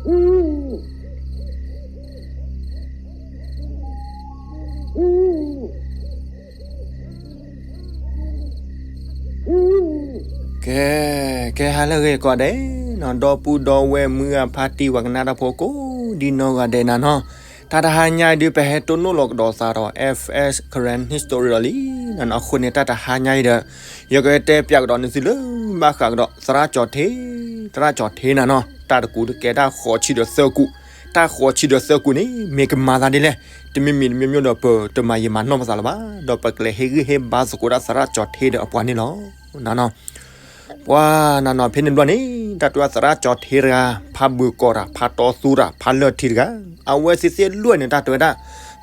ကဲ, ကဲဟါလၢအဂ့ၤကိးဂၤဒဲးနီၤ, ဒီပုၢ်ဒီဝဲၢ်မုၢ်ဂၤဖါတံၢ်ဝဲကနၣ်တၢ်ဖိကိးဒ်နီၢ်ဂၤဒဲးနၤနီၤ, တၢ်တဟါညါအံၤဒုး ပဟဲတိၢ်နီၣ်လီၤကဒီးသးဒီး F S Karen History လီၤလံနၤနီၤ. အဃိန့ၣ် တၢ်တဟါညါအံၤဒီး ယကတဲပၠးကဒီးနသုလၢ ဘၣ်ဃးကဒီး သရၣ်ကၠီၤထ့, သရၣ်ကၠီၤထ့နၤနီၤ, တၢ်တကူးတကဲတၢ်ဃိးဆံဒီးသၢကူး, တၢ်ဃိးဆံဒီးသၢကူးန့ၣ် မ့ၢ်ကမၤသးဒ်လဲၣ်, တမ့ၢ်မံၤတမ့ၢ်မ့ၢ်ဒီး ပတမၤယံာ်မၤနီၢ်ပသးလၢၤဘၣ်, ဒီးပကလဲၤဟ့ၣ်ဂံၢ်ဟ့ၣ်ဘါသကိးတၢ်သရၣ်ကၠီၤထ့ဒီးအပှၤန့ၣ်လီၤ. နၤနီၤ, ပှၤနၤနီၤ ဖဲန့ၣ်ဘျီန့ၣ် တၢ်တဲဝဲဒၣ်သရၣ်ကၠီၤထ့တဂၤ ဖးဘုးကိးတၢ် ဖးတီသူတၢ် ဖးလၢၢ်ထံတဂၤ, အဝဲသ့ၣ်သ့ၣ်လွဲၢ်န့ၣ် တၢ်တဲဝဲဒၣ်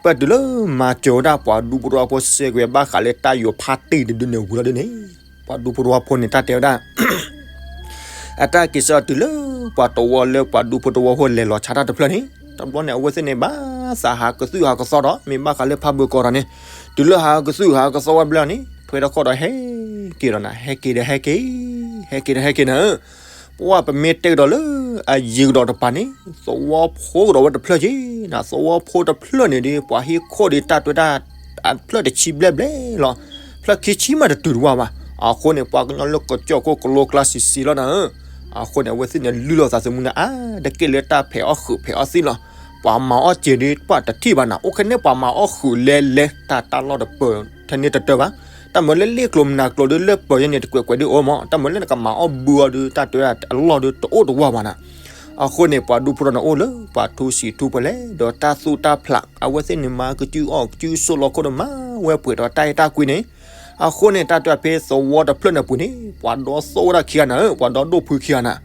ပတုၤလၢမၤစၢၤဝဲဒၣ်ပှၤဒူဖိတဝီဖိစဲးကွဲး ဘၣ်ဃးလၢတၢ်ယိၤဖးတံၢ်တဒုန့ၣ်ဝံၤလီၤဒုန့ၣ်, ပှၤဒူဖိတဝီဖိန့ၣ် တၢ်တဲဝဲဒၣ် အတၢ်က့ၤဆၢတုၤလၢပှၤတဝီလၢပှၤဒူဖိတဝီဖိလဲၤလီၤဆါတၢ်တဖျၢၣ်န့ၣ်, တဘျီန့ၣ် အဝဲသ့ၣ်န့ၣ် ဘၣ်သးဟးကသုၣ်ဟးကသီဒီး မ့ၢ်ဘၣ်ဃးလၢဖးဘုးကိးတၢ်န့ၣ်, တုၤလၢဟးကသုၣ်ဟးကသီဝဲဘျဲၣ်န့ၣ် ထွဲထီၣ်ခီၣ်ဒီးဟဲက့ၤဒီးနၤ, ဟဲက့ၤဒီးဟဲက့ၤ, ဟဲက့ၤဒီးဟဲက့ၤနၤဧၢ, ပှၤပမ့ၢ်တဲကဒီးလၢအယံၤကဒီးတပၤန့ၣ် သဝီဖိကဒီးဝဲတဖျၢၣ်က့ၤနၤ, သဝီဖိတဖျၢၣ်န့ၣ်ဒီး ပှၤဟ့ၣ်ခိၣ်ဒီးတၢ်တဲဝဲဒၣ် အဖျၢၣ်တဆံဘျဲၣ်ဘျဲၣ်လီၤ, ဖျၢၣ်ခံဆံမးတတုၤတဝၢ်ဘၣ်. အဃိန့ၣ် ပှၤကညီလၢကစၢၢ်ခိၣ်ကလိကျါဆံးဆံးလီၤနၤဧၢ, အဃိန့ၣ် အဝဲသ့ၣ်န့ၣ် လုၢ်လီၤသးသမူန့ၣ် အါတက့ၢ်လၢတၢ်ဖဲးအီၣ်ဃုာ်ဖဲးအီၣ်သံလီၤ. ပှၤမၤအီၣ်စ့ၤဒီး ပှၤတထံၣ်ဘၣ်နၤ, အိၣ်ခဲန့ၣ် ပှၤမၤအီၣ်ဃုာ်လဲၤလဲၤ တၢ်တၢ်လီၢ်တပၢၤ ထဲန့ၣ်တတၢၢ်ဘၣ်. တၢ်မၤလၢလ့ၣ်ကျိၤမနၤကျိၤဒီး လၢပၢၤယဲန့ၣ် တကွဲးကွဲးဒုအိၣ်မး, တၢ်မၤလၢနကမၤအီၣ်ဘုအီၤဒီး တၢ်တဲဝဲဒၣ်အလီၢ်ဒီးတအိၣ်တဝၢ်ဘၣ်နၤ. အဃိန့ၣ် ပှၤဒူဖိတဝီန့ၣ်အိၣ်လၢ ပှၤထူစံးထူပှဲၤလဲၣ် ဒီးတၢ်သူၣ်တၢ်ဖျး, အဝဲသ့ၣ်န့ၣ် မၤကစုၣ်အီၣ်ကစုၣ်ဆိးလီၤခိၣ်ဒီး မၤဝဲပှဲၤဒီးတၢ်အဲၣ်တၢ်ကွံန့ၣ်, အဃိန့ၣ် တၢ်တဲဝဲဒၣ်ဖဲသဝီတဖျၢၣ်န့ၣ်ပူၤန့ၣ် ပှၤဒီသိၣ်ဝဲဒၣ်ခံဂၤနၤဧၢ, ပှၤဒီဒိၣ်ဖုခံဂၤနၤ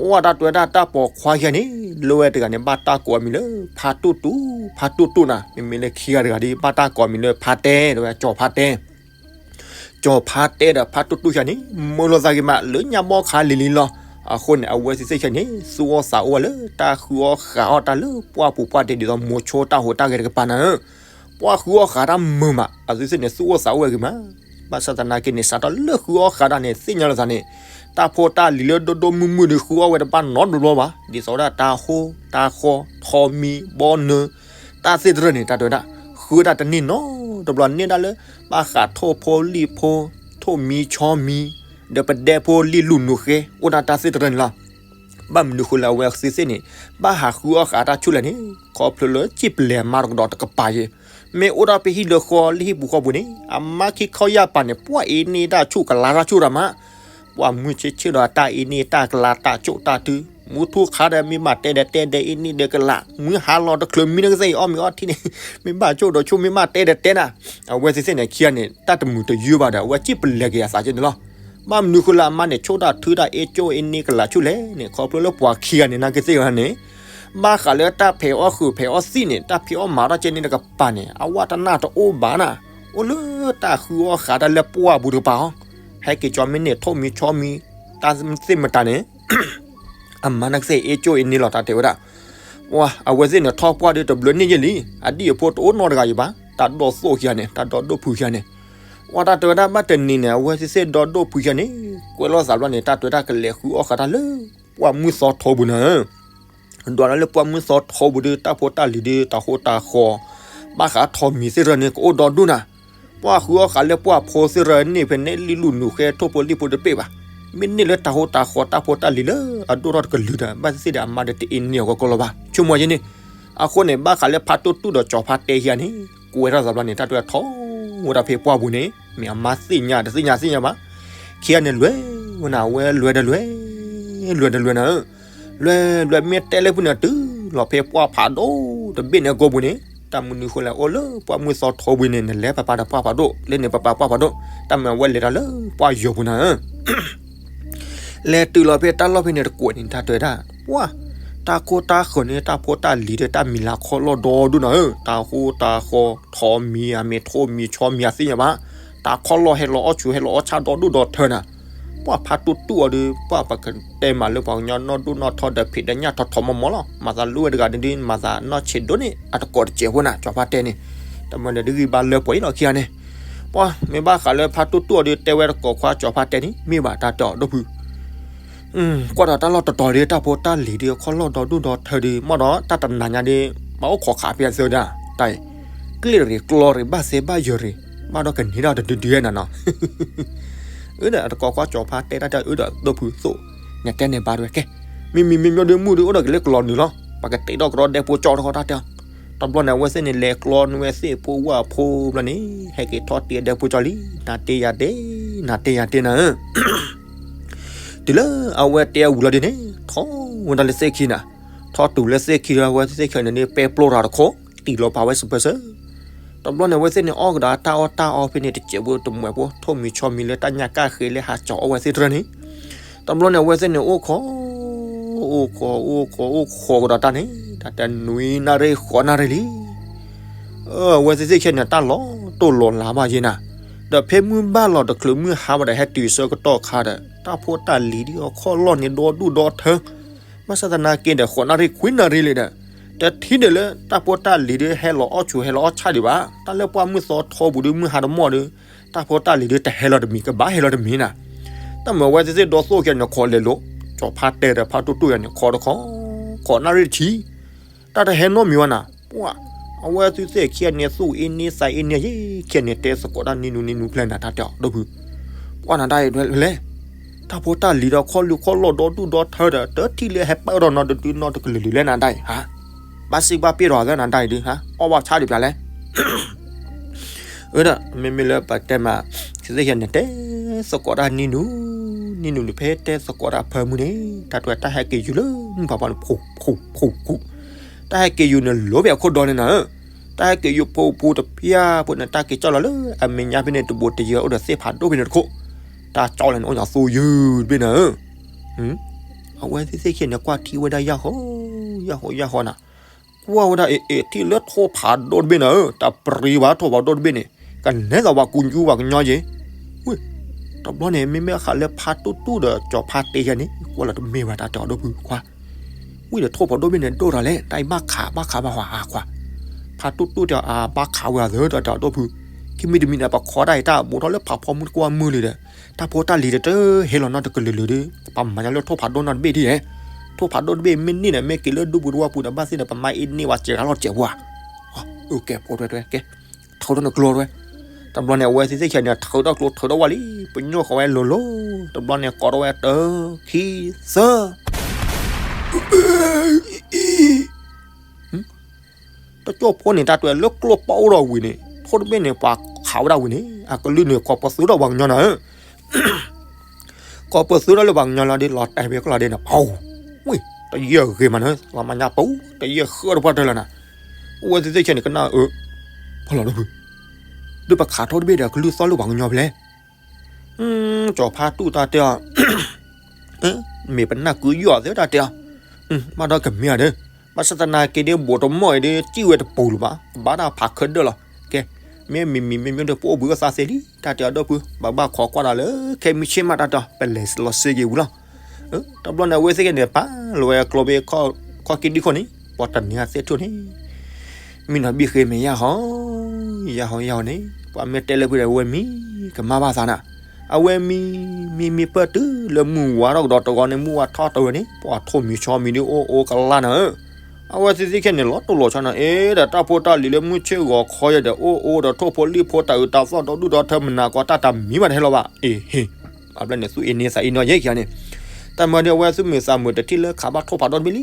ပှၤတၢ်တဲဝဲဒၣ်တၢ်ပိာ်ခွါခံဂၤန့ၣ် လၢဝဲတဂၤန့ၣ် ဘၣ်တၢ်ကိးအမံၤလၢ ဖါတူၢ်တူၢ်, ဖါတူၢ်တူၢ်နၤ, မ့မ့ၢ်လၢခံဂၤတဂၤဒီး ဘၣ်တၢ်ကိးအမံၤလၢဖါတဲ, ဒီးဝဲကၠီၤဖါတဲ, ကၠီၤဖါတဲဒီးဖါတူၢ်တူၢ်ခံဂၤန့ၣ် မုာ်လိာ်သးဂ့ၤမး လၢညါဘီခါလံၤလံၤလီၤ. အဃိန့ၣ် အဝဲသ့ၣ်သ့ၣ်ခံဂၤန့ၣ် သူၣ်အိၣ်သးအိၣ်ဝဲလၢ တၢ်ဃုအီၣ်ဃုအီၣ်တၢ်လၢပှၢ်ပူၤပှၢ်တဲာ်ဒ်သိး မိၤဆိတၢ်ဟူးတၢ်ဂဲၤတကပၤနၤဧၢ, ပှၤဃုအီၣ်ဃုတၢ်မုာ်မး အဝဲသ့ၣ်န့ၣ် သူၣ်အိၣ်သးအိၣ်ဝဲဂ့ၤမး. ဘၣ်ဆၣ်သနာ်က့န့ၣ် စးထီၣ်လၢဃုအီၣ်ဃုတၢ်န့ၣ် သ့ၣ်ညါလိာ်သးန့ၣ် တၢ်ဖိတၢ်လံၤလၢဒိၣ်ဒိၣ်မုၢ်မုၢ်ဒီး ဃုအီၣ်ဝဲတဘၣ်နီတဘျီဘၣ်, ဒ်သိးဝဲဒၣ်တၢ်ဟိ တၢ်ဃီ ထိးမံၤ ဘီနုၤ တၢ်သ့ၣ်တဖၣ်န့ၣ် တၢ်တဲဝဲဒၣ် ဃုတၢ်တန့ၢ်နီတဘျီ, န့ၢ်ဒၣ်လၢ ဘၣ်ဃးထိၣ်ဖိလံၣ်ဖိ ထိၣ်မံဆီမံ ဒီးပဒဲဖိလံၣ်လူၢ်နူၤဃဲ အိၣ်ဒၣ်တၢ်သ့ၣ်တဖၣ်န့ၣ်လီၤ. ဘၣ်မနုၤဃိလၢအဝဲသ့ၣ်သ့ၣ်န့ၣ် ဘၣ်ဟးဃုအီၣ်ဃုတၢ်ဆူၣ်လဲၣ်န့ၣ် ခီဖျိလၢစံၣ်ပလဲၤမၤတကဒီးတကပၤယဲ, မ့ၢ်အိၣ်ဒၣ်ဖဲဟံၣ်လၢဃီလၢဟံၣ်ပူၤဃီပူၤန့ၣ် အမါခံခီယာ်ပၤန့ၣ် ပှၤအ့န့ၢ်တၢ်ဆူၣ်ကလါတၢ်ဆူၣ်တၢ်မး, ပှၤမုၢ်ဆ့ၣ်ဆ့ၣ်ဒီးတၢ်အ့န့ၢ်တၢ်ကလါတၢ်ကၠိၣ်တၢ်တု, မုၢ်ထူၣ်ခါဒီးမ့ၢ်ဘၣ်တဲဒီးတဲဒီးအ့န့ၢ်ဒီးကလး, မုၢ်ဟါလီၤတချုးမံနကသ့ၣ်အံၤအီၣ်မ့ၤအီထံန့ၣ် မ့ၢ်ဘၣ်ကၠိၣ်ဒီးဆူၣ် မ့ၢ်ဘၣ်တဲဒီးတဲနၤ, အဝဲသ့ၣ်သ့ၣ်န့ၣ်ခံဂၤန့ၣ် တၢ်တမုာ်တယုၢ်ဘၣ်ဒီး အဝဲစံၣ်ပလဲၤက့ၤအသးကဲန့ၣ်လီၤ. ဘၣ်မနုၤဃိလၢအမါန့ၣ် ဆိၣ်တၢ်ထုတၢ်အ့ကၠိၣ်အ့န့ၢ်ကလးဆူၣ်လဲၣ်န့ၣ် ခီဖျိလၢပှၤခံဂၤန့ၣ် နာ်က့သ့ၣ်ဂၤန့ၣ် ဘၣ်ဃးလၢတၢ်ဖဲးအီၣ်ဃုာ်ဖဲးအီၣ်သံၣ်န့ၣ် တၢ်ဖံးအီၣ်မၤထီၣ်ကဲန့ၣ်တကပၤန့ၣ် အဝဲတနၢ်တအိၣ်ဘၣ်နၤ, အိၣ်လၢတၢ်ဃုအီၣ်ဃုတၢ်လၢပှၢ်ပူၤတကပၤအီၤ, ဟဲက့ၤကၠီမ့ၢ်န့ၣ် ထိၣ်မံၤဆီမံၤ တၢ်သ့ၣ်မတၤန့ၣ် အမါနာ်က့သ့ၣ်အ့ကၠိၣ်အ့န့ၢ်လီၤ တၢ်တဲဝဲဒၣ်. ပှၤအဝဲသ့ၣ်န့ၣ် ထီၣ်ပှၢ်ဒီးတဘျုးန့ၢ်ယဲၢ်လံ, အဒံၣ်အဖိတအိၣ်နီတဂၤယံၤဘၣ်, တၢ်ဒီသိၣ်ခံဂၤန့ၣ် တၢ်ဒီဒိၣ်ဖုခံဂၤန့ၣ်, ပှၤတၢ်တဲဝဲဒၣ်ဘၣ်တနံၤန့ၣ် အဝဲသ့ၣ်သ့ၣ်ဒီဒိၣ်ဖုခံဂၤန့ၣ် ကွဲးလီၤသးဘျီန့ၣ် တၢ်တဲဝဲဒၣ်ကလဲၤဃုအီၣ်ဃုတၢ်လၢ ပှၢ်မုၢ်သီထိပူၤနၤဧၢ ဒွးလၢပှၢ်မုၢ်သီထိပူၤဒီး တၢ်ဖိတၢ်လံၤဒီး တၢ်ဃိတၢ်ဃီ ဘၣ်ဃးထိးမံၤသ့ၣ်တဖၣ်န့ၣ် ကအိၣ်ဒီဒူၣ်နၤ, ပှၤဃုအီၣ်ဃုလၢပှၢ်ဖိသ့ၣ်တဖၣ်န့ၣ် ဖဲန့ၣ်လံၣ်လူၢ်နူၤဃဲ ထိၣ်ဖိလံၣ်ဖိတပ့ၢ်ဘၣ်, မ့ၢ်န့ၢ်လၢတၢ်ဃိတၢ်ဃီ တၢ်ဖိတၢ်လံၤလၢအဒိၣ်ထီၣ်တကလုာ်ဒီး ဘၣ်သ့ၣ်သ့ၣ်ဒီးအမါဒီးတအ့န့ၢ်အီၤကီကီလီၤဘၣ် ဆိကမိၣ်ယဲန့ၣ်. အဃိန့ၣ် ဘၣ်ဃးလၢဖါတိၢ်တူၢ်ဒီးကၠီၤဖါတဲခံဂၤန့ၣ် ကွဲးထီၣ်သးဘျီန့ၣ် တၢ်တဲဝဲထီၣ်ဝဲဒၣ်ဖဲပှၢ်ပူၤန့ၣ် မ့ၢ်အမါသ့ၣ်ညါတသ့ၣ်ညါသ့ၣ်ညါဘၣ်, ခံဂၤန့ၣ်လွဲၢ်ဝဲနၤ အဝဲလွဲၢ်ဒီးလွဲၢ် လွဲၢ်ဒီးလွဲၢ်နၤဧၢ လွဲၢ်လွဲၢ်မ့ၢ်တဲလၢဖုန့ၣ် တုၤလီၤဖဲပှၢ်ဖးဒိၣ်တဘ့ၣ်န့ၣ်အကိာ်ပူၤန့ၣ် တၢ်မနုၤဃိလဲၣ်အိၣ်လၢပှၢ်မုၢ်သီထိပူၤန့ၣ် နလဲၤပပၢ်ဒီးပှၢ်ဖးဒိၣ် လၢန့ၣ်ပပၢ်ပှၢ်ဖးဒိၣ် တၢ်မ့ၢ်အဝဲလဲၤတၢ်လၢပှၢ်ယိာ်ပူၤနၤဧၢ လဲၤတုၤလီၤဖဲတၢ်လီၢ်ဖဲန့ၣ်တကွဲးန့ၣ် တၢ်တဲဝဲဒၣ် ပှၢ် တၢ်ခိၣ်တၢ်ဃၢၤန့ၣ် တၢ်ဖိတၢ်လံၤဒီးတၢ်မံၤလၤခီၣ်လီၢ်ဒီဒူၣ်နၤဧၢ တၢ်ဃိတၢ်ဃီ ထိးမံၤ အမ့ၢ်ထိၣ်မံၤဆီမံၤအသ့ၣ်ညါဘၣ် တၢ်ခီၣ်လီၢ်ဟဲလီၤအီၣ်ဆူၣ် ဟဲလီၤအီၣ်ဆၣ်ဒီဒူၣ်ဒီထၢနၤ ပှၢ်ဖါတိၢ်တူၢ်အီၤဒီး ပှၢ်ပကတဲမးလၢပှၤကညီနီၢ်ဒိၣ်နီၢ်ထီဒီးဖံးဒီးညၣ်ထီၣ်ထီၣ်မီၢ်မီၢ်လီၤ မၤသးလၢဝဲတဂၤဒီး မၤသးနီၢ်ဆံးဒိၣ်န့ၣ် အတကိးတစဲးဖိနၤ ကၠီၤဖါတဲန့ၣ် တမ့ၢ်ဒီးဒ်ဂံၢ်ဘါလၢပှဲၤအံၤလီၤခံဂၤန့ၣ် ပှၢ်မ့ၢ်ဘၣ်ဃးလၢဖါတိၢ်တူၢ်အီၤဒီး တဲဝဲတကိးခွါကၠီၤဖါတဲန့ၣ် မ့ၢ်ဘၣ်တၢ်တဲအီၤဒိၣ်ဖု ကွၢ်ဒီးတၢ်လီၢ်တတီၤဒီး တၢ်ဖိတၢ်လံၤဒီး အခီၣ်လီၢ်ဒီဒူၣ်ဒီထၢဒီး မ့ၢ်ဒီးတၢ်တနၤညါဒီး ဘၣ်အိၣ်ခိးခးဖဲအသၢဒၣ် တၢ်အံၤ ကျ့ၣ်ရ့ၣ်ကျီရ့ၣ်ဘၣ်စဲဘၣ်ယၢၤရ့ၣ် ဘၣ်ဒီးကန့ၢ်ဒီးတဒုဒုနၤနီၤ အၢဒီးအတကိးကွၢ်ကၠီၤဖါတဲတၢ်တၢ်အၢဒီးဒိၣ်ဖုသိၣ် နတဲန့ၣ်ဘၣ်တဝဲကဲ မ့မ့မ့မ့ၢ်ဒုးမုၢ်ဒုးအိၣ်ဒီးကလၢကလီနုာ်လီၤ ပကတဲဒီးကဒီးဒဲဖိကၠီတခီတၢ်တဲအီၤ တဘျီန့ၣ် အဝဲသ့ၣ်န့ၣ် လဲၤကျီနုာ်ဝဲသ့ၣ်ဖိဝၣ်ဖိဘျီန့ၣ် ဟဲက့ၤထီၣ်တ့ၢ်ဒဲဖိကၠီလံ နၤတ့ၢ်ယၤတ့ၢ် နၤတ့ၢ်ယၤတ့ၢ်နၤ တုၤလၢအဝဲတဲအဝံၤလီၤဒ်န့ၣ် ထီၣ်ဝဲဒၣ်လၢသ့ၣ်ခံနၤ ထီၣ်တုၤလၢသ့ၣ်ခံဒီး အဝဲသ့ၣ်ခံန့ၣ် ပဲပျိတၢ်တခိၣ် တံၢ်လီၤပာ်ဝဲစပၢၤစၢၤ တဘျီန့ၣ် အဝဲသ့ၣ်န့ၣ် အီၣ်ကဒီးတၢ်အီၣ်တၢ်အီဖဲန့ၣ် တစဲးဖိတမှဲးဖိ ထိၣ်မံၤဆီမံၤလၢတၢ်ညၣ်ကၣ်ဃ့လၢဟးကၠီၤအီၣ်ဝဲသ့ၣ်တရၢန့ၣ် တဘျီန့ၣ် အဝဲသ့ၣ်န့ၣ် အိၣ်ခိး အိၣ်ခိး အိၣ်ခိး အိၣ်ခိးကဒီးတၢ်န့ၣ် တၢ်တဲနွံနၣ်ရံၣ်ဃိးနၣ်ရံၣ်လံ အဝဲသ့ၣ်သ့ၣ်ခဲန့ၣ် တၢ်လီၤတိၢ်လီၤလးဘၣ်ယဲနၤ, ဒီးဖဲမုၢ်ဘၣ်လီၤတချုးမုၢ်ဟါဝဲဒီး ဟဲတုၤဆၢကတီၢ်ခါဒီး တၢ်ဖိတၢ်လံၤဒ်အခီၣ်လီၢ်န့ၣ်ဒီဒူၣ်ဒီထၢ, ဘၣ်ဆၣ်သနာ်က့ဒီး ဃိးနၣ်ရံၣ်ခွံနၣ်ရံၣ်လံဒီး တထံၣ်ဒီးလၢတၢ်ဖိတၢ်လံၤဒ်ဟဲလီၤအီၣ်ဆူၣ်ဟဲလီၤအီၣ်ဆၣ်ဒံးဘၣ်, တၢ်လၢပှၢ်မုၢ်သီထီပူၤဒ် မုၢ်ဟါတမီၢ်ဒီး တၢ်ဖိတၢ်လံၤဒ်တဟဲလီၤတမံၤ ကဘၣ်ဟဲလီၤတမံၤနၤ, တၢ်မၤအဝဲသ့ၣ်သ့ၣ်ဒီသိၣ်ခဲန့ၣ် ခိးလဲၤလိာ်, ကၠီၤဖါတဲဒီးဖါတူၢ်တူၢ်ယၤန့ၣ် ခိးတခီ, ဃိးနၣ်ရံၣ်တဆံ တၢ်တဟဲနီတမံၤဝဲနၤ, ပှၤ, အဝဲသ့ၣ်သ့ၣ်ခဲန့ၣ် သူၣ်အ့န့သးအ့န့ယဲ ခဲန့ၣ်တဲသကိးတၢ်နံၤနူနံၤနူဖျဲနၤ တၢ်တဲအီၤဒိၣ်ဖု, ပှၤနၤတၢ်အံၤလဲၣ်, တၢ်ဖိတၢ်လံၤဒီးခီၣ်လံၤခီၣ်လီၢ်ဒီဒူၣ်ဒီထၢဒီး တထံၣ်လၢဟဲပၢၢ်ဒီးနီတဒုနီတကလုာ်လုာ်လဲၣ်နၤတၢ်အံၤ, ဟါ, ဘၣ်စံးဘၣ်ပ့ၢ်ဒီးသၢနၤတၢ်အံၤဒ်ဟါ အီၣ်ဘၣ်ဆၣ်ဒံးပျးလဲၣ် အၢဒီး မ့မ့ၢ်လၢပတဲမး, သ့ၣ်သ့ၣ်ခဲန့ၣ် တဲသကိးတၢ်နံၤနူ, နံၤနူန့ၣ် ဖဲတဲသကိးတၢ်ဖၢမုၢ်န့ၣ် တၢ်တဲတၢ်ဟဲက့ၤယူၤလၢမုၢ်ဖးဖီန့ၣ် ဖူးဖူးဖူးဖူး, တၢ်ဟဲက့ၤယူၤန့ၣ် လိၤဖဲအခိၣ်ဒီန့ၣ်နၤ, တၢ်ဟဲက့ၤယူၤဖူးဖူးတပျၢ်ဖိန့ၣ် တၢ်က့ၤကၠီၣ်လီၤလၢအမဲာ်ညါဖဲန့ၣ် တဘိးတယၢၤအိၣ်ဒီးသ့ၣ်ဖးဒိၣ်ဖဲန့ၣ်တခိၣ်, တၢ်ကၠီၣ်လီၤန့ၣ် အိၣ်ညါသိယုၢ်တဘ့ၣ်နၤ, အဝဲသ့ၣ်သ့ၣ်ခဲန့ၣ် ကွၢ်ထံၣ်ဝဲဒၣ်ယၢ်ဃီ, ယၢ်ဃီယၢ်ဃီနၤ ကွၢ်ဝဲဒၣ်အ့ၣ်အ့ၣ်ထံၣ်လၢထိၣ်ဖးဒိၣ်တဘ့ၣ်နၤဧၢ, တၢ်ပရံၤဘၣ်ထိၣ်ဖးဒိၣ်တဘ့ၣ်န့ၣ်, ကနဲသိးပှၤကူကူပှၤကညီယဲ, ဝံ, တဘျီန့ၣ် မ့မ့ၢ်ဃးလၢဖါတူၢ်တူၢ်ဒီးကၠီၤဖါတဲယဲန့ၣ် ကွၢ်လီၤတမ့ၢ်ဝဲတၢ်တဲအီၤဒိၣ်ဖုခွါ, ဝံဒီးထိၣ်ဖးဒိၣ်တဘ့ၣ်န့ၣ် ဒိၣ်တၢ်လဲၣ် တၢ်အံၤဘၣ်ခးဘၣ်ခးဘၣ်ဟးအါခွါ, ဖါတူၢ်တူၢ်တဲအီၤအါဘၣ်ခးဝဲအသးတၢ်တဲအီၤဒိၣ်ဖု, ခံမံၤတမံၤန့ၣ် ပခီတၢ်အံၤတၢ်ဘူးထီၣ်လၢဖးဖီမုၢ်တကွၢ်မုၢ်လံဒီး, တၢ်ဖိတၢ်လံၤဒီးတဟဲလီၤနီတကလုာ်လုာ်ဒီး, ပမၤညါလၢထိၣ်ဖးဒိၣ်နီတဘ့ၣ်ဒ်လဲၣ်, ထိၣ်ဖးဒိၣ်တဘ့ၣ်မ့ၢ်န့ၢ်န့ၣ် မ့ၢ်က့ၤလၢဒူပူၤတဝၢ်ပူၤဒီး ဘၣ်သ့ၣ်ဒီး ပမၤအ့ၣ်န့ၢ်ဝဲစဲးဂၤလီၤစဲးပှၤ, အကဲဖိထွဲထွဲကဲ, ထုးထီၣ်နကျိထွဲ, တဘျီန့ၣ် အဝဲသ့ၣ်သ့ၣ်ခဲန့ၣ် ထုးထီၣ်ကျိထုးထီၣ်ဝဲလံ, ပညိၣ်ဃီဝဲလိၤလိၤ, တဘျီန့ၣ် ကိးထီၣ်ဝဲတၢ ခံ သၢ တကၠိၢ်ဖိန့ၣ် တၢ်တဲလၢကျိၣ်ပီၣ်အိၣ်ဒီးဝံၤန့ၣ် ထိၣ်တဘ့ၣ်န့ၣ် ပှၤခးဝဲဒၣ်ဝံၤန့ၣ် အကလုၢ်န့ၣ် ကိးပသူထီၣ်ပှၤကညီနၤဧၢ, ကိးပသူထီၣ်လၢပှၤကညီလီၤဒီး လီၤတဲာ်ဖဲကလီၤဒဲးန့ၣ် ပှၤ, ဝံ, တယဲၢ်ဂ့ၤမးန့ၣ် လီၤမၤညါပူၤ တယဲၢ်ဃၢတပှၢ်တၢၢ်လီၤနၤ, အဝဲသ့ၣ်သ့ၣ်ခဲန့ၣ် ကနၣ်အၢ, ဖီလီၤဒိၣ်ဖု, ဒီးပခးထိၣ်တဘ့ၣ်ဒီး ကလုၢ်သီၣ်လၢပှၤကညီဖဲလဲၣ် ကၠီၤဖါတူၢ်တၢ်တဲအီၤ, မ့ၢ်ပနၢ်ကုယီၢ်သ့တၢ်တဲအီၤ, ဘၣ်ဒီးကမ့ၢ်အီၤဒီး, ဘၣ်ဆၣ်သနာ်က့ဒ် ဘူးတမီၢ်အံၤဒီး စံၣ်ဝဲတပူၤလၢၤဘၣ်, ကဘၣ်တၢ်ဖးခဲဒၢၣ်လီၤ, ကဲ, မ့မ့ၢ်မံၤမ့မ့ၢ်ဒီး ပအိၣ်ဘှံးအိၣ်သါသ့လံ တၢ်တဲအီၤဒိၣ်ဖု, ပဘၣ်ခိးကွၢ်ဒီးလၢ ခဲမုၢ်ဆ့ၣ်မးတၢ်တဲအီၤ ပလဲၤလီၤစ့က့ၤဝံၤလီၤ တဘျီန့ၣ် အဝဲသ့ၣ်ကန့ၣ် ပာ်လီၤဝဲကျိဖဲ ခီၣ်က့ဒံခိၣ်န့ၣ် ပှၤတနံၤအသ့ၣ်ထူၣ်န့ၣ်, မံနီၤဘံၣ်ဃ့မဲာ်ယၢ်ဟီ, ယၢ်ဟီယၢ်ဟီန့ၣ် ပှၤမ့ၢ်တဲလၢဖုဒီး အဝဲမံကမၣ်ဘၣ်သးနၤ, အဝဲမံ, မံမံပၢၢ်တုၤလၢမုၢ်ဝါထီၣ်ကဒီးတဂီၤန့ၣ် မုၢ်ဝါထီၣ်တဝဲန့ၣ် ပှၤထိၣ်မံၤဆီမံၤဒ်အိၣ်အိၣ်ကလၢ်နၤဧၢ, အဝဲသ့ၣ်သ့ၣ်ခဲန့ၣ် လီၤတိၢ်လီၤဆီနၤ အ့ဒီးတၢ်ဖိတၢ်လံၤလၢမုၢ်ဆ့ၣ်ဂီၤခီယဲဒီး အိၣ်အိၣ်ဒီးထိၣ်ဖိလံၣ်ဖိတၢ်အုးတၢ်သီၣ်ဒီဒူၣ်ဒီထၢ မနၤကီတၢ်တမံၤဘၣ်တဟဲလီၤဘၣ်, အ့ဟ့ၣ်, အဘျီန့ၣ် သူၣ်အ့န့သးအ့နီယဲခံဂၤန့ၣ်, တၢ်မၤဒီးအဝဲသူၣ်မုာ်သးမုာ်တထံၣ်လၢခးဘၣ်ထိၣ်ဖးဒိၣ်တဘ့ၣ်လံ,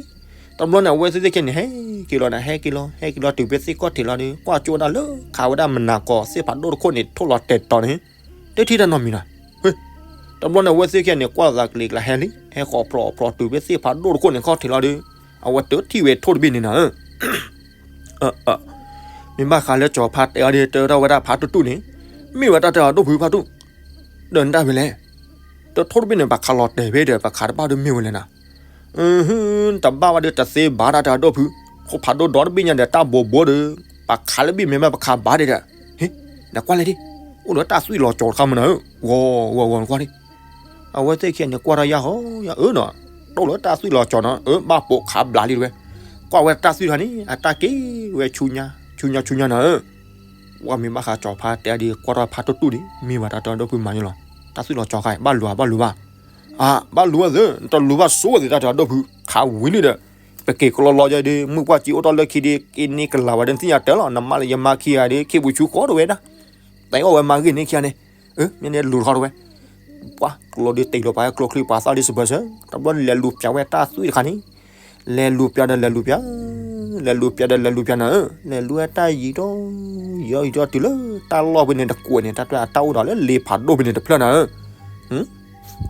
တဘျီန့ၣ် အဝဲသ့ၣ်သ့ၣ်ခဲန့ၣ် ဟဲက့ၤလီၤနၤ ဟဲက့ၤလီၤ ဟဲက့ၤလီၤတုၤဖဲသ့ၣ်ကီၢ်ထံးလီၤဒီး ကွၢ်ကၠိဝဲဒၣ်လၢခးဝဲဒၣ်မနၤကီသ့ၣ်ဖးဒိၣ်တခိၣ်န့ၣ် ထိၣ်လီၤတဲာ်တီၤန့ၣ်, တထံၣ်တၢ်နီတမံၤနၤ, တဘျီန့ၣ် အဝဲသ့ၣ်ခဲန့ၣ် ကွၢ်သးကလံၤကျါဟဲလံ ဟဲဃီၤဖျိးဖျိးတုၤဖဲသ့ၣ်ဖးဒိၣ်တခိၣ်န့ၣ် ကီၢ်ထံးလီၤဒီး အဝဲတထံၣ်ဝဲထိၣ်တဘ့ၣ်န့ၣ်နၤဧၢ မ့ၢ်ဘၣ်ဃးလၢကၠီၤဖါတဲအီၤဒီး တဲထီၣ်ဝဲဒၣ်ဖါတူၢ်တူၢ်န့ၣ်, မ့ၢ်ဝဲတၢ်တဲအီၤဒိၣ်ဖုဖါတူၢ်, ဒီးနတၢ်ဖဲလဲၣ်, တထိၣ်တဘ့ၣ်န့ၣ် ပှၤခးလီၤတဲာ်ဖဲဒီး ပှၤခးတဘၣ်ဒိၣ်မ့ၢ်ဝဲလဲၣ်နၤ, တဘၣ်ဘၣ်ဒီးတသ့ဘၣ်တၢ်တဲအီၤဒိၣ်ဖု, ထိၣ်ဖးဒိၣ်ဒီတဘ့ၣ်ညါဒီးတၢ်ဘိးဘိဒီး, ပှၤခးလၢဘ့ၣ်မ့ၢ်ဘၣ်ပှၤခးဘၣ်ဒီး, ဟ့, နကွၢ်လဲၣ်ဒ်, အိၣ်လၢတၢ်သွံၣ်လီၤကၠီၤတခါမနၤဧၢ, ဂီၤဂီၤဂီၤနကွၢ်ဒ် အဝဲသ့ၣ်ခံဂၤန့ၣ် ကွၢ်ထီၣ်ယၢ်ဟီယၢ်အၢနီၤ, တိၢ်လၢတၢ်သွံၣ်လီၤကၠီၤနီၤ အၢဘၣ်ပိာ်ခးဘျးလံတဝဲ, ကွၢ်ဝဲတၢ်သွံၣ်တခါန့ၣ် အတၢ်က့ၤဝဲဆူညါ, ဆူညါဆူညါနီၤဧၢ, ဝဲမ့ၢ်ဘၣ်ဃးကၠီၤဖါတဲအီၤဒီး ကွၢ်ထီၣ်ဖါတူၢ်တူၢ်န့ၣ် မ့ၢ်ဝဲတၢ်တဲအီၤဒိၣ်ဖုမၤညီလီၤ, တၢ်သွံၣ်လီၤကၠီၤခါ ဘၣ်လူၤဘၣ်လူၤဘၣ်, ဘၣ်လူၤဝဲသ့, နတလူၤဘၣ်ဆိဝဲသ့ တၢ်တဲအီၤဒီပုၢ်, ခးဝံၤလံဒီး ပက့ၤကျီလီၤယဲဒီး မုၢ်ပှၢ်စံအိၣ်တ့ၢ်လၢခံဒီး က့ၤန့ၢ်ကလၤဝဲဒီး နသ့ၣ်ညါတၢ်လီၤ, နမါလၢယမါခံဂၤဒီး ခ့ပူၤဆူဃီတဝဲဒၣ်, တဲအီၣ်ဝဲမါဂ့ၢ်န့ၣ်ခံဂၤန့ၣ်, မ့ၢ်န့ၣ်လူၤတခီတဝဲ, ပှၤကျီဒီးတ့ၢ်လီၤပာ်ကျီချံပာ်သၣ်ဒီးစဘၢၣ်စၢၤ, တဘျီန့ၣ်လဲၤလူၤပၠးဝဲတၢ်သွံၣ်တခါန့ၣ်, လဲၤလူၤပၠးဒီးလဲၤလူၤပၠး, လဲၤလူၤပၠးဒီးလဲၤလူၤပၠးနၤဧၢ, လဲၤလူၤဝဲတၢ်ယံၤဒီး ယံၤဒီးယံၤဒီးတုၤလၢ တၢ်လီၢ်ဖဲန့ၣ်တကွဲးန့ၣ် တၢ်တဲအတၢ်အိၣ်ဒီးလၢလ့ဖးဒိၣ်ဖဲန့ၣ်တဖျၢၣ်နၤဧၢ,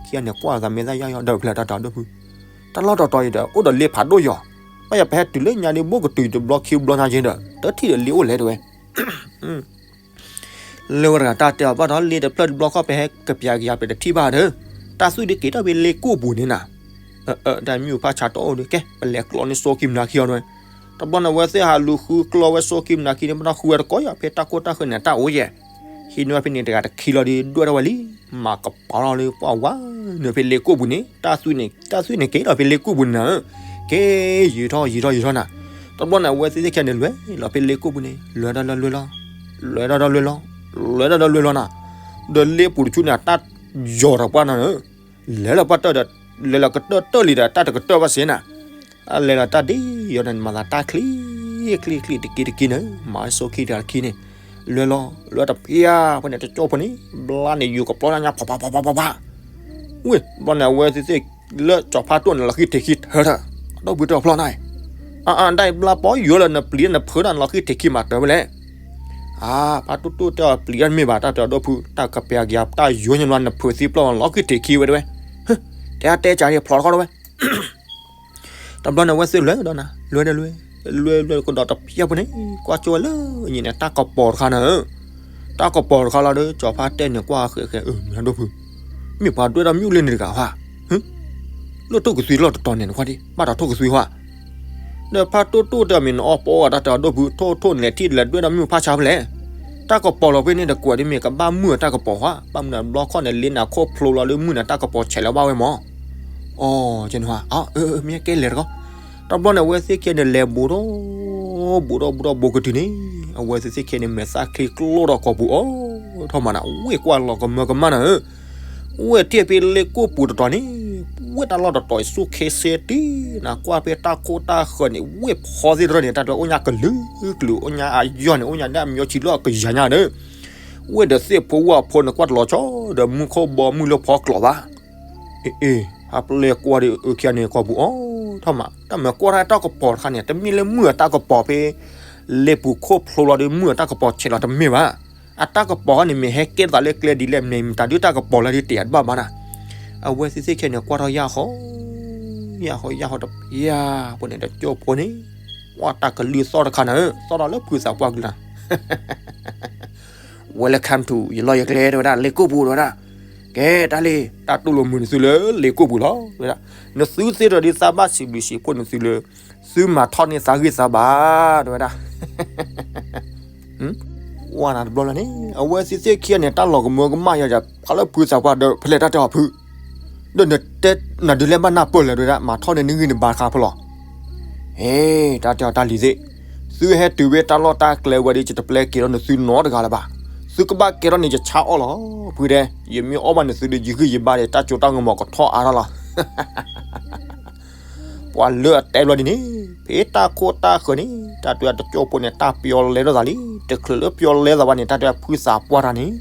ခံဂၤန့ၣ်ကွၢ်သးမ့ၢ်သၣ်ယၢ်ယီၤဒီးဖျၢၣ်တၢ်တဲအီၤဒီပုၢ်, တၢ်လီၢ်တတီၤအံၤဒီး အိၣ်ဒီးလ့ဖးဒိၣ်ယီၤ, ဘၣ်ယၤပဟဲတုၤလၢညါဒ်ဘိၣ်ကတုၤတဘျီခံဘျီညါက့ဒီး တထံၣ်ဒီးလ့အိၣ်လဲၣ်တဝဲ လၢဝဲတဂၤတၢ်တဲအီၤဘၣ်ဒီး လ့တဖျၢၣ်တဘျီခီ ပဟဲကပျးကယၤပတထံၣ်ဘၣ်ဒီး, တၢ်သွံၣ်ဒုးက့ၤထီၣ်ဖဲလ့ကိၣ်ပူၤန့ၣ်နၤ, တၢ်မ့ၣ်အူဖးဆါတအိၣ်ဒီး ကဲ ပလဲၤကျီန့ၢ်စိခံမနၤခံအီၤနဝဲ, တဘျီန့ၣ်အဝဲသ့ၣ်ဟးလူၤဃုကျီဝဲစိခံမနၤခံန့ၣ် ဘၣ်ဒီးဃုဝဲတကိးယၤ ဖဲတၢ်ခိၣ်တၢ်ဃၢၤန့ၣ် တၢ်အိၣ်ယဲၢ်, ဟံးန့ၢ်ဝဲဖဲန့ၣ်တဂၤတခံလီၤဒီး ဒွဲၣ်ထီၣ်ဝဲလံ, မၤကပီၤလီၤလၢပှၤဝါ နုာ်ဖဲလ့ကိၣ်ပူၤန့ၣ် တၢ်သွံၣ်န့ၣ် တၢ်သွံၣ်န့ၣ်က့ၤဒီးဖဲလ့ကိၣ်ပူၤန့ၣ်နၤဧၢ, က့ၤယံာ်ထီၣ်ယံာ်ထီၣ်ယံာ်ထီၣ်နၤ, တဘျီန့ၣ်အဝဲသ့ၣ်သ့ၣ်ခံဂၤန့ၣ် လဲၤလီၤဖဲလ့ကိၣ်ပူၤန့ၣ် လဲၤဒီးလဲၤလီၤ, လဲၤဒီးလဲၤလီၤ, လဲၤဒီးလဲၤလီၤနၤ, ဒီးလ့ပူၤတဆူန့ၣ် အတၢ်ယီၤဒီးပှၢ်နၤဧၢ, လဲၤလီၤပှၢ်တၢၢ်ဒီး လဲၤလီၤကတၢၢ်တၢၢ်လံဒီး တၢ်တကတၢၢ်ဘၣ်စ့နၤ, အလဲၤလီၤတၢ်ဒ်ယီၤန့ၣ် မၤသးတၢ်ချံ ချံချံတက့တက့န့ၣ် မၤစိခံတဂၤတခံန့ၣ်, လဲၤလီၤ လဲၤတဖျါ ဖဲန့ၣ်တကၠိဖိန့ၣ် ဘျါန့ၣ်ယူၤကပျီညါ ဖးဖးဖးဖးဖးဖး, ဝ့ၢ် ဘျီန့ၣ်အဝဲသ့ၣ်သ့ၣ် လၢကၠီၤဖါတိၣ်န့ၣ် လီၤဃံထံးခံထၢထၢ, ဒီပုၢ်တဖျီနၤ, အအဒၣ်ဘျါပီယူၤလၢနပျံၤနဖုးဒီး နလီၤဃံထံးခံမၤတၢ်ဝဲလဲၣ် အါ ဖါတိၣ်တိၣ်တဲအီၤပျံၤတမ့ၢ်ဘၣ် တၢ်တဲအီၤဒီပုၢ် တၢ်ကပျးကယၤ တၢ်ယိညါဘျီ နဖုးသံပျီလီၤဃံထံးခံဝဲတဝဲ, တဲအါတဲကၢ်ဒ်ဖျီတခီတဝဲ, တဘျီန့ၣ်အဝဲသ့ၣ်လဲၤဒီးနၤ လဲၤဒီးလဲၤ, လဲၤလဲၤကဒီးတဖျါဖိန့ၣ် ကွၢ်ကၠိဝဲလၢညါန့ၣ် တၢ်ကပီၤတခါနၤဧၢ, တၢ်ကပီၤတခါလီၤဒီး ကၠီၤဖါတဲန့ၣ် ကွၢ်ဃဲးဃဲး အၢ မ့ၢ်ဒီပုၢ်, မ့ၢ်ပှၤဒွဲၣ်ဒီးမ့ၣ်အူလၢန့ၣ်တဂၤဧါ, လၢထိၣ်ကသွံလီၢ်တတီၤန့ၣ် နကွၢ်ဒ် ဘၣ်တၢ်ထိၣ်ကသွံဧါ ဒီးဖါတိၣ်တိၣ်တဲအီၤ မ့ၢ်နအီၣ်ပီအီၣ်တၢ်တဲအီၤဒီပုၢ် ထိၣ်ထိၣ်န့ၣ်လဲၤထံၣ်လဲၤဒွဲၣ်ဒီးမ့ၣ်အူဖးဆါဖဲလဲၣ်, တၢ်ကပီၤလီၤဖဲန့ၣ်တကွဲးဒ်မ့ၢ်ကဘၣ်မုၢ်အတၢ်ကပီၤဧါ, ဘၣ်မနုၤဘျီခီန့ၣ် လ့နၤခိၣ်ဖျိလီၤဒီးမုၢ်နၤတၢ်ကပီၤဆဲးလီၤဘၣ်ဝဲမၢ်, အီ ကဲန့ၣ်ဧါ, အၢ မ့ၢ်ကဲလဲၤတခီ, တဘျီန့ၣ်အဝဲသ့ၣ်ခံဂၤန့ၣ် လဲၤဘူးထီၣ် ဘူးထီၣ်ဘူးထီၣ်ဘူးကတုၤန့ၣ် အဝဲသ့ၣ်သ့ၣ်ခံဂၤန့ၣ် မဲာ်သၣ်ချံကျိၣ်ဒီးကိာ်ပူၤအီၤထီၣ်မးနၤ ဝ့ၢ်ကွၢ်လီၤကမၢကမၣ်နၤဧၢ ဝ့ၢ်ထံၣ်ဖဲလ့ကိၣ်ပူၤတတီၤန့ၣ်, ဝ့ၢ်တၢ်လီၢ်တတီၤအံၤဆူၣ်ခ့စ့တံၢ်နၤ ကွၢ်ဖဲတၢ်ခိၣ်တၢ်ဃၢၤန့ၣ် ဝ့ၢ်ဖီသ့ၣ်တဖၣ်န့ၣ် တၢ်တဲအိၣ်ညါကလုာ်ကလုာ် အိၣ်ညါအယီၢ်န့ၣ် အိၣ်ညါဒၣ်အမံၤအီထံလီၢ်ကယၤညါဒီး, ဝ့ၢ်ဒီးသ့ၣ်ဖိဝၣ်ဖိန့ၣ် ကွၢ်တလီၤဆီဒီးမုၢ်ခိၣ်ဘီမုၢ်လၢဖီကျိးဘၣ် အ့ အ့ ဟးပျဲၢ်ကွၢ်ဒီးအၢခံဂၤန့ၣ် ကိာ်ပူၤအီၤထီၣ်မး တၢ်မၤကွၢ်တၢ်တၢ်ကပီၤတခါန့ၣ် တမ့ၢ်လၢမုၢ်အတၢ်ကပီၤဖဲ လ့ပူၤခိၣ်ဖျိလီၤဒီးမုၢ်အတၢ်ကပီၤဆဲးလီၤတမ့ၢ်ဘၣ်. အတၢ်ကပီၤန့ၣ်မ့ၢ်ဟဲကဲသးလၢကျဲဒ်လဲၣ် မ့ၢ်မတၤဒုးတၢ်ကပီၤလၢဒ်တဲာ်အတဘၣ်ဘၣ်နၤ. အဝဲသ့ၣ်သ့ၣ်ခံဂၤန့ၣ် ကွၢ်ထီၣ်ယၢ်ဃီ ယၢ်ဃီယၢ်ဃီတဖျါဖိန့ၣ် တကၠိၢ်ဖိန့ၣ် ကွၢ်တၢ်ကလုၢ်သီၣ်တခါနၤဧၢ သီၣ်ထီၣ်လၢဖုသးပှၢ်ကလုၢ်နၤ Welcome to ယလီၢ်ယကျဲတဲဝဲဒၣ် လ့ကိၣ်ပူၤတဲဝဲဒၣ်. ကဲတၢ်လံ တၢ်တူၢ်လိာ်မုာ်နသုလၢလ့ကိၣ်ပူၤလီၤတဲဝဲဒၣ်. နသုသ့ဒီးဒ်သးဘၣ်စံးဘျုးစံးဖှိၣ်နသုလၢ သုမၤထီၣ်န့ၢ်သးဂံၢ်သးဘါတဲဝဲဒၣ်. ဝဲနၤတဘျီလၢ်န့ၣ် အဝဲသ့ၣ်သ့ၣ်ခံဂၤန့ၣ် တၢ်လီၤကမၢကမၣ်ယၤယၤ ဖးလၢဖုသးပှၢ်ဒီး ဖဲလဲၣ်တၢ်တဲအီၤဖု ဒီးနတဲနဒုးလဲၤဘၣ်နၢ်ပၢၢ်လဲၣ်တဲဝဲဒၣ် မၤထီၣ်န့ၢ်နဂံၢ်နဘါတခါဖဲလီၤ. ဟ့ တၢ်တဲအီၤတၢ်လံၤသ့ၣ်, သုဟဲတုၤဝဲတၢ်လီၢ်တၢ်ကျဲဝဲဒီး ယတပျဲက့ၤဒီးနသုနီတဂၤလၢၤဘၣ်. သုကဘၣ်ကဲထီၣ်န့ၣ် ယဆါအီၣ်လီၤ. ဖုတဲ, ယမ့ၢ်အီၣ်ဘၣ်န့ၣ်သုဒီး ယဂံၢ်ယဘါဒီး တၢ်စိတၢ်ကမီၤကထီၣ်အါထီၣ်လီၤ. ပှၤလၢအတဲဘျီဒ်န့ၣ်, ဖဲတၢ်ခိၣ်တၢ်ဃၢၤန့ၣ် တၢ်တဲတကၠိၢ်ဖိန့ၣ် တၢ်ပျီလဲထီၣ်သးလံ. တချုးလၢပျီလဲသးဘၣ်န့ၣ် တၢ်တဲဖုသးပှၢ်တၢ်န့ၣ်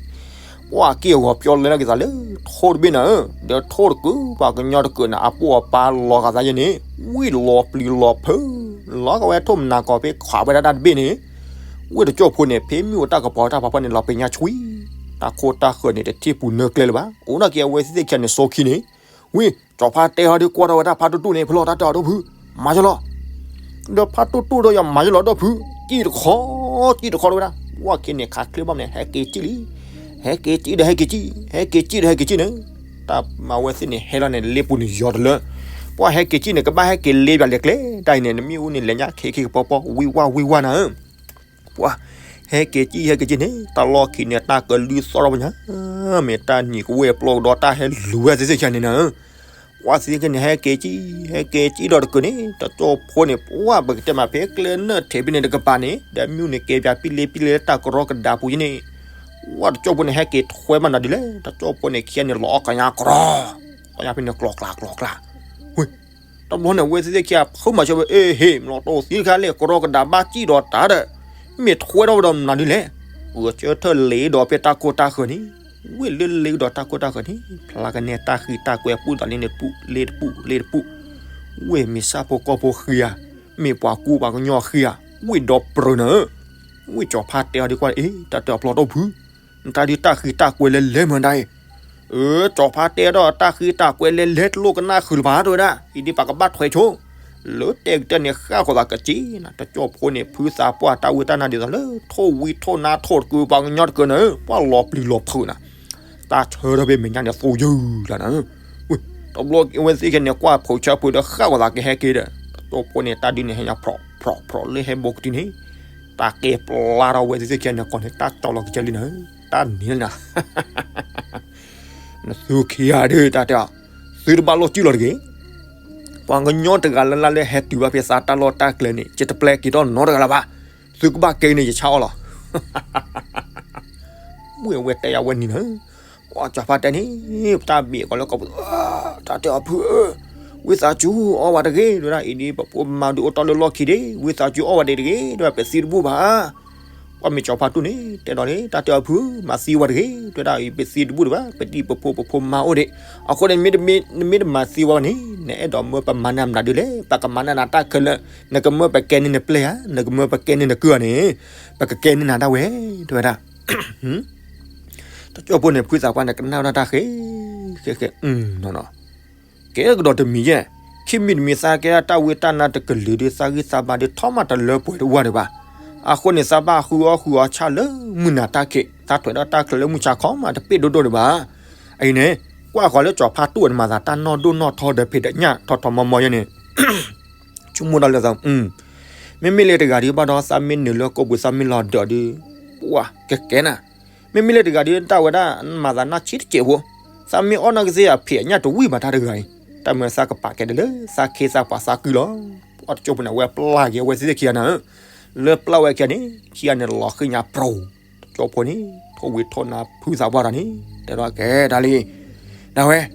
ပှၤက့ၢ်အဂီၤပျီလဲထီၣ်က့ၤသးလၢ ထိၣ်တဘ့ၣ်နၤဧၢ, ဒီးထိၣ်တကုာ် ပှၤကညီတကုာ်န့ၣ် အပိၢ်အပၢ်လီၤဂာ်သးယဲန့ၣ် ဝံၣ်လီၤပျံၤလီၤဖုး လီၤကဝဲထိၣ်မနၤကီၢ်ဖဲခးဝဲဒၣ်တၢ်တဘ့ၣ်န့ၣ်, ဝ့ၢ်တကၠိၢ်ဖိန့ၣ် ဖဲမ့ၣ်အူတၢ်ကပီၤတၢ်ဖးဖီန့ၣ် လီၤပညါဆွံ, တၢ်ခိၣ်တၢ်ဃၢၤန့ၣ် တထံၣ်ပူၤနၢကျဲလၢၤဘၣ်. အိၣ်နာ်က့အဝဲသ့ၣ်သ့ၣ်ခံဂၤန့ၣ် စိခံန့ၣ် ဝံၣ် ကၠီၤဖါတဲဟီဒီးကွၢ်ထီၣ်ဝဲဒၣ်ဖါတိၢ်တိၢ်န့ၣ် ဖဲလီၤတၢ်တဲအီၤဒီးဖု မၤယလီၤ. ဒီးဖါတိၢ်တိၢ်ဒီးယမၤယလီၤဒီးဖု, စံၣ်တခီ, စံၣ်တခီဒီးဝဲဒၣ်, ဝဲက့ၤန့ၣ်ခးချ့ဘၣ်န့ၣ် ဟဲက့ၤစံၣ်လံ, ဟဲက့ၤစံၣ်ဒီးဟဲက့ၤစံၣ်, ဟဲက့ၤစံၣ်ဒီးဟဲက့ၤစံၣ်န့ၣ်, တၢ်မၤဝဲသ့ၣ်န့ၣ် ဟဲလီၤန့ၣ် လ့ပူၤန့ၣ်ယီၤတလၢ, ပှၤဟဲက့ၤစံၣ်န့ၣ် ကဘၣ်ဟဲက့ၤလ့ပျးလဲၤကျဲ, တၢ်အံၤန့ၣ် နမ့ၣ်အူန့ၣ် လဲၤညါခဲခံကပီၤပီၤ ဝံၣ်ဝါဝံၣ်ဝါနၤဧၢ ပှၤဟဲက့ၤစံၣ်ဟဲက့ၤစံၣ်န့ၣ် တၢ်လီၢ်ခံန့ၣ် တၢ်ကလုၢ်သီၣ်ထီၣ်ပညါ, မ့ၢ်တၢ်နံၤကဝဲၢ်ပျီကဒီးတၢ်ဟဲလူၤဝဲသ့ၣ်သ့ၣ်ခံဂၤန့ၣ်နၤဧၢ, ပှၤသ့ၣ်သ့ၣ်ခံဂၤန့ၣ် ဟဲက့ၤစံၣ် ဟဲက့ၤစံၣ်ဒီးတကုာ်န့ၣ် တကၠိၢ်ဖိန့ၣ် ပှၤပကတဲမးဖဲကျဲနၢၣ်ထဲးဖဲန့ၣ်တကပၤန့ၣ် ဒီးမ့ၣ်အူန့ၣ် ကဲပၠးပံၣ်လ့ပံၣ်လ့လၢတၢ်ကရီကဒါပူၤယဲန့ၣ်, ပှၤတကၠိၢ်ဖိန့ၣ် ဟဲက့ၤထွဲမးနၤဒ်လဲၣ် တကၠိၢ်ဖိန့ၣ် ခံဂၤန့ၣ် လီၤအီၣ်ကညါကရီ သီညါဖဲန့ၣ်ကျီကျါကျီကျါ, ဝ့ၢ် တဘျီန့ၣ် ဝဲသ့ၣ်သ့ၣ်ခံဂၤ ဖုမၤဆၢဝဲ အ့ဟ့ၣ် မလီၤတိၢ်သံတခါလဲၣ် ကရီကဒးဘၣ်စံၣ်ဒီးတၢ်ဒီး မ့ၢ်ထွဲထီၣ်ဝဲဒီးမနုၤဒ်လဲၣ်, ဂဲၤဆၢထၢၣ်လ့ဒီးဖဲတၢ်ကိၢ်တၢ်ဃၢၤန့ၣ်, ဝ့ၢ်လၢလ့ဒီးတၢ်ကိၢ်တၢ်ဃၢၤန့ၣ် ဖျါကနဲတၢ်ဃံးတၢ်ကွဲၤပူၣ်သးလံန့ၣ်တပူၤ လ့တပူၤ လ့တပူၤ, ဝ့ၢ်မ့ၢ်ဆၣ်ဖိကီၢ်ဖိဃံဧါ, မ့ၢ်ပှၤကူပှၤကညီဃံဧါ, ဝ့ၢ်ဒီပြၢၤနၤဧၢ, ဝ့ၢ်ကၠီၤဖါတဲအီၤဒ်ကွၢ်အ့ တၢ်တဲအီၤဖျီတအိၣ်ဖုး နတၢ်ဒုးတၢ်ဃံးတၢ်ကွဲၤလဲၤလဲၤမၤဒၣ်အံၤ, အၢ ကၠီၤဖါတဲဒီးတၢ်ဃံးတၢ်ကွဲၤလဲၤလဲၤတလိၣ်ကနၣ်ဃုာ်လၢၤဘၣ်တဲဝဲဒၣ်, အံၤဒ်ပှၤကဘၣ်ထွဲဆိ, လၢတဲကတၢၢ်န့ၣ် ဃၣ်ဃီၤသးကစ့နၤ တကၠီၣ်ဖိန့ၣ် ဖုသးပှၢ်တၢ်ဝံတၢ်နါဒ်သိးလၢ ထိၣ်ဝံထိၣ်နါထိၣ်တကုပှၤကညီတကုန့ၣ် ပှၤလီၤပျံၤလီၤဖုးနၤ, တၢ်ဆၢထၢၣ်ဖဲမဲာ်ညါန့ၣ်သိယုၢ်လၢနၤ, ဝ့ၢ် တဘျီဝဲသ့ၣ်ခဲန့ၣ် ကွၢ်ဖုးဆၢဖုးဒီးဃၣ်ဃီၤသးကဟဲက့ၤဒီး, တကၠီၣ်ဖိန့ၣ် တၢ်ဒုးန့ၣ်ဟဲညါ ဖြီၣ်ဖြီၣ်ဖြီၣ်လၢဟဲဘိကတံၢ်န့ၣ်, တၢ်ကဲပျါထီၣ်ဝဲသ့ၣ်သ့ၣ်ခံဂၤန့ၣ် ကီၢ်န့ၣ် တၢ်တီလီၤကစၢၢ်လံနၤ, တၢ်နံၤလၢနၤ, နသူခံဂၤဒုး တၢ်တဲအီၤ, သုတဘၣ်လိၣ်စုၣ်လီၤတဂ့ၤ, ပှၤကညီတဂၤလၢ်လၢ်လၢဟဲတုၤဘၣ်ဖဲသးတၢ်လီၢ်တၢ်ကျဲန့ၣ် ယတပျဲက့ၤထီၣ်နီတဂၤလၢၤဘၣ်, သုကဘၣ်ကဲန့ၣ် ယဆါအီၣ်လီၤ မ့ၢ်အဝဲတဲယၤဝဲနံၤလၢ, ပှၤကၠီၤဖါတဲန့ၣ်, ပတၢ်ဘ့ၣ်ကီးလၢကီၢ်ပူၤ, တၢ်တဲအီၤဖုဧၢ, ဝံသးစူၤအီၣ်ဝဲတဂ့ၤ တဲဝဲဒၣ်, အံၤဒ်ပဖိပမါဒုးအိၣ်တီၢ်လၢလီၢ်ခံဒ့, ဝံသးစူၤအီၣ်ဝဲဒၣ်တဂ့ၤ တဲဝဲဒၣ်, ပသံတဘူၣ်ဘၣ်. ပှၤမ့ၢ်ကၠီၤဖါတူၢ်န့ၣ် တဲဒီးန့ၣ် တၢ်တဲအီၤဖုဧၢ, မၤသံဝဲတဂ့ၤ တဲဝဲဒၣ်, အံၤပသံတဘူၣ်ဒံးဘၣ်, ပဒံၣ်ပဖိပဖိမါအိၣ်ဒံး, အဃိန့ၣ် နမ့ၢ်တမၤသံဝဲဘၣ်န့ၣ် နအဲၣ်ဒိးမၢပမၤန့ၢ်နၤဒုးလဲၣ်, ပကမၤန့ၢ်နၤတၢ်ခဲလၢာ်, နကမၢပကဲန့ၢ်နပျဲၢ်ဧါ, နကမၢပကဲန့ၢ်နကုၢ်ဧါန့ၣ်, ပကကဲန့ၢ်နၤဒၣ်ဝဲ, တဲဝဲဒၣ် တကၠိဖိန့ၣ် ဖုသးပှၢ်န့ၣ် ကနၣ်ဝဲဒၣ်တၢ်ဃဲ, ဃဲဃဲ, နီၢ်နီၢ်, ကဲကဒီးတမံၤယဲၢ်, ခံမံၤတမံၤသးကဲဒၣ်တၢ်ဝံတၢ်နါတကလုာ်ဒီး သးဂံၢ်သးဘါဒီး ထီၣ်မးတလၢပှဲၤတအိၣ်ဒံးဘၣ်. အဃိန့ၣ် သးဘၣ်ဃုအီၣ်ဃုအီဆၣ်လၢမုၢ်နၤတၢ်ခံး, သးထွဲဒီးတၢ်ချၢလၢမုၢ်ဆါခီမး တပ့ၢ်ဒိၣ်ဒိၣ်ဒံးဘၣ်. အံၤန့ၣ် ကွၢ်ဃီၤလၢကၠီၤဖါတူၢ်အီၤန့ၣ် မၤသးတၢ်နီၢ်ဒိၣ်နီၢ်ထီဒီးဖံးဒီးညၣ်ထီထီမီမီယဲၢ်န့ၣ် ဆိကမိၣ်ဒၣ်လၢသး, မ့မ့ၢ်လၢတဂၤဒံးဘၣ်ဒီး သးမ့ၢ်နုာ်လၢကိာ်ပူၤ သးမ့ၢ်လီၤဒၢးဒုး, ပှၤကကဲနၤ, မ့မ့ၢ်လၢတဂၤဒုး တၢ်ဝဲဒၣ် မၤသးနၢ်ဆံးတစဲးဖိ, သးမ့ၢ်အီၣ်နီၢ်ကသ့ၣ်အဖံးအညၣ်တဝံၣ်ဘၣ်တၢ်တဂၤအံၤ, တၢ်မၤသးကပာ်ကဲဒၣ်လၢ သးခ့သးပှၤသးကုၢ်လီၤ. ပှၤတကၠိဖိန့ၣ် အဝဲပျၢ်က့ၤအဝဲသ့ၣ်ခံဂၤန့ၣ်, လၢပျၢ်ဝဲခံဂၤန့ၣ် ခံဂၤန့ၣ်လီၤဃ့ၣ်ညါပြီၤ တကၠိဖိန့ၣ် ထိၣ်ဝံၤထိၣ်နါဖုသးပှၢ်တၢ်န့ၣ် တဲဒၣ်ကဲဒၣ်လံ, ဒၣ်ဝဲ, ဒ်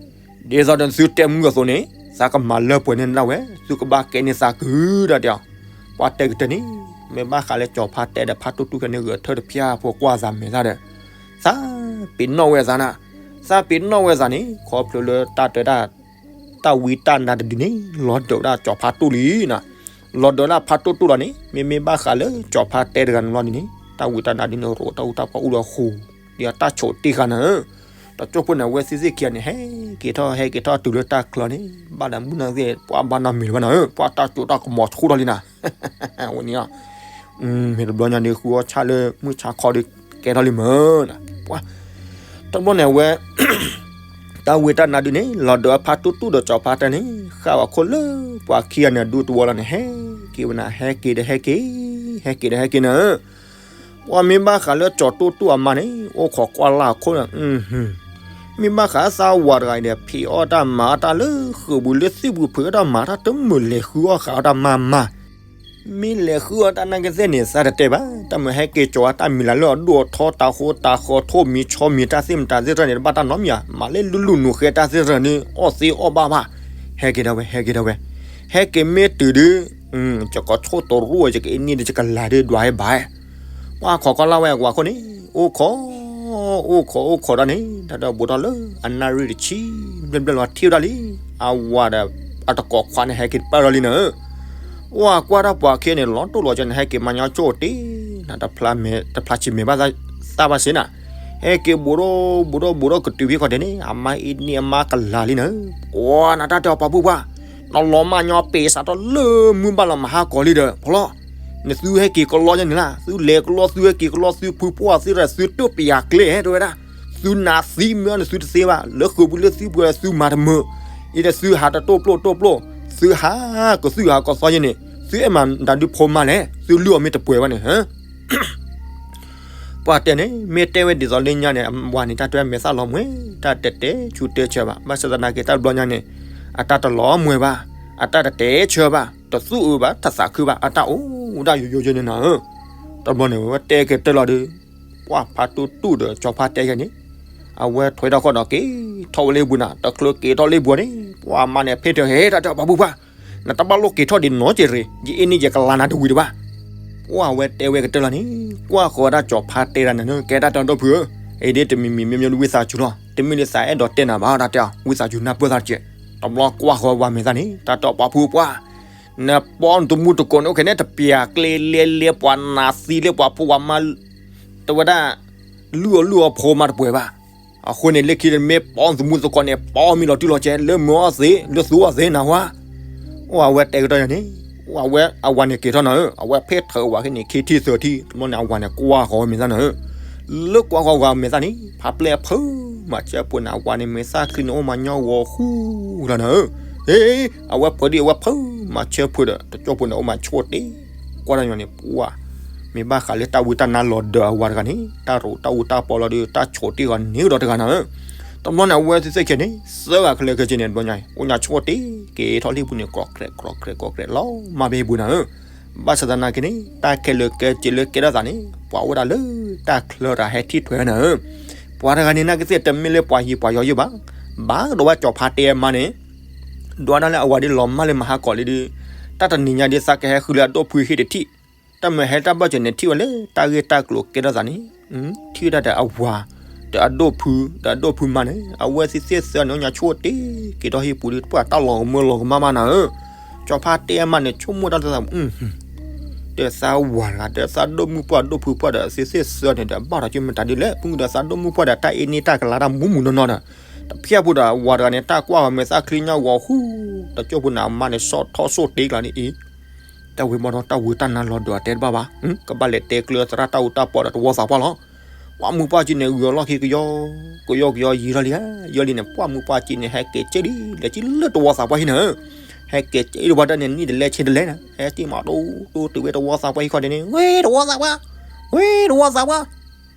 သိးဒီးသုတဲမုၢ်အသိးန့ၣ် သးကမၤလၢပှဲၤန့ၢ်ဒၣ်ဝဲ, သုကဘၣ်ကဲန့ၢ်သးကုၢ်ဒၣ်တဲအီၤ, ပှၤတဲကတၢၢ်န့ၣ်, မ့ၢ်ဘၣ်ဃးလၢကၠီၤဖါတဲဒီးဖါတူၢ်တူၢ်ခဲန့ၣ် ဂဲၤထၢၣ်တဖျၢၣ်ဖိကွၢ်သးမဲာ်သၣ်ဒီး, သးပ့ၤနီၣ်ဝဲသးနၤ, သးပ့ၤနီၣ်ဝဲသးန့ၣ် ခီဖျိလၢတၢ်တဲဒၣ် တၢ်ဝံတၢ်နါတဒုန့ၣ် လီၤဒၢးဝဲဒၣ်ကၠီၤဖါတူၢ်လံနၤ, လီၤဒၢးဒၣ်ဖါတူၢ်တူၢ်လီၤန့ၣ် မ့မ့ၢ်ဘၣ်ဃးလၢကၠီၤဖါတဲတဂၤန့ၣ်လီၤဒ်န့ၣ် တၢ်ဝံတၢ်နါဒုန့ၣ် ရိးတၢ်အူတၢ်ပီၢ်အိၣ်ဒီးဃိာ်, ဒ်အတၢ်ဆိးတ့ၢ်ဃာ်နၤ, တကၠိဖိန့ၣ် အဝဲသ့ၣ်သ့ၣ်ခံဂၤန့ၣ် ဟဲက့ၤထီၣ် ဟဲက့ၤထီၣ်တုၤလၢတၢ်ချၢန့ၣ် ဘၣ်ဒီးမုၢ်နၤသ့ၣ် ပှၤဘၣ်နီတမံၤလၢၤဘၣ်နၤ, ပှၤတၢ်စိတၢ်ကမီၤဆူၣ်ထီၣ်လံနၤ, ဝဲန့ၣ်လီၤ, မ့ၢ်တဘျီညါဒုး ဃုအီၣ်ဆၣ်လၢမုၢ်ဆါခီဒုး ကဲထီၣ်လံမၢ်နၤ, ပှၤ တဘျီန့ၣ် အဝဲ တၢ်ဝံတၢ်နါဒုန့ၣ် လီၤဒၢးဖါတူၢ်တူၢ်ဒီးကၠီၤဖါတဲန့ၣ် ဃၣ်ဝဲခိၣ်လၢပှၤခံဂၤန့ၣ် ဒူတဝီလီၤန့ၣ် ဟဲက့ၤဝဲနၤ ဟဲက့ၤဒီးဟဲက့ၤ, ဟဲက့ၤဒီးဟဲက့ၤနၤ, ပှၤမ့ၢ်ဘၣ်ဃးလၢကၠီၤတူၢ်တူၢ်အမါန့ၣ် အိၣ်ခိးကွၢ်လၢ်အခိၣ်န့ၣ်, မ့ၢ်ဘၣ်ဃးသးဝၤတဂၤအံၤဒီး ဖံးအီၣ်တၢ်မၤအီၣ်တၢ်လၢဃုာ်ပူၤလၢသံၣ်ပူၤ ဖုးအီၣ်တၢ်မၤတၢ်တမုာ်လဲၤဃုအီၣ်ဃာ်အီၣ်တၢ်မၤမၤ မ့ၢ်လဲၤဃုအီၣ်တၢ်နာ်က့သ့ၣ်န့ၣ် သးတတဲဘၣ်, တၢ်မုာ်ဟဲက့ၤကၠီၤအီၣ်တၢ်မံၤလၢ်လၢအဒိၣ်အထီ တၤဃိတၤဃီ ထိၣ်မံၤဆီမံၤ တၢ်သ့ၣ်မတၤသ့ၣ်တဖၣ်န့ၣ် တဘၣ်တၢ်နီတမံၤဧါ, မၤလၢလူလူနူၤဃဲတၢ်သ့ၣ်တဖၣ်န့ၣ် အီၣ်သ့အီၣ်ဘၣ်ဘၣ်, ဟဲက့ၤဒၣ်ဝဲ ဟဲက့ၤဒၣ်ဝဲ, ဟဲက့ၤမ့ၢ်တုၤဒုး ယကဆိၣ်တရူၢ် ယကအ့န့ၢ်ဒီး ယကလၤဒုးဒွးဟဲဘၣ်, ပှၤခိးကွၢ်လၢ်ဝဲအဝၤခိၣ်န့ၣ် အိၣ်ခိး အိၣ်ခိး အိၣ်ခိးဒၣ်န့ၣ် တၢ်ဒီးဘူးထီၣ်လၢအနၣ်ရံၣ်တဆံ ဘျဲၣ်ဘျဲၣ်လီၤထံၣ်ဝဲဒၣ်လံ, အဝၤဒီး အတကိးခွါန့ၣ် ဟဲက့ၤတပၢၢ်ထီၣ်လံနၤ, အိၣ်အကွၢ်တၢ်ပှၤခံဂၤန့ၣ် လီၤတိၢ်လီၤကၠီန့ၣ် ဟဲက့ၤမၤညီကၠိၣ်တ့ၢ်နၤ တဖျါမဲာ် တဖျါဆံးမဲာ်ဘၣ်သးဘၣ်စ့ၢ်နၤ, ဟဲက့ၤဘူးထီၣ် ဘူးထီၣ် ဘူးထီၣ်ကတုၤဖဲခီၣ်ဒဲးန့ၣ် အမါအ့န့ၢ်အမါကလၤလံနၤ, ပှၤနတၢ်တဲအီၤပှၤဘူၣ်ပှၢ် နလီၤမၢ်ညီပ့ၤစးထီၣ်လၢမုၢ်ဘၣ်လီၤမဟါကီၤလံဒီး ဖီလီၤ, နသုဟဲက့ၤကလီယဲန့ၣ်လၢ သုလဲၤကလီ သုဟဲက့ၤကလီ သုဖုပှၢ်သ့ၣ်တဖၣ် သုတိၢ်ပယၤကျဲဟဲတဲဝဲဒၣ်, သုနၤသံမ့ၢ်အီၤန့ၣ် သုတသ့ဘၣ် လၢဃုာ်ပူၤလၢသံပူၤ သုမၤတမုာ်, အံၤဒီးသုဟးတတိၢ်ပျိၢ်တိၢ်ပျိၢ်, သုဟးကသုၣ်ဟးကီၤသီယဲန့ၣ် သုအဲၣ်မၤတၢ်ဒုးဖိမါလဲၣ်, သုလုၢ်အီၤမ့ၢ်တပှဲၤဘၣ်န့ၣ် ပှၤတဲန့ၣ် မ့ၢ်တဲဝဲဒ်သိးလၢညါန့ၣ် အဝၤန့ၣ် တၢ်တဲမဲာ်သၣ်လီၤမှဲ တၢ်တတဲဆူးတဲဆၢဘၣ်, ဘၣ်ဆၣ်သနာ်က့ တၢ်တဘျီညါန့ၣ် အတၢ်တလီၤမှဲဘၣ်, အတၢ်တတဲဆၢဘၣ်, တသူၣ်အုးဘၣ် တသးခုဘၣ်, အတၢ်အိၣ်ဒၣ်ယိယိယိန့ၣ်နၤဧၢ, တဘျီန့ၣ် ဝဲတဲက့ၤတဲလီၤဒုး, ပှၤဖါတူၢ်တူၢ်ဒီးကၠီၤဖါတဲယဲန့ၣ်, အဝဲထွဲထီၣ်ခီၣ်ဒီးက့ၤထီၣ်ဝဲလၢဟံၣ်ပူၤနၤ, တချုးက့ၤထီၣ်လၢဟံၣ်ပူၤန့ၣ် ပှၤမါန့ၣ်ဖ့ၣ်ထၢၣ်ဟဲတၢ်တဲအီၤ ပှၤဖိခွါ, နတဘၣ်လိၣ်က့ၤထီၣ်ဒံးနီတစဲးရ့ၣ်, ယအ့ၣ်န့ၢ်ယကလၤနၤတဝံၤဒံးဘၣ်. ပှၤဝဲတဲဝဲကတၢၢ်လီၤန့ၣ်, ကွၢ်ဃီၤဝဲဒၣ်ကၠီၤဖါတဲဒၣ်န့ၣ် ကဲတၢ်တဲအီၤ ဒီပုၢ်ဧၢ, အံၤဒ်တမံၤမံၤမံၤမံၤဒ်ဝံသးစူၤလီၤ, တမ့ၢ်ဒ်သးအဲၣ်ဒိးတဲနၤဘၣ် တၢ်တဲအီၤ ဝံသးစူၤနၢ်ပၢၢ်သးတက့ၢ်. တဘျီကွၢ်ဃီၤဝဲမ့ၢ်သးန့ၣ် တၢ်တဲအီၤ ပှၤဖိခွါ, နပီနသမူသကိးန့ၣ် အိၣ်ခဲန့ၣ် တပျၢ်ကျဲလဲလဲ ပှၤနးသံလၢပှၤဖိပှၤမါ တဲဝဲဒၣ် လုၢ်အီၣ်လုၢ်အီဖိမးတပှဲၤဘၣ်. အဃိန့ၣ် လၢခံတမ့ၢ်ပီသမူသကိးန့ၣ် ပီမံလီၤတုၤလီၤကဲ လၢမုာ်အီၣ်သ့ လၢသူအီၣ်သ့နၤဝါ. အိၣ်အဝဲတဲကတၢၢ်ယၤန့ၣ်, အဝဲအဝၤန့ၣ်က့ၤထီၣ်နၤဧၢ, အဝဲဖ့ၣ်ထၢၣ်ဝၤခဲန့ၣ် ခံထံၣ်သၢထံၣ်, တဘျီန့ၣ် အဝၤန့ၣ်ကွၢ်ဃီၤဝဲမ့ၢ်သးနၤဧၢ. လၢကွၢ်ဃီၤဝဲမ့ၢ်သးန့ၣ် ဖးပျဲၢ်အဖၢမၤဆၢဖိန့ၣ် အဝၤန့ၣ်မ့ၢ်သၣ်ချံန့ၣ် အိၣ်မၤညီဝီၤဃူလီၤနၤဧၢ. ဟ့, အဝဲဖၢဒ်အဝဲဖၢမၤဆၢဖိဒီး တကၠိဖိန့ၣ် အိၣ်မၤဆိၣ်တ့ၢ်, ကွၢ်တၢ်ညီန့ၣ် ပှၤ မ့ၢ်ဘၣ်ဃးလၢတၢ်ဝံတၢ်နါလီၤဒၢးအဝၤတဂၤန့ၣ် တၢ်ရူးတၢ်အူတၢ်ပီလီၤဒီး တၢ်ဆိးတ့ၢ်ဂီၤန့ၢ်ကဒီးတဂၤနၤဧၢ. တဘျီန့ၣ် အဝဲသ့ၣ်သ့ၣ်ခဲန့ၣ် သၢဂၤခဲလၢာ်ခဲဆ့န့ၣ် တဘျီညါ အိၣ်ညါဆိၣ်တ့ၢ်က့ၤထီၣ်လၢဟံၣ်ပူၤန့ၣ် ကြီးကြဲးကြီးကြဲးကြီးကြဲးလီၤမၢ်ဖဲဟံၣ်ပူၤနၤဧၢ. ဘၣ်ဆၣ်သနာ်က့န့ၣ် တၢ်ခဲလၢာ်ခဲဆ့လၢကဲထီၣ်သးန့ၣ် ပှၤအိၣ်ဝဲဒၣ်လၢတၢ်ချၢတၢ်ဟဲထံၣ်ထွဲနၤဧၢ. ပှၤတဂၤန့ၣ် နာ်က့သ့ၣ်တမ့ၢ်လၢပှၤယံၤပှၤယီၤယုၢ်ဘၣ်, ဘၣ်ကဒီးဝဲကၠီၤဖါတဲအမါန့ၣ် ဒွးဒၣ်လၢအဝၤဒ်လီၤမၢ်လၢမဟါကီးလံဒီး တၢ်တနံၤညါဒ်သးကဟဲဃုလၢအဒိၣ်ဖုဟံၣ်တထံၣ်, တၢ်မ့ၢ်ဟဲတၢ်ဘၢၣ်စၢၤန့ၣ် ထံၣ်ဝဲလၢတၢ်ဂ့ၢ်တၢ်ကျိၤကဲထီၣ်သးန့ၣ်, ထံၣ်ဝဲဒၣ်ဒီးအဝၤ, ဒီးအဒိၣ်ဖု, ဒီးအဒိၣ်ဖုမါန့ၣ် အဝဲသ့ၣ်သ့ၣ်သၢန့ၣ် အိၣ်ညါဆိၣ်တ့ၢ်က့ၤထီၣ်ဟံၣ်ပူၤဒီး ပှၤတၢ်လီၤကမၢလီၤကမၣ်မးနၤဧၢ. ကၠီၤဖါတဲအမါန့ၣ် ဆိကမိၣ်တၢ်သး ဒီးသးဝၤတဂၤ ဒီးသးဒိၣ်မုၣ်ပှၢ်ဒိၣ်ဖုပှၢ်ဒီးသ့ၣ်သ့ၣ်သၢန့ၣ်ဒီး ဘၣ်ထီၣ်က့ၤမတၤဒ်လဲၣ်, ပမ့ၢ်ဒီးသးဒိၣ်မုၣ်ပှၢ်ဒီးတၢ်အ့ၣ်န့ၢ်တၢ်ကလၤတၢ်မူမူနီၢ်နီၢ်ဒီး တဖျၢၣ်ဖိဒီးဝၤတဂၤန့ၣ် တၢ်ကွၢ်ဃီၤမ့ၢ်သၣ်ချံညါဝီၤဃူ, တကၠိဖိန့ၣ် အမါန့ၣ် ဆီၣ်ထီၣ်ဆိၣ်တ့ၢ်ကျါန့ၣ်အံၤ တၢ်ဝံၤဘၣ်ဒီးတၢ်ဝံတၢ်နါလီၤဒွးတဲတဘၣ်ဘၣ်, ကဘၣ်လဲၤတဲကျၢၤသရၣ်တၢ်အူတၢ်ပီဒီးတဝီသးပှၢ်လီၤ. ပှၢ်မုၢ်ပှၢ်က့န့ၣ် ဂုာ်အလီၢ်ခံကယီ, ကယီကယီယံာ်ထီၣ်လံဧါ, ယီၤလံန့ၣ် ပှၢ်မုၢ်ပှၢ်က့န့ၣ် ဟဲက့ၤက့ၤလံ လဲၤက့ၤလၢတဝီသးပှၢ်ဟံၣ်နၤဧၢ, ဟဲက့ၤက့ၤတဝီတၢ်န့ၣ် နံၣ်တလဲဆံတလဲနၤ, ဟဲက့ၤမးတိတိတုၤဝဲတဝီသးပှၢ်ဟံၣ်ခီဒ်န့ၣ် ဝ့ၢ်တဝီသးပှၢ်, ဝ့ၢ်တဝီသးပှၢ်,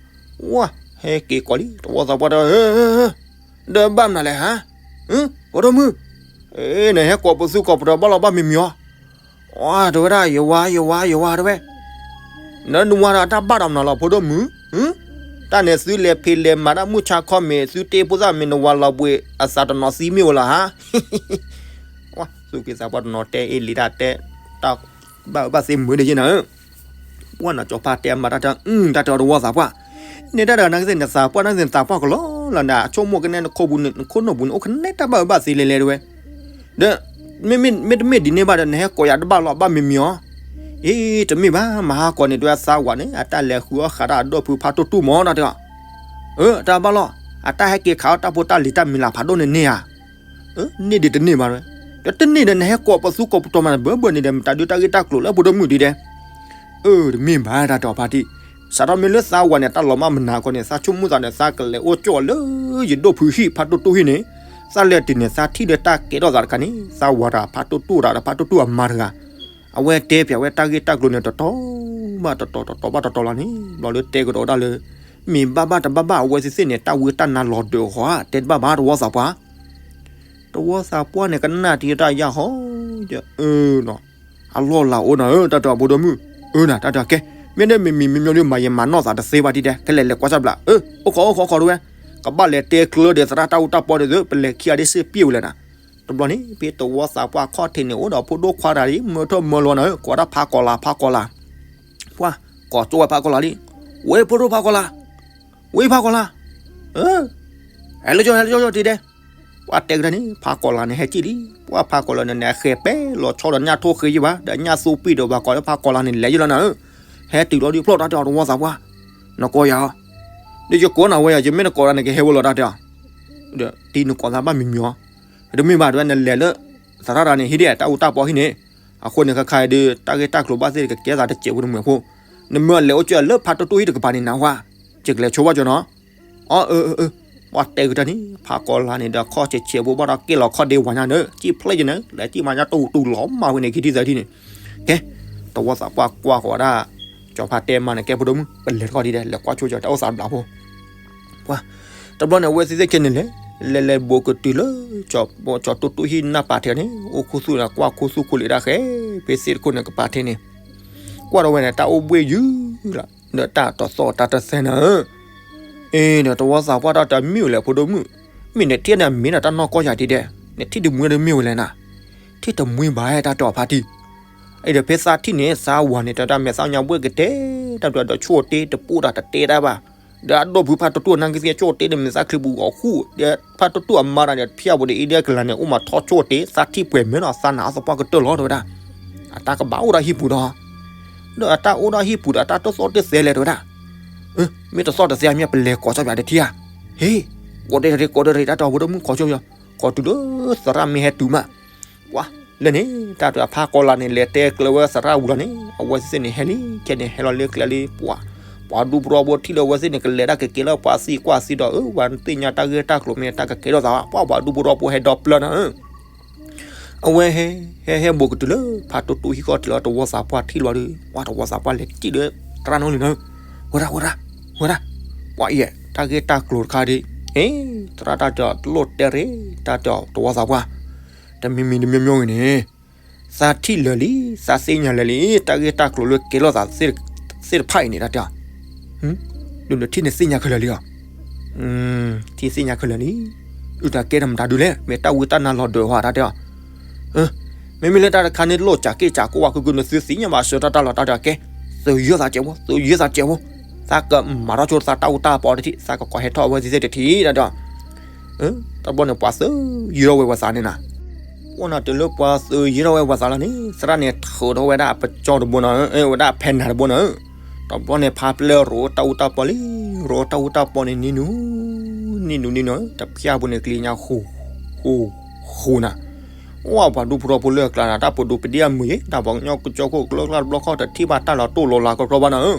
ဝါ, ဟဲက့ၤကိးလံ တဝီသးပှၢ်ဒီး ဒီးဘၣ်မနုၤလဲၣ်ဟါ, ဖိဒိၣ်မုၣ်, နဟဲကိးပသူကိးပတြၢၤဘၣ်လီၤဘၣ်မံၤမံၤအီၤ, အတဲဝဲဒၣ် ယဝၤ ယဝၤ ယဝၤ တဲဝဲ, နနဝၤဒီးတၢ်ဘၣ်ဒီးမနုၤလီၤ ဖိဒိၣ်မုၣ်, တၢ်န့ၣ်သုလဲၤဖံးလဲၤမၤတၢ်မုၢ်ဆါခီမ့ၢ် သုတ့ဖိသၣ်မ့ၢ်နဝၤလီၤဘှံး အသးတနီၤသံမ့ၢ်ဧိၤလီၤဟါ, သုက့ၤသးပှၢ်တနီၤတဲအ့ၣ်လံတၢ်တဲ, တၢ်ဘၣ်ဘၣ်သ့မုာ်ဒ်ယဲနၤဧၢ ပှၢ်နီၤကၠီၤဖါတဲအမါတၢ်တၢ်, တၢ်တဲအီၤတဝီသးပှၢ်, န့ၣ်တၢ်တဂၤနာ်က့သ့ၣ် နသးပှၢ်နာ်က့သ့ၣ် နသးပှၢ်ကလီလီၤနၤ ဆိကမိၣ်ကနဲ နခိၣ်ပူၤန့ၣ် နခိၣ်နူာ်ပူၤန့ၣ် အိၣ်ကနဲတၢ်ဘၣ်ဘၣ်သ့လဲၤလဲၤတဲဝဲ, ဒီး မ့မ့ၢ်တမ့ၢ်ဒ်န့ၣ်ဘၣ်ဒီး နဟဲကိးယၤတဘၣ်လီၤ ဘၣ်မံၤမံၤအီၤ, အ့ တမ့ၢ်ဘၣ် မဟါကီးန့ၣ် တဲဝဲသးဝၤန့ၣ် အတၢ်လဲၤဃုအီၣ်ဃးတၢ်အဒိၣ်ဖုဖါတိၢ်တိၢ်မး တၢ်တဲအီၤ, အၢ တၢ်ဘၣ်လီၤ အတၢ်ဟဲက့ၤခးအီၣ်တၢ်ဖိတၢ်လံၤတၢ်မံၤလၤဖးဒိၣ်န့ၣ်န့ၢ်ဧါ န့ၢ်ဒံးတန့ၢ်ဘၣ်ဝဲ, ဒီးတန့ၢ်ဒီးနဟဲကိးပသူကိးပတီၤမး ဘၢဘၢန့ၣ်ဒီး မတၤဒုးတၢ်ဂ့ၢ်တၢ်ကျိၤလၢဖိဒိၣ်မုၣ်ဒ်ဒဲး, အၢ တမ့ၢ်ဘၣ်တၢ်တဲအီၤဖါတံၢ်, စးထီၣ်မ့ၢ်လၢသးဝၤန့ၣ် တၢ်လီၤမၢ်မနၤခီန့ၣ် သးဆိကမိၣ်သးဒီး သးကလဲၤအိၣ်ကၠီၣ်လၢယဒိၣ်ဖုဟံၣ်ဖါတိၢ်တိၢ်ဟံၣ်န့ၣ်, သးလဲၤတုၤန့ၣ် သးထံၣ်ဒီးတၢ်ကဲထီၣ်သးတခါန့ၣ် သးဝၤတဂၤဖါတိၢ်တိၢ်တဂၤဒီးဖါတိၢ်တိၢ်အမါတဂၤ အဝဲတဲပၠးဝဲတၢ်ဂ့ၢ်တၢ်ကျိၤန့ၣ် တတီၤဘၣ်တတီၤ တတီၤဘၣ်တတီၤလီၤန့ၣ် ဘျီလၢတဲကဒီးဒၣ်လၢ မ့ၢ်ဘၣ်ဘၣ်တဘၣ်ဘၣ်အဝဲသ့ၣ်သ့ၣ်န့ၣ် တၢ်ဝံတၢ်နါလီၤဒၢးဃီဧါ တဲတဘၣ်ဘၣ်တဝီသးပှၢ်, တဝီသးပှၢ်န့ၣ် ကနၣ်တံၢ်တၢ်ယၢ်ဟီ, အလီၢ်လၤအိၣ်နၤဧၢ တၢ်တဲအီၤဖိဒိၣ်မုၣ်, အၢ နၤ တၢ်တဲအီၤကဲ, မ့ၢ်ဒ်မံၤမံၤမံၤမံၤဒ်မၤယမၤနီၢ်သးတသ့ဘၣ်ဒ်ဒဲး ကလဲၤလဲၤကွၢ်စၢ်ဘျး, အိၣ်ခိးအိၣ်ခိးခိးတဝဲ, ကဘၣ်လဲၤတဲကျၢၤဒီးသရၣ်တၢ်အူတၢ်ပီဒီး ပလဲၤခံဂၤဒ်စ့ၢ်ပျဲဝဲလဲၣ်နၤ, တဘျီန့ၣ် ဖဲတဝီသးပှၢ်ခီၣ်ထံးန့ၣ် အိၣ်ဒီးဖိဒိၣ်ခွါတဂၤလံ မၢထီၣ်မၢလီၤနၤဧၢ ကိးဒၣ်ဖးကီးလၤ ဖးကီးလၤ, ပှၤ ကိးကၠိဝဲဖးကီးလၤလံ, ဝဲဖိဒိၣ်ဖးကီးလၤ, ဝဲဖးကီးလၤ, ဟဲလၢကၠိ ဟဲလၢကၠိ တံၤဒဲး, ပှၤတဲကတၢၢ်န့ၣ် ဖးကီးလၤန့ၣ် ဟဲကံၣ်လံ, ပှၤဖးကီးလၤန့ၣ်န့ၣ် အဃဲၤပဲလီၤဆီဒီးညၣ်ထိၣ်ဃ့ယဘၣ် ဒီးညၣ်သိပံၣ်ဒီးပှၤကိးလၢဖးကီးလၤန့ၣ် လဲၤယလီၤနၤဧၢ, ဟဲတုၤလီၤဒ်ဖျိၣ်တၢ်တဲအီၤတဝီသးပှၢ်, နကိးယၤဧါ, ဒီးယကိးနၤဝဲယၤ ယမ့ၢ်နကိးတၢ်န့ၣ် ကဟဲဝဲလီၤတၢ်တဲအီၤ, ဒီးတံၤနကိးသးဘၣ်မံၤမံၤအီၤ, တမ့ၢ်ဘၣ်တဲဝဲ နလဲၤလၢ သရၣ်တဂၤန့ၣ် ဟံၣ်ဒ်တၢ်အူတၢ်ပီဟံၣ်န့ၣ်, အဃိန့ၣ် ခါခါအံၤဒီး တၢ်ဂ့ၢ်တၢ်ကျိၤဘၣ်သ့ၣ်ကကဲသးတစဲးဖိတမှဲၤဖိ, နမ့ၢ်လဲၤအိၣ်ကၠိလၢဖးတိၢ်တိၢ်ဟံၣ်တကပၤန့ၣ်နၤဝဲ, ယကလဲၤဆိဘၣ်ကၠိနီၤ, အီ အၢ အၢ အၢ, ပှၤတဲကတၢၢ်န့ၣ် ဖးကီးလၤန့ၣ်ဒီး ခီၣ်ဆဲးဆဲးဖိဘၣ်ဒီးက့ၣ်လီၤခီၣ်ဒ့ဝၤညါဒီး ကံၣ်ဖျဲၣ်ယန့ၣ် လဲၤကံၣ်မၤညါတူၢ်တူၢ်လီၤမၢ်ဝဲန့ၣ် ခံထံၣ်သၢထံၣ်န့ၣ်, ကဲ, တဝီသးပှၢ်ကွၢ်ဃီၤဒၣ်, ကၠီၤဖါတဲမါန့ၣ် ကဲဖိဒိၣ်မုၣ် ပလဲၤတခီဒ်ဒဲး လဲၤကွၢ်ဆိကၠိတၢ်အိၣ်သးဘျးဖိ ပှၤ, တဘျီန့ၣ် အဝဲသ့ၣ်သ့ၣ်ခဲန့ၣ်လဲၣ်, လဲၤလဲၤဘိးကတုၤလၢ ကၠီၤတိၢ်တိၢ်ဟံၣ်နၢ်ပၤထဲန့ၣ် အိၣ်ခူသူၣ်ဒီးကွၢ်ခူသူၣ်ခူလံာ်ဒၣ်ဃဲ, ဖဲသ့ၣ်တခိၣ်န့ၣ်ကပၤထဲန့ၣ်, ကွၢ်ဒီးဝဲန့ၣ် တၢ်အိၣ်ဘှ့ၣ်ယုၢ်လီၤ, ဒီးတၢ်တသီၣ်တၢ်တသဲနၤဧၢ, အ့ ဒီးတဝီသးပှၢ်တၢ်တဲမ့ၢ်ဝဲလဲၣ် ဖိဒိၣ်မုၣ်, မ့ၢ်နထံၣ်န့ၣ်မ့ၢ်ဒီးတၢ်နီၢ်ကီၢ်ယၤဒ်ဒဲး, နထံၣ်တမှံဒီးမ့ၢ်ဝဲလဲၣ်နၤ, ထံၣ်တမှံဘၣ်ဟဲတၢ်တဲအီၤဖါတံၢ်, အံၤဒီးဖဲသးထံၣ်န့ၣ် သးဝၤန့ၣ် တၢ်မဲာ်သၣ်ညါဘှဲၣ်ကတဲ, တၢ်ဒွးဒီးဆိၣ်တ့တပိၢ်တၢ်တတဲတၢ်ဘၣ်, ဒီးအဒိၣ်ဖုဖါတတူၢ်နၢ်က့သ့ဆိၣ်တ့ဒီးမဲာ်သၣ်ချံပူၤဂီၤဃူ, ဒီးဖါတတူၢ်အမါတၢ်ဒီးဖျါပူၤဒီးအ့ဒဲကလၤန့ၣ် အိၣ်မးထီၣ်ဆိၣ်တ့ သးထံၣ်ပှဲၤမဲာ်နီၤ သးနးအသပှၢ်ကတၢၢ်လီၤတဲဝဲဒၣ်, အတၢ်ကဘၣ်အိၣ်ဒီးဟံၣ်ပူၤဒီး ဒီးအတၢ်အိၣ်ဒီးဟံၣ်ပူၤဒီးအတၢ်တသီၣ်တသဲလဲၣ်တဲဝဲဒၣ်, မ့ၢ်တသီၣ်တသဲမ့ၢ်ပလဲၤကိးကၠီပၠးတထံၣ်ဧါ, ဟ့ၣ်, ကိးတ့ၢ်တထံၣ် ကိးတ့ၢ်တထံၣ် တၢ်တဲအီၤဖိဒိၣ်မုၣ် ကိးကၠီပၠး, ကိးတုၤလၢသရၣ်မ့ၢ်ဟဲတုၤမး, ပှၤ, လၢန့ၣ် တၢ်တဲအဖါကီးလၢန့ၣ် လဲၤတဲကျဲဝဲသရၣ်ဝံၤလီၤန့ၣ် အဝဲသ့ၣ်န့ၣ်ဟဲလံ ခဲန့ၣ်ဟဲလီၤလၢကျဲလံ ပှၤ, ပှၤဒူဖိထီဖိထံၣ်လၢအဝဲသ့ၣ်န့ၣ် ကလဲၤတၢ်ကကဲလၢပှၤသံကွၢ်သံဒီး အၢ ပှၤသ့ၣ်ညါတၢ်ဂ့ၢ်တၢ်ကျိၤမ့ၢ်တၢ်ကကဲထီၣ်သးဘၣ် ပှၤပှၤဒူဖိထီဖိဟဲဒီပျၢၤနၤဧၢ အဝဲဟဲ, ဟဲဟဲဘူးကတုၤလၢ ဖါတိၢ်တိၢ်ဟံၣ်ဃီတုၤလီၤ တဝီသးပှၢ်ထံၣ်လီၤဒီး ပှၤတဝီသးပှၢ်လဲၤစံၣ်ဒီး သရၣ်နီၢ်လံၤနၤဧၢ, ဝဲဒၣ် ဝဲဒၣ်, ဝဲဒၣ်, ပှၤအံၤ တၢ်ဂ့ၢ်တၢ်ကျိၤတခါဒီး, အ့, သရၣ်တၢ်တဲအီၤတလိၣ်တဲရ့ၣ် တၢ်တဲအီၤတဝီသးပှၢ်, တမံၤမံၤတမံၤမံၤဂ့ၤန့ၣ်, သးထံၣ်လၢာ်လံ, သးသ့ၣ်ညါလၢာ်လံ, တၢ်ဂ့ၢ်တၢ်ကျိၤလၢကဲလိာ်သး သ့ၣ်တဖၣ်အံၤန့ၣ် တၢ်တဲအီၤ ဒုးနထံၣ်န့ၣ်သ့ၣ်ညါခဲလၢာ်လံဧါ, ထံၣ်သ့ၣ်ညါခဲလၢာ်လံ, အုၣ်တၢ်ကဲထီၣ်မတၤဒုလဲၣ် မ့ၢ်တၢ်ဝံတၢ်နါလီၤဒၢးဝဲ တၢ်တဲအီၤ, မ့မ့ၢ်လၢတၢ်တခါန့ၣ် လိၣ်စၢ်က့ၣ်စၢ်ကိၢ်ဝဲ ကုကုနသုသ့ၣ်ညါဘၣ်စၢၤတၢ်တၢ်လီၤ တၢ်တဲအီၤ ကဲ, သုးယၢသးစဲးဖိ သုးယၢသးစဲးဖိ, သးကမၤထီၣ်ဆိသးတၢ်အူတၢ်ပီတထံၣ် သးကကိးဟဲထီၣ်အဝဲသ့ၣ်တထံၣ် တၢ်တဲအီၤ တဘျီန့ၣ် ပှၤသုးယၢထီၣ်ဝဲပှၤသးန့ၣ်နၤ, အိၣ်နၤတုၤလၢပှၤသုးယၢထီၣ်ဝဲပှၤသးလီၤန့ၣ် သရၣ်န့ၣ် ထုးထီၣ်ဝဲဒၣ်အပကၠီတဘိနၤ, ဝဲဒၣ်ဖဲနၤတဘိနၤ, တဘျီန့ၣ် ဖါပျဲရိးတၢ်အူတၢ်ပီလံ, ရိးတၢ်အူတၢ်ပီန့ၣ် နံၤနူၤ, နံၤနူၤနံၤနူၤ တဖၠၣ်ဖိန့ၣ် ကလံၤညါဃူ, ဃူ, ဃူနၤ, အိၣ်ပှၤဒူဖိထီဖိလၢအကျါနၤ တၢ်ပဒိးပဒ့ၣ်အမုာ်ယဲ တၢ်ပှၤကညီကစၢၢ်ခိၣ်ကျၢကျၢ်တဘျီခီၣ် တထံၣ်ဘၣ်တၢ်လီၤတိၢ်လီၤလၤကီကီဘၣ်နၤဧၢ,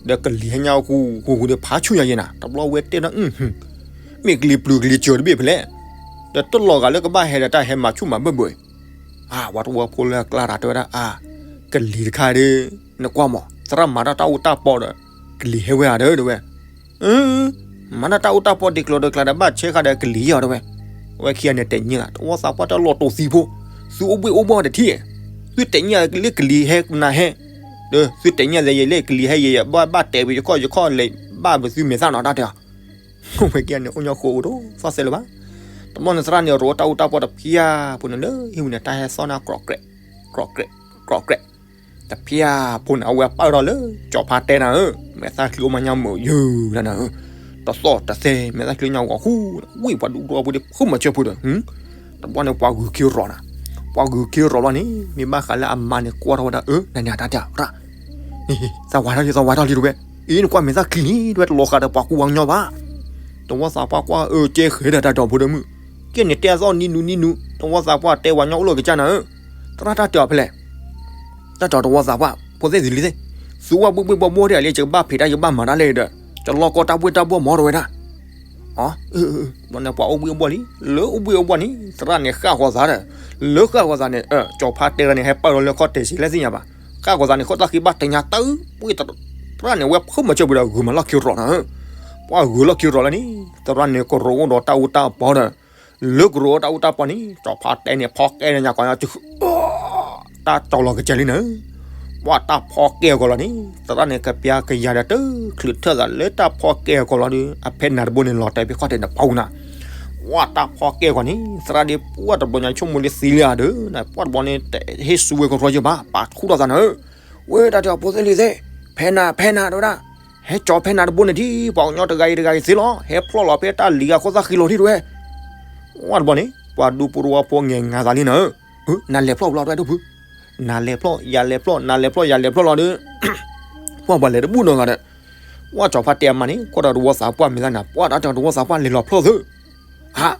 ဒီးကလံၤဟဲညါဃူဃူဃူဒီး ဖးဆူၣ်ညါယဲနၤ တဘျီဝဲတဲဒီး မ့ၢ်ကလံၤပျုၤကလံၤစၢၤတဘ့ၣ်ဖဲလဲၣ်, ဒီးတလီၤဂာ်လၢကဘၣ်ဟဲဒီးတၢ်ဟဲမၤဆူၣ်မၤဘၢၣ်ဘၢၣ်, အါ ပှၤတဝီဖိလၢအကျါတၢ်တဲဝဲဒၣ် အါ, ကလံၤတခါဒီး, နကွၢ်မး သရၣ်မၤတၢ်တၢ်အူတၢ်ပီဒီး, ကလံၤဟဲဝဲဧါဒီးတဲဝဲ, မၤတၢ်တၢ်အူတၢ်ပီဒ်ကျိၤဒီးကျါဒီး ဘၣ်ဆဲးဃာ်ဒီးကလံၤယီၤတဲဝဲ, အဝဲခံဂၤန့ၣ်တဲာ်ညါလီၤ တဝီသးပှၢ်တၢ်လီၤတိာ်သံဖိ, သုအိၣ်ဘှ့ၣ်အိၣ်ဘှီၣ်တထံၣ်, သုတဲာ်ညါလၢကလံၤဟဲနၤဟဲ, ဒီးသုတဲာ်ညါယဲယဲလၢကလံၤဟဲယဲယဲ ဘၣ်ဘၣ်တဲာ်ဝံၤယခီၣ်ယခီၣ်လဲၤဘၣ်ပသုမဲာ်သၣ်နီၤ တၢ်တဲအီၤ ဝဲကန့ၣ်အိၣ်ညီဃိအိၣ်ဒီးသီၣ်သဲလၢၤဘၣ်, တဘျီန့ၣ်သရၣ်န့ၣ်ရိးတၢ်အူတၢ်ပီတဖၠၣ်ဖိန့ၣ်လၢဟံၣ်ပူၤန့ၣ် တၢ်ဟဲသီၣ်နၢ်ကြီၢ်ကြဲး, ကြီၢ်ကြဲး, ကြီၢ်ကြဲး, တဖၠၣ်ဖိန့ၣ် အဝဲပာ်ထီၣ်လၢ ကၠီၤဖါတဲနၤဧၢ, မဲာ်သၣ်ချံအိၣ်မးညါမုာ်ယုာ်နၤဧၢ, တသီၣ်တသဲ မဲာ်သၣ်ချံညါဂီၤဃူ, ဝံၣ်ပှၤဒူဖိထီဖိဒီး ဖုမၤစၢၤဖိဒီး, တဘျီန့ၣ်ပှၤဂုၤခ့ရိးနၤ, ပှၤဂုၤခ့ရိးဘျီန့ၣ် မ့ၢ်ဘၣ်ဃးလၢအမါန့ၣ်ကွၢ်ထီၣ်ဝဲဒၣ် အၢ နၤန့ၣ်တၢ်တဲရၣ် သးဝါထီၣ်လံ သးဝါထီၣ်လံတဲဝဲ, အံၤနကွၢ်မဲာ်သၣ်ချံန့ၣ် တဝဲတလီၤဃာ်ဒီးပှၤကူပှၤကညီဘၣ်, တဝီသးပှၢ်ကွၢ်အၢကဲဃဲဒီးတၢ်တဲအီၤဖိဒိၣ်မုၣ်, ကဲန့ၣ်တဲအသီၣ်နံၤနူၤနံၤနူၤ တဝီသးပှၢ်တဲပှၤကညီအိၣ်လၢကစၢ်နၤဧၢ, သရၣ်တၢ်တဲအီၤဖဲလဲၣ်, တၢ်တဲအီၤတဝီသးပှၢ် ဖိသ့ၣ်သ့ၣ်လံသ့ၣ်, သုဝဲဘှ့ၣ်ဘှ့ၣ်ဘှီၣ်ဘှီၣ်ဒ်အံၤလံ ယကဘၣ်ဖံးတၢ်ယကဘၣ်မၤတၢ်လဲၣ်ဒီး, ယလီၢ်ကီတၢ်ဘှ့ၣ်တၢ်ဘှီၣ်မၤတဝဲဒၣ် အီၤ, ဘျီန့ၣ်ပှၤအိၣ်ဘှ့ၣ်အိၣ်ဘှီၣ်လံ, လၢအိၣ်ဘှ့ၣ်အိၣ်ဘှီၣ်န့ၣ် သရၣ်န့ၣ်ဃၣ်ဃီၤသးဒီး, လၢဃၣ်ဃီၤသးန့ၣ် ကၠီၤဖါတဲတၢ်န့ၣ် ဟဲပာ်လီၤလၢခီၣ်တဲာ်ဆံးလဲၣ်သ့ၣ်ညါဘၣ်, ဃၣ်ဃီၤသးန့ၣ် ဃိၣ်သၣ်ဃံဘၣ်တညါတၢ်, သရၣ်န့ၣ် အဝဲဖုမၤစၢၤပူၤဒီး ဂုၤမၤလီၢ်ခံရီးနၤဧၢ, ပှၤဂုၤလီၢ်ခံရီးလၢန့ၣ် သရၣ်န့ၣ် ကရိအိၣ်ဒီးတၢ်အူတၢ်ပီဒီး, လၢကရိအိၣ်တၢ်အူတၢ်ပီန့ၣ် ကၠီၤဖါတဲန့ၣ် ဖီကဲန့ၣ်ညါကီးညါ တၢ်ကၠီၤလီၤကစဲးလံနၤဧၢ, ပှၤတၢ်ဖီကဲအဂီၢ်လီၤန့ၣ် သရၣ်န့ၣ် ကပျါကယၤဒီးတချုးထၢၣ်သးလၢတၢ်ဖီကဲအဂီၢ်လီၤဒီး အဖဲနၤတဘိန့ၣ် လီၤတဲာ်ဖဲခီၣ်တဲာ်န့ၣ်ပာ်ဝဲနၤ, ပှၤတၢ်ဖီကဲအဂီၢ်န့ၣ် သရၣ်ဒ့ပှၤတဘျီညါဆိကမိၣ်လၢသံလံဧါဒီး ပှၤတဘျီန့ၣ် ဟ့ၣ်ဆူဝဲကရီယဘၣ် ပာ်ထူထီၣ်သးနၤဧၢ, ဝဲတၢ်တဲအီၤဖိသ့ၣ်လံသ့ၣ်, ဖဲနၤ ဖဲနၤတဲဝဲဒၣ်, ဟဲကၠီၤဖဲနၤတဘိန့ၣ်ဒံး ပှၤကညီတဂၤအံၤတဂၤအံၤသ့လီၤ ဟဲဖျီၣ်လီၤဖဲတၢ်လံၤအဃိသတးဃံလီၤဒံးတဲဝဲ, ဝဲတဘျီန့ၣ် ပှၤဒူဖိတဝီဖိငဲၤငါသးလံနၤဧၢ, နၤလဲၤဖျီၣ်ဘျီတဲဒိၣ်ဖု, နၤလဲၤဖျီၣ် ယၤလဲၤဖျီၣ် နၤလဲၤဖျီၣ် ယၤလဲၤဖျီၣ်လီၤဒီး ပှၤပှၤလဲၤတဘူၣ်နီတဂၤဒီး, ပှၤကၠီၤဖါတဲအမါန့ၣ် ကွၢ်ဒီးတဝီသးပှၢ်မဲာ်သၣ်န့ၣ် ပှၤတၢ်တဲတဝီသးပှၢ်လဲၤလီၤဖျီၣ်သ့, ဟး,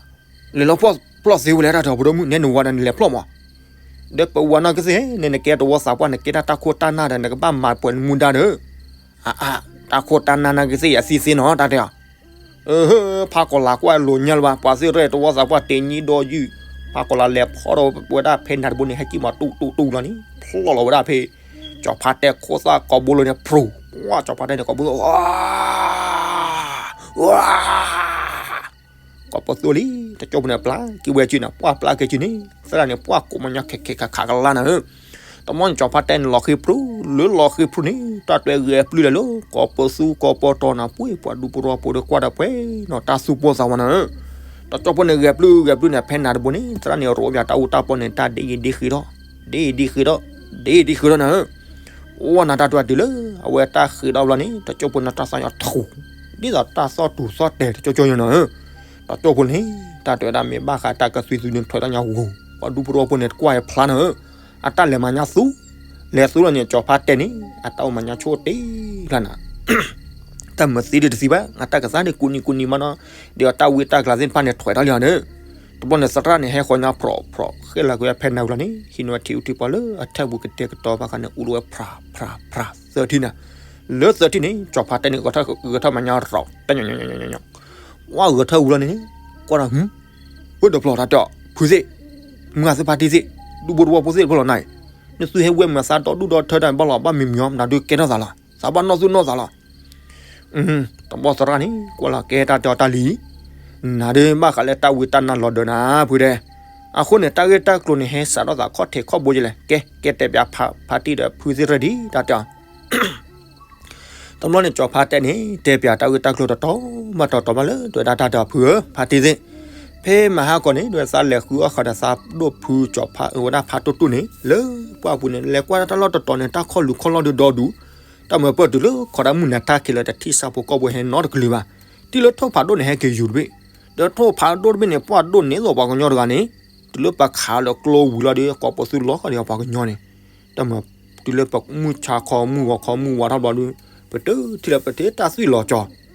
လဲၤလီၤဖျီၣ်သ့ဝဲလဲၣ်တၢ်တဲဖိဒိၣ်မုၣ် နဲနဝၤဒီးနလဲၤဖျီၣ်မး, ဒီးပဝၤနီၢ်ကသ့ၣ် နဲနကဲတဝီသးပှၢ် နကဲတၢ်တၢ်ခိၣ်တၢ်နၢ်ဒီး နကဘၣ်မၤပှဲၤနမူဒါဒီး, အါအါ, တၢ်ခိၣ်တၢ်နၢ်နီၢ်ကသ့ၣ် ယသံသ့နီၤ တၢ်တဲအီၤ ဖးကီးလးကွၢ်လိာ်ညါလၢၤဘၣ် ပှၤသ့ၣ်ရဲၣ်တဝီသးပှၢ်တ့ညံဒီယုၢ်, ဖးကီးလးလဲၤဖီၣ်ထီၣ်ဝဲဒၣ်ဖဲနၤတဘိန့ၣ် ဟဲကံၣ်မးတူၢ်တူၢ်တူၢ်လီၤန့ၣ် ဖျီၣ်လီၤဝဲဒၣ်ဖဲ, ကၠီၤဖါတဲခိၣ်သၣ်ကိးဘိလိၤန့ၣ် ဖြူ, ပှၤကၠီၤဖါတဲန့ၣ်ကိးဘိလိၤ, ဝါ, ဝါ ကိးပသူလံ တကၠိဖိန့ၣ် ပျၢ်က့ၤဝဲစုန့ၣ် ပှၢ်ပျၢ်က့ၤစုန့ၣ် သရၣ်န့ၣ် ပှၢ်ကိးမညီခဲခဲခးခးကလါနၤဧၢ, တဘျီန့ၣ် ကၠီၤဖါတဲန့ၣ်လီၤဃ့ဖျိ, လၢလီၤဃ့ဖျိန့ၣ် တၢ်တွဲဂဲၤပျုၢ်လဲၤလၢ ကိးပသူကိးပီၤတီၤနၤ ပှ့ၤပှၤဒူပရီဖိဒီးကွၢ်ဒီးပှဲၤနီၤ တၢ်သူၣ်ပိၢ်သးဝးနၤဧၢ, တကၠိဖိန့ၣ်ဂဲၤပျုၢ်ဂဲၤပျုၢ်န့ၣ် ဖဲနၤတဘိန့ၣ် သရၣ်န့ၣ်ရိးပၠးတၢ်အူတၢ်ပီန့ၣ် တၢ်ဒ်အံၤဒ်ဃ့ဒီး, ဒ်အံၤဒ်ဃ့ဒီး, ဒ်အံၤဒ်ဃ့ဒီးနၤဧၢ, အိၣ်ဝဲနၤတၢ်တွဲတုၤလၢ အဝဲတၢ်ဃ့ဒီးဘျီန့ၣ် တကၠိဖိန့ၣ်တၢ်သီၣ်ညါထူ, ဒ်သိးတၢ်သီၣ်တူၤသီၣ်တဲာ်တကၠိကၠိညါနၤဧၢ, တကၠိဖိန့ၣ် တၢ်တွဲဒၣ်မ့ၢ်ဘၣ်ဃးတၢ်ကသွံၣ်သွံၣ်န့ၣ် ထွဲတၢ်ညါဂီၤ, ပှၤဒူပရီဖိန့ၣ် တကွၢ်အဖျါနၤဧၢ အတၢ်လဲၤမၤညါသူ, လဲၤသူလီၤန့ၣ် ကၠီၤဖါတဲန့ၣ် အတၢ်အိၣ်မၤညါဆိၣ်တ့ၢ်လီၤနၤ, တၢ်မၤသံဒ်တသံဘၣ် အတၢ်ကသါဒ်ကူနံကူနံမးနီၤ, ဒီးတၢ်ဝံတၢ်ကျါသ့ၣ်တဖၣ်န့ၣ်ထွဲးထီၣ်လံဧါန့ၣ်, တဘျီန့ၣ် သရၣ်န့ၣ် ဟဲဃီညါဖြီးဖြီး ဃဲလၢကွံာ်ဖဲနၤဝံၤလီၤန့ၣ် ဟံးန့ၢ်ဝဲထံအူထံပှၤလၢအထၢၣ်ပူၤကတဲာ်ကတီၤဘၣ်ဃးန့ၣ် အူလီၤဝဲဖြးဖြးဖြးသၢထံၣ်နၤ, လၢသၢထံၣ်န့ၣ် ကၠီၤဖါတဲန့ၣ် ဂဲၤထၢၣ်မၤညါရီး တညီညီညီညီညီ, ဝဲဂဲၤထၢၣ်ဝံၤလီၤန့ၣ် ကွၢ်ဒီး ဝဲဒီးဖျီတၢ်တဲအီၤ ဖုသ့ၣ်, မုၢ်ဂၤသ့ၣ်ဖါတံၢ်သ့ၣ်, ဒူဖိတဝီဖိသ့ၣ်တဖျၢၣ်လီၤနၤအံၤ, နသုဟဲဝဲမၤသးဒီဒူၣ်ဒီထၢတၢ်န့ၣ် ဘၣ်လီၤဘၣ်မံၤမံၤအီၤ မနုၤဒုးကဲထီၣ်သးလီၤ, သးဘၣ်နီၣ်သူၣ်နီၣ်သးလီၤ, တဘျီသရၣ်န့ၣ် ကွၢ်လီၤကဲတၢ်တဲအီၤတၢ်လံ, နၤဒုးဘၣ်ဃးလၢတၢ်ဝံတၢ်နါလီၤဒၢးနၤ ဖုတဲ, အဃိန့ၣ် တၢ်ဂ့ၢ်တၢ်ကျိၤန့ၣ် ဟဲစးထီၣ်သးခီၣ်ထံးခီၣ်ဘိယလဲၣ်, ကဲ ကဲတဲပၠးဖါတံၢ်ဒီးဖုသ့ၣ်ရၢၢ်ဒံး တၢ်တဲအီၤ တဘျီန့ၣ် ကၠီၤဖါတဲန့ၣ် တဲပၠးတၢ်ဂ့ၢ်တၢ်ကျိၤတတီၤဘၣ်တတီၤဘၣ်လၢ တဲဝဲဒၣ်တၢ်တဲအီၤ ဖုဧၢ ဖါတံၢ်သ့ၣ်, ဖဲမဟါကီၢ်န့ၣ် ဒ်သးလဲၤဃုအီၣ်ဃာ်ဒီးသးဒိၣ်ဖုကၠီၤဖါ အဝဲဒၣ်ဖါတိၢ်တိၢ်န့ၣ် လၢပှၢ်ပူၤန့ၣ် လဲၤကွၢ်တၢ်လီၢ်တတီၤန့ၣ် တၢ်ခီၣ်လူၤခီၣ်လီၢ်ဒုးဒီဒူၣ်, တၢ်မၤပၢၢ်တုၤလၢခီဒၣ်မုၢ်နၤတၢ်ခံးလၢတထံၣ်ဆၣ်ဖိကီၢ်ဖိဟဲနီတကလုာ်ဘၣ်, တုၤလၢထိၣ်ဖးဒိၣ်န့ၣ် ဟဲက့ၤယူၤတဘ့ၣ်, ဒီးထိၣ်ဖးဒိၣ်တဘ့ၣ်န့ၣ် ပှၢ်ဒိၣ်န့ၢ်သိးပှၤကညီတဂၤန့ၣ်, တုၤလၢပခးလၢကျိဝံၤလီၤဒီး ကိးပသူလီၤဃီဒီးပှၤကညီန့ၣ် တၢ်မၤ တုၤလၢပမုၢ်ဆါခီမုၢ်ဂီၤခီမုၢ်ဝါထီၣ်ဘျီဒီး ပတုၤထံၣ်လၢပထံၣ်တၢ်သွံၣ်လီၤကၠီၤ, ထံၣ်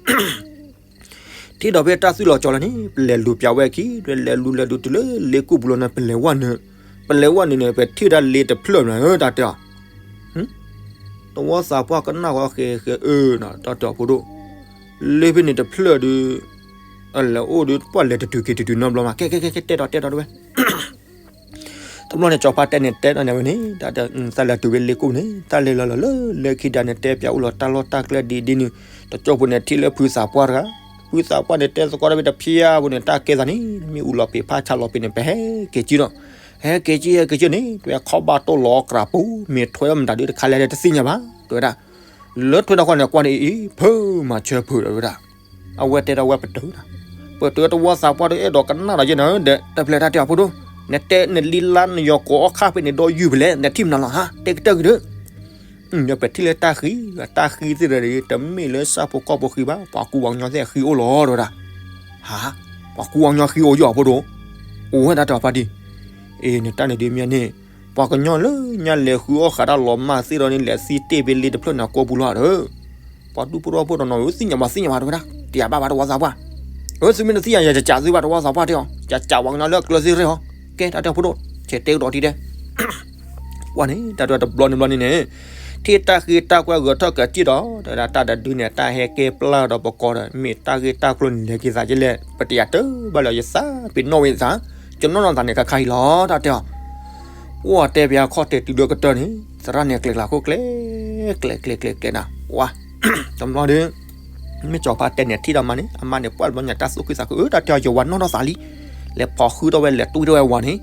ဒီးဖဲတၢ်သွံၣ်လီၤကၠီၤလီၤန့ၣ် ပလဲၤလူၤပၠးဝဲအခံ လဲၤလူၤလဲၤလူၤတုၤလၢလ့ကူၣ်ပူၤလီၤန့ၣ် ပလဲၤဝဲနုာ်, ပလဲၤဝဲနုာ်န့ၣ် ပထံၣ်ဝဲဒၣ်လ့တဖျၢၣ်မး တၢ်တဲအီၤ တဝီသးပှၢ်ကနၣ်ဃီဃဲဃဲအၢ တၢ်တဲအီၤဖိဒိၣ်, လ့ဖဲန့ၣ်တဖျၢၣ်ဒီး အလဲၤအိၣ်ဒီး ပှၢ်လဲၤတတုၤက့ၤတတုၤနီတဘျီမး ကဲကဲကဲကဲတဲဒီးတဲဒီးတဝဲ တဘျီန့ၣ် ကၠီၤဖါတဲန့ၣ် တဲဒီးန့ၣ်ဝဲန့ၣ် တၢ်တဲ သးလဲၤတုၤဝဲလ့ကူၣ်န့ၣ် တၢ်လဲၤလီၤလီၤလၢလၢခံဒၣ်န့ၣ် တဲပၠးအိၣ်လီၤတၢ်လီၢ်တၢ်ကျဲဒ်ဒ်နုၤ, တကၠိဖိန့ၣ်ထံၣ်လၢဖုသးပှၢ်တဂၤ, ဖုသးပှၢ်န့ၣ် တဲသကိးတၢ်ဖဲတဖျၢၣ်ဖိန့ၣ် တၢ်ကဲသးန့ၣ် မ့ၢ်အူလီၤပ့ၤဖးဆါလီၤပ့ၤန့ၣ် ပဟဲက့ၤကံဒီး, ဟဲက့ၤကံဟဲက့ၤကံန့ၣ် တဝဲခီဘၣ်တိၢ်လီၤအကြၢးပူၤ မ့ၢ်ထွဲမတၤဒုးတခါလဲၣ်တသ့ၣ်ညါဘၣ် တဲဝဲဒၣ်, လၢထွဲဒီးဃီန့ၣ် ကွၢ်န့ၣ်အံၤ ဖုမၤဆၢဖုးဒီးဝဲဒၣ် အဝဲတဲဒီးဝဲပတုာ်, ပတုာ်တဝီသးပှၢ်ဒီးအဲၣ်ဒိးကနၣ်ဒီးယဲနၤဒီး တၢ်ဖျဲးတၢ်တဲအီၤဖိဒိၣ်, နတဲနလံလါနယီၤကိးအီၣ်ခါဖဲန့ၣ်ဒီးယုၢ်ဖဲလဲၣ် နထံၣ်မနုၤလီၤဟါ တဲကတၢၢ်က့ၤဒီး, ပထံၣ်လၢတၢ်ဃံ, တၢ်ဃံသ့ၣ်ဒီး တမ့ၢ်လၢဆၣ်ဖိကီၢ်ဖိဃံဘၣ် ပှၤကူပှၤကညီသ့ၣ်ဃံအိၣ်လီၤ တဲဝဲဒၣ်, ဟါ, ပှၤကူပှၤကညီဃံအိၣ်ယီၤဖိဒိၣ်, အိၣ်ဝဲဒၣ်တဲအီၤဖါတံၢ်, အ့ နတၢ်န့ၣ်ဒ်မ့ၢ်န့ၣ်, ပှၤကညီလၢညါလဲၤဃုအီၣ်ဃာ်တၢ်လီၤမၢ်သ့ၣ်ဒီးန့ၣ် လဲၤသံတ့ၢ်ဖဲလ့တဖျၢၣ်န့ၣ်ကိာ်ပူၤလီၤဒီး ပှၤဒူဖိထီဖိဒီးနီၤ သ့ၣ်ညါဘၣ်သ့ၣ်ညါဘၣ်တဲဝဲဒၣ်, တယာ်ဘၣ်ဘၣ်တဝီသးပှၢ်, အၢ သုမ့ၢ်တသ့ၣ်ညါ ယကစးသုဘၣ်တဝီသးပှၢ် တဲအီၤ ကစးပှၤကညီလၢအကျၢၤသ့ၣ်ရဲၣ်အီၤ, ကဲတၢ်တဲဖိဒိၣ် ဆဲးတဲကဒီးထံတဲ ကွၢ်န့ၣ် တၢ်တဲတဘျီန့ၣ်ဘျီန့ၣ်န့ၣ်, ထံၣ်တၢ်ဃ့တၢ်ကွဲဂဲၤထီၣ်ကစံၣ်ဒီး တဲဝဲဒၣ်တၢ်တဒုန့ၣ် တၢ်ဟဲကဲပျၢ်ဒီးပကိးဒီး မ့ၢ်တၢ်ဂ့ၢ်တၢ်ကျိၤန့ၣ် လဲၤက့ၤသးယဲလဲၣ် ပတယာ်တၢ်ဘၣ်လၢယသး ပ့ၤနီၣ်ဝဲသး, ကနီၣ်နီၢ်သးန့ၣ်ခါခါအံၤလီၤ တၢ်တဲအီၤ အိၣ်အတဲပၠးခီၣ်တဲာ်တုၤလၢကတၢၢ်န့ၣ် သရၣ်န့ၣ်ကျဲၤကျါခိၣ်ကျဲၤ, ကျဲၤကျဲၤကျဲၤကျဲၤနၤ, ဝါ, တဘျီဒီး မ့ၢ်ကၠီၤဖါတဲန့ၣ်ထံၣ်ဒီးမးန့ၣ် အမါန့ၣ်ပှၢ်တဘျီညါတၢ်သူၣ်ခုသးခု အၢ တၢ်တဲအီၤယဝၤနီၢ်ထီၣ်သးလံ, လဲၤဖီၣ်ဃုထီၣ်ဝဲလဲၤတွံၢ်ထီၣ်ဝဲဝၤန့ၣ်,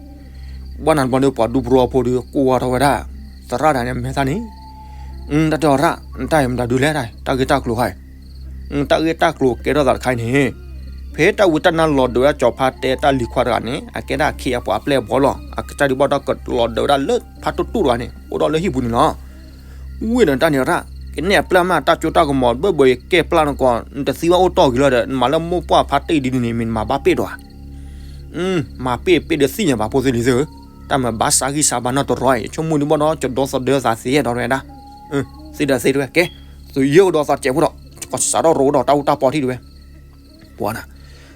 ဘၣ်နၤတဘျီဒီးပှၤဒူပရီဖိဒီးကိးဝဲထီၣ်ဝဲဒၣ်, သရၣ်ဒၣ်န့ၣ်မဲာ်သၣ်န့ၣ် တၢ်တဲအီၤရၣ် နတၢ်အံၤမတၤဒုလဲၣ် တၢ်ဂ့ၢ်တၢ်ကျိၤခါအံၤ, တၢ်ဂ့ၢ်တၢ်ကျိၤကဲထီၣ်သးတခါအံၤန့ၣ်, ဖဲတၢ်ဝံတၢ်နါလီၤဒၢးဝဲဒၣ်ကၠီၤဖါတဲတၢ်လံၤခွါတဂၤန့ၣ် အကဲဒၣ်အခ့အပှၤအပျဲၢ်အဘီၣ်လီၤ အကစၢ်ဒုးဘၣ်ဒီးကလီၤဒၢးဝဲဒၣ်လၢဖါတိၢ်တိၢ်တဂၤန့ၣ် အိၣ်ဒီးလၢဟံၣ်ပူၤန့ၣ်လီၤ. ဝံၤဒီးတၢ်န့ၣ်ရၣ် ကနဲၣ်အပျဲၢ်မးတၢ်ကၠိတၢ်ကမီၤဘၢၣ်ဘၢၣ်ကဲပျၢ်နကီး နတသံဘၣ်အိၣ်တီၢ်ဂ့ၤလီၤဒီး နမၤလၢမိၢ်ပှၢ်ဖါတံၢ်ဒ်န့ၣ် မ့ၢ်နမၤဘၣ်ပ့ၢ်ဒီးဧါ မၤပ့ၢ်ပ့ၢ်ဒီးသ့ၣ်ညါဘၣ်ဖိသ့ၣ်လံသ့ၣ်ဧၢ, တၢ်မၤဘၣ်ဆါဂံၢ်ဆါဘါနီၢ်တရီအံၤ ဆိကမိၣ်ဒုးဘၣ်ဒီးကဒီသဒၢသးသ့ဒီးဝဲဒၣ်, သ့ဒီးသ့တဝဲ ကဲ, သုးယဲၢ်ကဒီးသးစဲးဖိဒီး ကစးထီၣ်ရိးဒီးတၢ်အူတၢ်ပီထံၣ်တဝဲ ပှၤနၤ,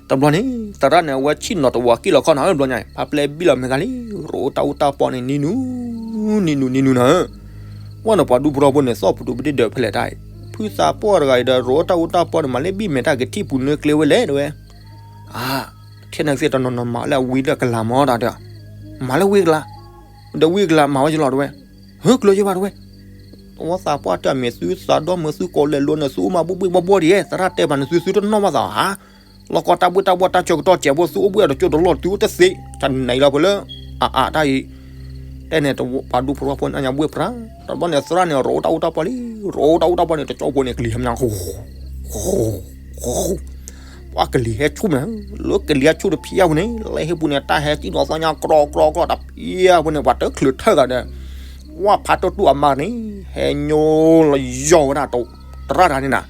တဘျီန့ၣ် သရၣ်န့ၣ် အဝဲဆ့ၣ်နီၤတဝီကံၣ်လီၤခီနီၤ တဘျီညါ ဖါပျဲဘံၣ်လီၤမဲာ်သးလံ, ရိးတၢ်အူတၢ်ပီန့ၣ် နံၤနူၤ, နံၤနူၤ နံၤနူၤနၤဧၢ, ဝဲန့ၣ်ပှၤဒူဖိထီဖိန့ၣ် သီၣ်ပတူးပဒ့ၣ်ဒၢးဖဲလဲၣ်တၢ်အံၤ, ဖုသးပှၢ်တဂၤအံၤဒီး ရိးတၢ်အူတၢ်ပီန့ၣ် မၤလၢဘံၣ်မဲာ်တၢ်ကထံၣ်ပူၤနၢကျဲဝဲလဲၣ်တဝဲ, အါ, ထဲနၤသ့ၣ်တနီၤနီၤမၤလၢအဝံလၢကလၤမၢ်တၢ်ဒီး, မၤလၢဝံကလၤ, ဒီးဝံကလၤမၤဝဲယလီၤတဝဲ, ဟၢကျၢၤယဘၣ်တဝဲ တဝီသးပှၢ်တၢ်မ့ၢ်သုသးဒီမၢသုကိးလဲၤလိန့ၣ် သုအိၣ်မးဘှ့ၣ်ဘှ့ၣ်ဘှီၣ်ဘှီၣ်ဒ်ဧါ, သရၣ်တဲပာ်န့ၣ်သု သုတနီၣ်ဘၣ်သးဧါ, လီၢ်ကီတၢ်ဘှ့ၣ်တၢ်ဘှီၣ်တၢ်ဆၢကတီၢ်စဲးဖိ သုအိၣ်ဘှ့ၣ်အီၤတကၠိတလီၢ် သုအိၣ်တသ့, တၢ်နံၤလီၤဖိလၢ အါအါတၢ်အံၤ, တဲန့ၣ် ပှၤဒူဖိတဝီဖိန့ၣ် အညါဘှ့ၣ်ပြၢ, တဘျီန့ၣ် သရၣ်န့ၣ် ရိးတၢ်အူတၢ်ပီလံ, ရိးတၢ်အူတၢ်ပီန့ၣ် တကၠီဖိန့ၣ် ကလံၤဟဲမညါ ပှၤကလံၤဟဲဆူၣ်မး, လၢကလံၤဟဲဆူၣ်တဖျၢၣ်ဖိန့ၣ် လၢဟံၣ်ပူၤန့ၣ် တၢ်ဟဲစံၣ်လီၤသီညါ ကြီကြီကြီတဖျၢၣ်ဖိန့ၣ် ပှၤတချုးထၢၣ်သးဒီး ဝၣ်ဖးတိၢ်တူၢ်အမါန့ၣ် ဟဲညိလီၤယီၤဝဲဒၣ် သရၣ်တဂၤန့ၣ်နၤ,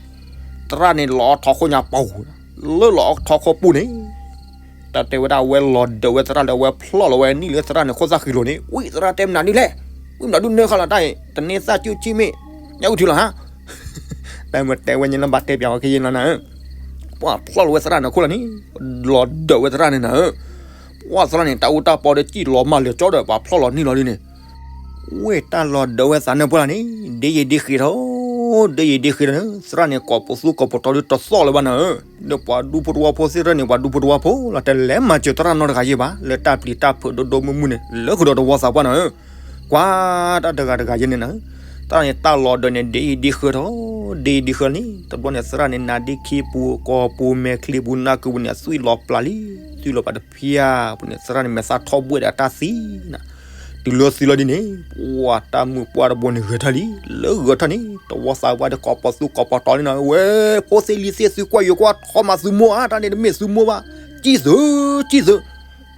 သရၣ်န့ၣ်လီၤအထီခိၣ်ညါပူၤ, လၢလီၤအထီခိၣ်ပူၤန့ၣ် တၢ်တဲဝဲဒၣ် အဝဲလီၤဒၢးဝဲသရၣ်လၢ အဝဲဖျီၣ်လီၤဝဲနံၣ်လၢသရၣ်န့ၣ် ခိၣ်သၣ်ဃံလိၤန့ၣ်, ဝံၣ်သရၣ်တဲမနုၤဒ်လဲၣ်, ဝံၣ်မနုၤဒ်နၢ်ဃာ်လီၤတၢ်အံၤ တန့ၢ်သၣ်ကၠူၣ်ကၠံၣ်မ့ၣ်, ညၣ်အုၣ်ထံလီၤဟါ, တၢ်မ့ၢ်တဲဝဲညါလၢဘၣ်တဲပၠးဝဲခဲယဲၢ်လီၤနၤဧၢ, ပှၤဖျီၣ်လီၤဝဲသရၣ်န့ၣ်ခိၣ်လီၤန့ၣ်, လီၤဒၢးဝဲသရၣ်န့ၣ်နၤဧၢ, ပှၤသရၣ်န့ၣ် တၢ်အူတၢ်ပီဒီးစံၣ်လီၤမၢ်လၢာ်ကၠီဒီး ပှၤဖျီၣ်လီၤနံၣ်လီၤဒ်န့ၣ် ဝ့ၢ်တၢ်လီၤဒၢးဝဲသးနၢၣ်ပှၢ်လီၤန့ၣ် ဒ်ယံာ်ဒ်ဃ့ထီၣ်, ဒ်ယံာ်ဒ်ဃ့ထီၣ်န့ၣ် သရၣ်န့ၣ် ကိးပသူကိးပတီၤဒုးတသီၣ်လၢၤဘၣ်နၤဧၢ, ဒီးပှၤဒူဖိတဝီဖိသ့ၣ်တဖၣ်န့ၣ် ပှၤဒူဖိတဝီဖိလီၤ တလဲၤမၤစၢၤသရၣ်နီတဂၤယဲၢ်ဘၣ်, လၢတၢ်ပျံၤတၢ်ဖုးဒိၣ်ဒိၣ်မုၢ်မုၢ်န့ၣ် လၢဃုာ်ဒီးတဝီသးပှၢ်နၤဧၢ, ကွၢ်တၢ်တဂၤတဂၤယဲၢ်န့ၣ်နၤဧၢ, သရၣ်န့ၣ် တၢ်လီၤဒၢးန့ၣ် ဒ်ယံာ်ဒ်ဃ့ထီၣ်, ဒ်ယံာ်ဒ်ဃ့န့ၣ် တဘျီန့ၣ် သရၣ်န့ၣ် နါဒ့ခံပူၤ ကိးပူၤ မဲာ်ချံပူၤ နၢ်ကုပူၤန့ၣ် သွံၣ်လီၤပျၢ်လံ, သွံၣ်လီၤပျၢ်တဖျၢၣ်ပူၤန့ၣ် သရၣ်န့ၣ် မဲာ်သၣ်ထီၣ်ဘှဲၣ်ဒီးအတၢ်သံနၤ တုၤလၢသံလီၤဒ်န့ၣ် ပှၤတၢ်မုၢ်ပှၢ်တဘိန့ၣ်ဂဲၤထၢၣ်လံ, လၢဂဲၤထၢၣ်န့ၣ် တဝီသးပှၢ်ဒီးကိးပသူကိးပတီၤလံနၤ, ဝဲ ဖိသ့ၣ်လံၤသ့ၣ် သုကွၢ်ယိၤကွၢ်ထီမး သုမိၢ်ဧါ, တၢ်န့ၣ်တမ့ၢ်သုမိၢ်ဘၣ်, စံၣ်သု, စံၣ်သု,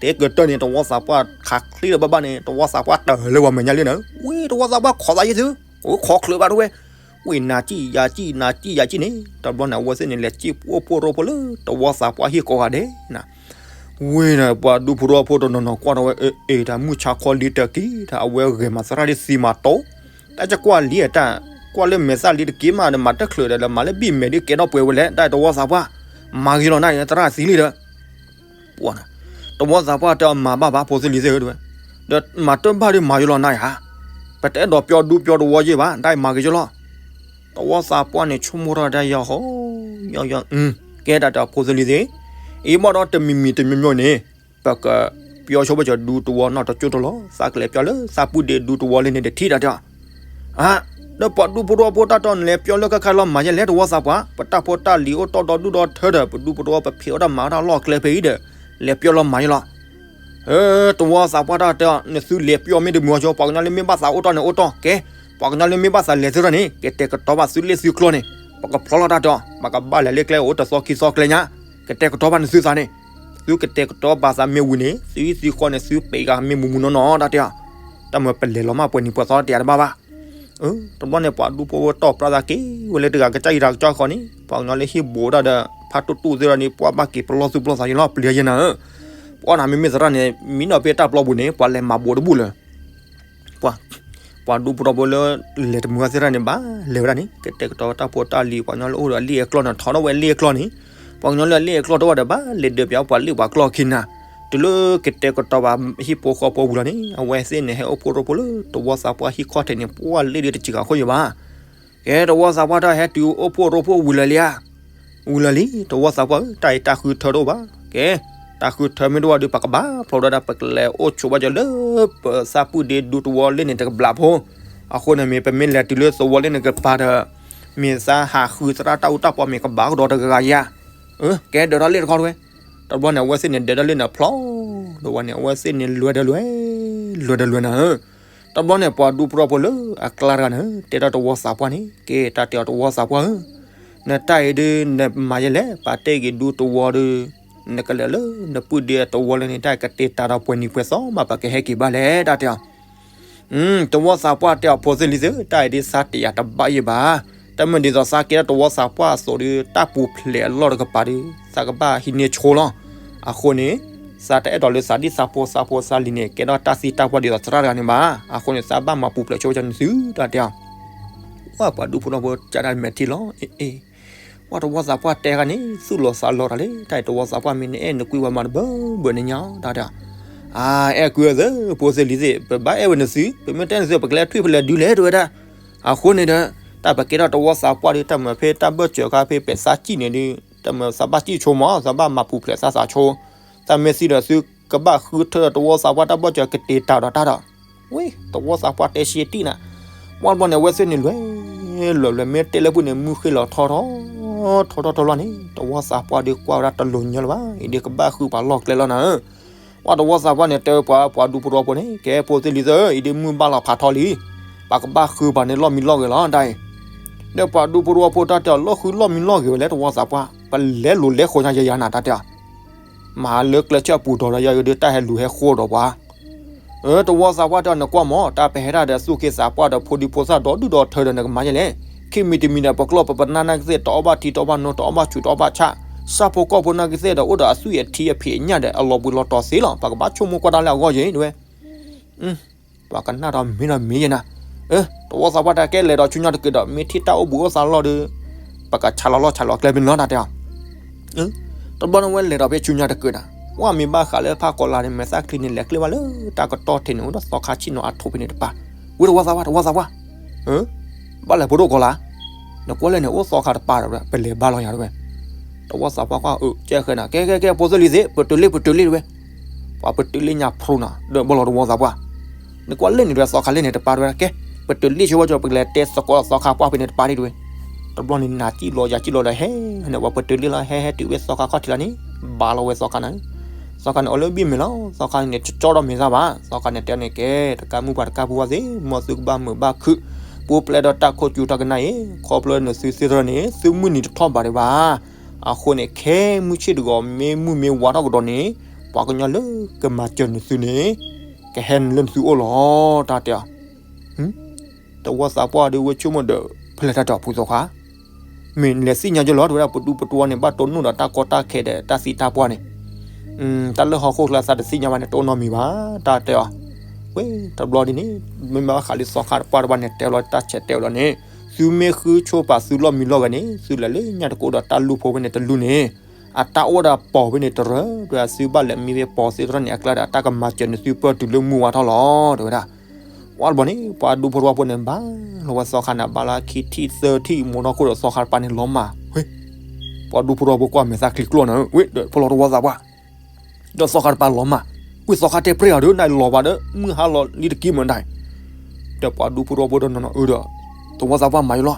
တဲကတၢၢ်န့ၣ် တဝီသးပှၢ်ခးချ့လၢၤဘၣ်ဘၣ်န့ၣ် တဝီသးပှၢ်တၢၢ်လၢပှၤမဲာ်ညါလံနၤ, ဝဲ တဝီသးပှၢ်ခိးသးယဲၢ်သု, အိၣ်ခိးချုးဘၣ်တဝဲ ဝံၤနၤစံၣ်ယၤစံၣ် နၤစံၣ်ယၤစံၣ်န့ၣ် တဘျီန့ၣ် အဝဲသ့ၣ်န့ၣ် လဲၤစံၣ်အိၣ်ဖှိၣ်ရိဖှိၣ်လၢတဝီသးပှၢ်ဟံၣ်ကိးဂၤဒဲးနၤ, ဝံၤန့ၣ် ပှၤဒူဖိတဝီဖိတနီၤနီၤကွၢ်ထီၣ်ဝဲ အ့ တၢ်မုၢ်ဆါခီလံတက့ၢ် တၢ်အဝဲဂဲၤမးသရၣ်ဒ်သံမးတီ, တၢ်ကကွၢ်လံအတၢ်, ကွၢ်လၢမဲာ်သၣ်လံတက့ၢ်မးဒီး မၤတချုးဒီး မၤလၢဘံၣ်မဲာ်ဒ်ကဲထီၣ်ပှဲၤဝဲလဲၣ် တၢ်တဝီသးပှၢ်, မၤဂ့ၤလီၤနၤအံၤ သရၣ်သံလံဒီး ပှၤန့ၣ်, တဝီသးပှၢ်တဲအီၤ မၤဘၣ်ဘၣ် ဖိသ့ၣ်လံၤသ့ၣ်ဧၢ တဲဝဲ, ဒီးမၤတဘၣ်ဒီးမၤယလီၤနၤဧါ, ပတအဲၣ်ဒိးပျီဒူပျီတဝီယဲၢ်ဘၣ် ဒ်အံၤမၤဂ့ၤယလီၤ, တဝီသးပှၢ်န့ၣ် ဆိကမိၣ်ထီၣ်တၢ်ယီၤဟီ, ယီၤယီၤ, ကဲတၢ်တဲအီၤ ဖိသ့ၣ်လံၤသ့ၣ်, အံၤဘၣ်ဒီးတမံၤမံၤတမံၤမံၤန့ၣ်, ပကပျီဆိဘၣ်စၢၤဒူတဝီနီတကၠိၢ်တလီၤ, သးကလဲၤပျီလၢသးပုၢ်ဒ့ဒူတဝီလၢန့ၣ်တထံၣ်တၢ်တဲအီၤ အါ, ဒီးပှၤဒူဖိတဝီဖိတၢ်တဲအီၤ နလဲၤပျီလၢခဲခါလီၤမၤယဲၢ်လဲၣ် တဝီသးပှၢ်, ပတၢ်ဖိတၢ်လံၤအိၣ်တီဒီဒူၣ်ဒီထၢဒီး ပဒူဖိတဝီပဖံးအီၣ်တၢ်မၤအီၣ်တၢ်လီၢ်ကျဲဖဲအံၤဒီး လဲၤပျီလီၤမၤယဲၢ်လီၤ. တဝီသးပှၢ်တၢ်တဲအီၤ နသုလဲၤပျီမ့ၢ်တမုာ်အီၤကၠီ ပှၤကညီလၢမ့ၢ်ဘၣ်သးအိၣ်တီၢ်န့ၣ်အိၣ်တီၢ်, ကဲ, ပှၤကညီလၢမ့ၢ်ဘၣ်သးလဲၤသုရၢ်န့ၣ် ကတဲာ်ကတီၤဘၣ်သုလ့ၣ်သုကျီၢ်န့ၣ်, ပကဖျီလီၤတၢ်တဲအီၤ ပကဘၣ်လဲၤလၢကျဲအိၣ်တသီခံသီကျဲညါ, ကတဲာ်ကတီၤဘၣ်နသုသးန့ၣ်, သုကတဲာ်ကတီၤဘၣ်သးမ့ၢ်ဝံၤန့ၣ် သုဟံၣ်သုဃီန့ၣ် သုပံးဂၤမ့ၢ်မူမူနီၢ်နီၢ်တၢ်တဲအီၤ, တၢ်မ့ၢ်ပလဲၤလီၤမးပှဲၤနံၤပှဲၤသီတတဲတဘၣ်ဘၣ် တဘျီန့ၣ် ပှၤဒူဖိဝဲတီၢ်ပြၢသးက့ၤဝဲလၢတဂၤကစၢ်ယံၤတၢ်ကစီၣ်ဃီန့ၣ် ပှၤကညီလၢဟံၣ်ဘူးတၢ်ဒီး ဖးတူၢ်တူၢ်သ့ၣ်ဒီးန့ၣ် ပှၤဘၣ်က့ၤပလီၢ်သူၣ်ပလီၢ်သးယလီၤ ပျံၤယဲၢ်နၤဧၢ, ပှၤန့ၣ်မ့မ့ၢ်သရၣ်န့ၣ် မံနီၤဖဲတၢ်ပျီပူၤန့ၣ် ပှၤလဲၤမၤဘူးတဘူၣ်လၢၤ, ပှၤဒူဖိထီဖိလၢ လဲၤတမုာ်ဝဲသ့ၣ်တဖၣ်န့ၣ် ဘၣ်လဲၤဝဲဒၣ်န့ၣ် ကတဲာ်ကတီၤဝဲတၢ်ဖိတၢ်လံၤ ပှၤကညီလၢအိၣ်ဒီးအလ့ၣ်အကျီၢ်န့ၣ် ထီထီၣ်ဝဲအလ့ၣ်အကျီၢ်န့ၣ်, ပှၤကညီလၢအလ့ၣ်အကျီၢ်တအိၣ်ဒီး ဘၣ်လဲၤဒၢးပၠးပှၤလ့ၣ်ပှၤကျီၢ်ခံနၤ, တုၤလၢကတဲာ်ကတီၤဘၣ်ဟံၣ်ဖိဃီဖိဝံၤလီၤန့ၣ် အဝဲသ့ၣ်န့ၣ် ဟဲအိၣ်ဖှိၣ်ရိဖှိၣ်လၢတဝီသးပှၢ်ဟံၣ်ခီၣ်ထံးန့ၣ် ပှၤလ့ၣ်ဒုးတစှၤဃီယဘၣ် ကဲ တဝီသးပှၢ်တၢ်ဟဲတုၤအိၣ်ဖှိၣ်ရိဖှိၣ်ဝံၤလၢာ်လံဧါ, ဝံၤလၢာ်လံ တဝီသးပှၢ်ဧၢ, တၢ်အံၤတၢ်ဃုထၢတအိၣ်ဘၣ်, ကဲ, တၢ်ဃုထၢမ့ၢ်တအိၣ်ဘၣ်ဒီး ပကဘၣ်ဖျိးဒီး ပကလဲၤအိၣ်ဆိးဘၣ်စၢၤလၢ ပသးပုၢ်ဒ့ဒူတဝီလၢန့ၣ်တကဘျးဖိ, အဃိန့ၣ်မ့ၢ်ပမ့ၢ်လဲၤတုၤလၢသဝီလၢန့ၣ်ကပၤဒီး မ့ၢ်သးဟးဃုသရၣ်တၢ်အူတၢ်ပီမ့ၢ်ကဘၣ်ကဒီးတဂၤဂၤယါ, ကဲဒၢးထီၣ်လ့ၣ်တခီတဝဲ, တဘျီန့ၣ် အဝဲသ့ၣ်န့ၣ်ဒၢးထီၣ်လ့ၣ်န့ၣ်ဖျိး, ဒီးဝဲန့ၣ် အဝဲသ့ၣ်န့ၣ်လွဲၢ်ဒီးလွဲၢ်, လွဲၢ်ဒီးလွဲၢ်နၤဧၢ တဘျီန့ၣ် ပှၤဒူဖိထီဖိလၢအကျါတဂၤန့ၣ် တဲထီၣ်တဝီသးပှၢ်န့ၣ် ကဲ တၢ်တဲအီၤတဝီသးပှၢ်ဧၢ, နတၢ်အံၤဒုး နမၤယဲၢ်လဲၣ် ပာ်တ့ၢ်က့ၤဒူတဝီဒီး နကလဲၤလၢနပုၢ်ဒ့တဝီလၢန့ၣ် တၢ်ကတ့တၢ်ဒီးပှဲၤနံၤပှဲၤသီမး ပကဟဲက့ၤဘၣ်လဲၣ် တၢ်တဲအီၤ တဝီသးပှၢ်တဲအီၤ ဖိသ့ၣ်လံၤသ့ၣ်ဧၢ, တၢ်အံၤဒုးသးတယာ်တဘၣ်ယဲၢ်ဘၣ်. တၢ်မ့ၢ်ဒ်သိးသးကဲထီၣ်တဝီသးပှၢ်အသိးဒီး တၢ်ပူၤဖျဲးအလီၢ်တကပၤဒီး သးကဘၣ်ဟံးန့ၢ်ဆိလီၤ. အဃိန့ၣ် သးတအဲၣ်ဒိးလၢသးဒ်သးဖိသးဖိသးလံၤန့ၣ် ကဲထီၣ်တၢ်သံတၢ်ပှၢ်ဒ်သိးသရၣ်တဂၤန့ၣ်ဘၣ်. အဃိန့ၣ် သးဘၣ်မၤပူၤဖျဲးဆိဝဲကၢနသု တၢ်တဲအီၤ ပှၤဒူဖိထီဖိကၢ်တၢ်မဲာ်ထံလီၤ. အ့ အ့ ပှၤတဝီသးပှၢ်တဲဂၤန့ၣ် သူၣ်လီၤသးလီၤတၢ်လံ, တၢ်အံၤတဝီသးပှၢ်မ့ၢ်နအဲၣ်နကွံဝဲမၤတဘၢဘၢန့ၣ်ညါ တၢ်တဲအီၤ. အါ အဲၣ်ကွံဝဲသ့ၣ် ဖိသ့ၣ်လံၤသ့ၣ် ပဘၣ်အဲၣ်ဝဲနသု, ပမ့ၢ်တအဲၣ်နသု ပကလဲၤထွံၣ်ဖဲလဲၣ်ဒုလဲၣ် တဲဝဲဒၣ်. အဃိန့ၣ်ဒီး တၢ်ပကဲထီၣ်တဝီသးပှၢ်ဒီး တၢ်မၤဖဲတၢ်ဘၢၣ်စၢၤခါဖဲပဲာ်သးစံၣ်န့ၣ်ဒီး တၢ်မၤသးဘၣ်စံၣ်ဆိမး သးဘၣ်မၤပူၤဖျဲးသးသးဆိ, သးမ့ၢ်သံဒီးသုကဘၣ်ဃုထၢတဝီသးပှၢ်တၢ်ဘၢၣ်စၢၤကတ့တၢ်ဒီးတၢ်ဒီး ဝံၤ တဝီသးပှၢ်တဲဆံးတံၢ်နၤ, ဝံၤတဘျီန့ၣ် အဝဲသ့ၣ်န့ၣ်လွဲၢ် လွဲၢ်လွဲၢ် မ့ၢ်တဲလၢပူၤန့ၣ် မုၢ်ဃ့ၢ်လီၤထီထီ ထီထီထီလီၤန့ၣ် တဝီသးပှၢ်ဒီးကွၢ်ဝဲဒၣ်တလိၤညီလၢၤဘၣ်, အံၤဒီးကဘၣ်ဃုပှၤလီၢ်ကျဲလီၤနၤဧၢ. ပှၤတဝီသးပှၢ်န့ၣ်တဲဝဲပှၤ ပှၤဒူဖိတဝီဖိန့ၣ် ကဲဖိသ့ၣ်လံၤသၢဧၢ, အံၤဒ်မုၢ်ဘၣ်လီၤဖးထီလံ, ပှၤကဘၣ်ဃုပှၤန့ၣ်လီၢ်မံလီၢ်ဂဲၤလီၤတၢ်အံၤ, ဒီးပှၤဒူဖိတဝီဖိတၢ်တဲအီၤ လီၢ်ဃုလီၢ်မံလီၢ်ဂဲၤဝဲလဲၣ် တဝီသးပှၢ်, ပလဲၤလိၤလဲၤဃိညါယၤယၤနၤတၢ်တဲအီၤ, မၤလၢကျဲဆၢအပူၤဒီးဒီးယၤဒီးတၢ်ဟဲလူၤဟဲဃိဒီးပှၤ အၢ တဝီသးပှၢ်တဲအီၤ နကွၢ်မး တၢ်ပဟဲတၢ်ဒီးသူၣ်က့သးပှၢ်ဒီးဖိဒံဖိသၣ်ဒီဒူၣ်ဒီထၢဒီးနကမၤယဲလဲၣ်, ခံမံၤတမံၤဒီး ပကျီၢ်ပပနၢ်နာ်ကသ့ၣ် တအီၣ်ဘၣ်ထံတအီၣ်ဘၣ်နိ တအီၣ်ဘၣ်ဆူးတအီၣ်ဘၣ်ဆၣ်, စၢ်ဖိကီၢ်ဖိနာ်ကသ့ၣ်ဒီး အိၣ်ဒီးအသွံၣ်အထံအဖံးအညၣ်ဒီး အလီၤဘှံးလီၤတီၤသ့လီၤ, ပှၤကဘၣ်ဆိကမိၣ်ကွၢ်တၢ်လၢအဂီၢ်ယဲ တဲဝဲ ပှၤကနၣ်ဒီးမ့ၢ်ဒီးမ့ၢ်ယဲနၤ, အၢ တဝီသးပှၢ်တဲကဲလဲၤဒီးဆူညါတကုာ်ဒီး မ့ၢ်ထံၣ်တၢ်အိၣ်ဘူးအိၣ်သးလီၢ်ဒီး ပကဆးလီၤလီၢ်ဆးလီၤကျဲဖဲန့ၣ်လီၤတၢ်တဲအီၤ တဘျီန့ၣ်ဝဲလဲၤဒီးဖဲဆူညါတကုာ်ဒီး ဝဲမ့ၢ်ဘၣ်ဃးလၢဖးကီးလၢ်န့ၣ် မဲာ်သၣ်ချံန့ၣ် လဲၤကျဲဘၣ်လၢတၢ်ကတီၢ်ထံးန့ၣ် အိၣ်ဒီးသီခါဆံၣ်နီၤအထိးဖဲန့ၣ်တပၤ, ဝဲတဝီသးပှၢ် တဝီသးပှၢ်, ဘၣ်လဲၤဖိဒိၣ်ကီးလၢ်, နကွၢ်လၢန့ၣ် အိၣ်သီခါတပၤဒီး ပလဲၤဘါလီၤယၤတဲဝဲ, တဝီသးပှၢ်ကွၢ်အၢ ကဲဃဲနၤ ကဲကဲကဲ ဖိသ့ၣ်လံၤသ့ၣ် ပတုၤလံပတုၤလံတဲဝဲ, ပှၤပတုၤလံညါဖျိနီၤ ဒီးဘၣ်လီၤတဝီသးပှၢ် နကွၢ်လၢန့ၣ်တဲဝဲ သီခါလၢန့ၣ်တပၤတဲဝဲဒၣ် ကဲ ပတုၤလံဆိဝဲကၠီ ပကလဲၤတဲသကိးသီခါပှၢ်ဖဲန့ၣ်တပၤဒ်တဲဝဲ, တဘျီန့ၣ် နၤစံၣ်လီၤယၤစံၣ်လီၤဒီး ဟဲန့ၣ် ပှၤပတုၤလံလီၤ ဟဲဟဲတုၤဝဲသီခါခီၣ်ထံးလီၤန့ၣ်, ဘါလီၤဝဲသီခါန့ၣ်, သီခါန့ၣ် အီၤလၢဘံၣ်မဲာ်လီၤ သီခါန့ၣ် ကၠီဒီးမဲာ်သၣ်ဘၣ် သီခါန့ၣ်တဲန့ၣ် ကဲ တကးမုၣ်ပှၤတကးဖိဝဲသ့ၣ် မ်သုကဘၣ်မုာ်ဘၣ်ခုၣ်, ပူၤဖျဲးဒီးတၢ်ခိၣ်ကၠူတၢ်ကနၣ်အံၤ ခီဖျိနသုသ့ၣ်တဖၣ်န့ၣ် သုမုၢ်နံၤတထီၣ်ဘးဒံးဘၣ် အဃိန့ၣ် ခဲမုၢ်ဆ့ၣ်တဂီၤ မ့ၢ်မုၢ်မ့ၢ်ဝါထီၣ်ကဒီးန့ၣ် ပှၤကညီလၢကမၤစၢၤနသုန့ၣ် ကဟဲနုာ်လၢနသုအိၣ်လီၤ တၢ်တဲအီၤ, တဝီသးပှၢ်ဒီးဝဲဆိကမိၣ်ဒီး ဖဲလဲၣ်တၢ်တဲအီၤ ဖိသီခါ, မ့ၢ်လဲၤသ့ၣ်ညါကၠီလီၤ တဲဝဲဒၣ် ပဒူပတဝီန့ၣ် ဘၣ်တိၢ်နီၣ်ဒီးတၢ်ကီတၢ်ခဲဒီးတၢ်သံတၢ်ပှၢ်န့ၣ် တၢ်လၢဟီၣ်ခိၣ်ချၢသးတသ့ၣ်ညါဘၣ်န့ၣ် တအိၣ်နီတမံၤဘၣ် တၢ်တဲအီၤ, ဝဲတဘျီဒ်န့ၣ် မ့ၢ်ဘၣ်ဃးလံသီခါတပှၢ်တပှၢ်န့ၣ် တဲလီၤတၢ်ဆဲးတဲဝဲလီၤန့ၣ်, သုမ့ၢ်ဃုဆိပာ်သုလီၢ်မံလီၢ်ဂဲၤန့ၣ် သုလဲၤလၢညၣ်တကိဒီးတၢ်လူၢ်ဖိဖဲန့ၣ်တလူၢ်န့ၣ်, အတၢ်အိၣ်ဝဲဒၣ်ပိာ်ဖဲန့ၣ်တရၢ, ဒီးသုဘၣ်လဲၤမံဖဲပိာ်သ့ၣ်တဖၣ်န့ၣ် အကျါဒီးတၢ်ကမၤစၢၤနသုပၢၢ်တုၤလၢမုၢ်ဝါထီၣ်လီၤ တဲဝဲဒၣ် ဝဲတဘျီန့ၣ် ပှၤဒူဖိတဝီဖိန့ၣ် ဘါလီၤဝဲသီခါန့ၣ် ဘါလၢခံထံၣ်သၢထံၣ် မိၢ်နီၢ်ခိၣ်ဒီးသီခါတပၤန့ၣ်လီၤမၢ်, ပှၤဒူဖိတဝီဖိကွၢ်မဲာ်သၣ်ချံကျီၢ်နၤဧၢ, ဝဲဒီးဖိလီၤတဝီသးပှၢ်, ဒီးသီခါတပၤလီၤမၢ်, ဝံသီခါတဲပြဲအီၤဒီး နလီၤဘၣ်ဒီး မုၢ်ဟါလီၤလံတကံၢ်မၢ်ဒၣ်, ဒီးပှၤဒူဖိတဝီဖိဒီးနီၢ်နီၢ်အၢဒီး တဝီသးပှၢ်မၤယလီၤ,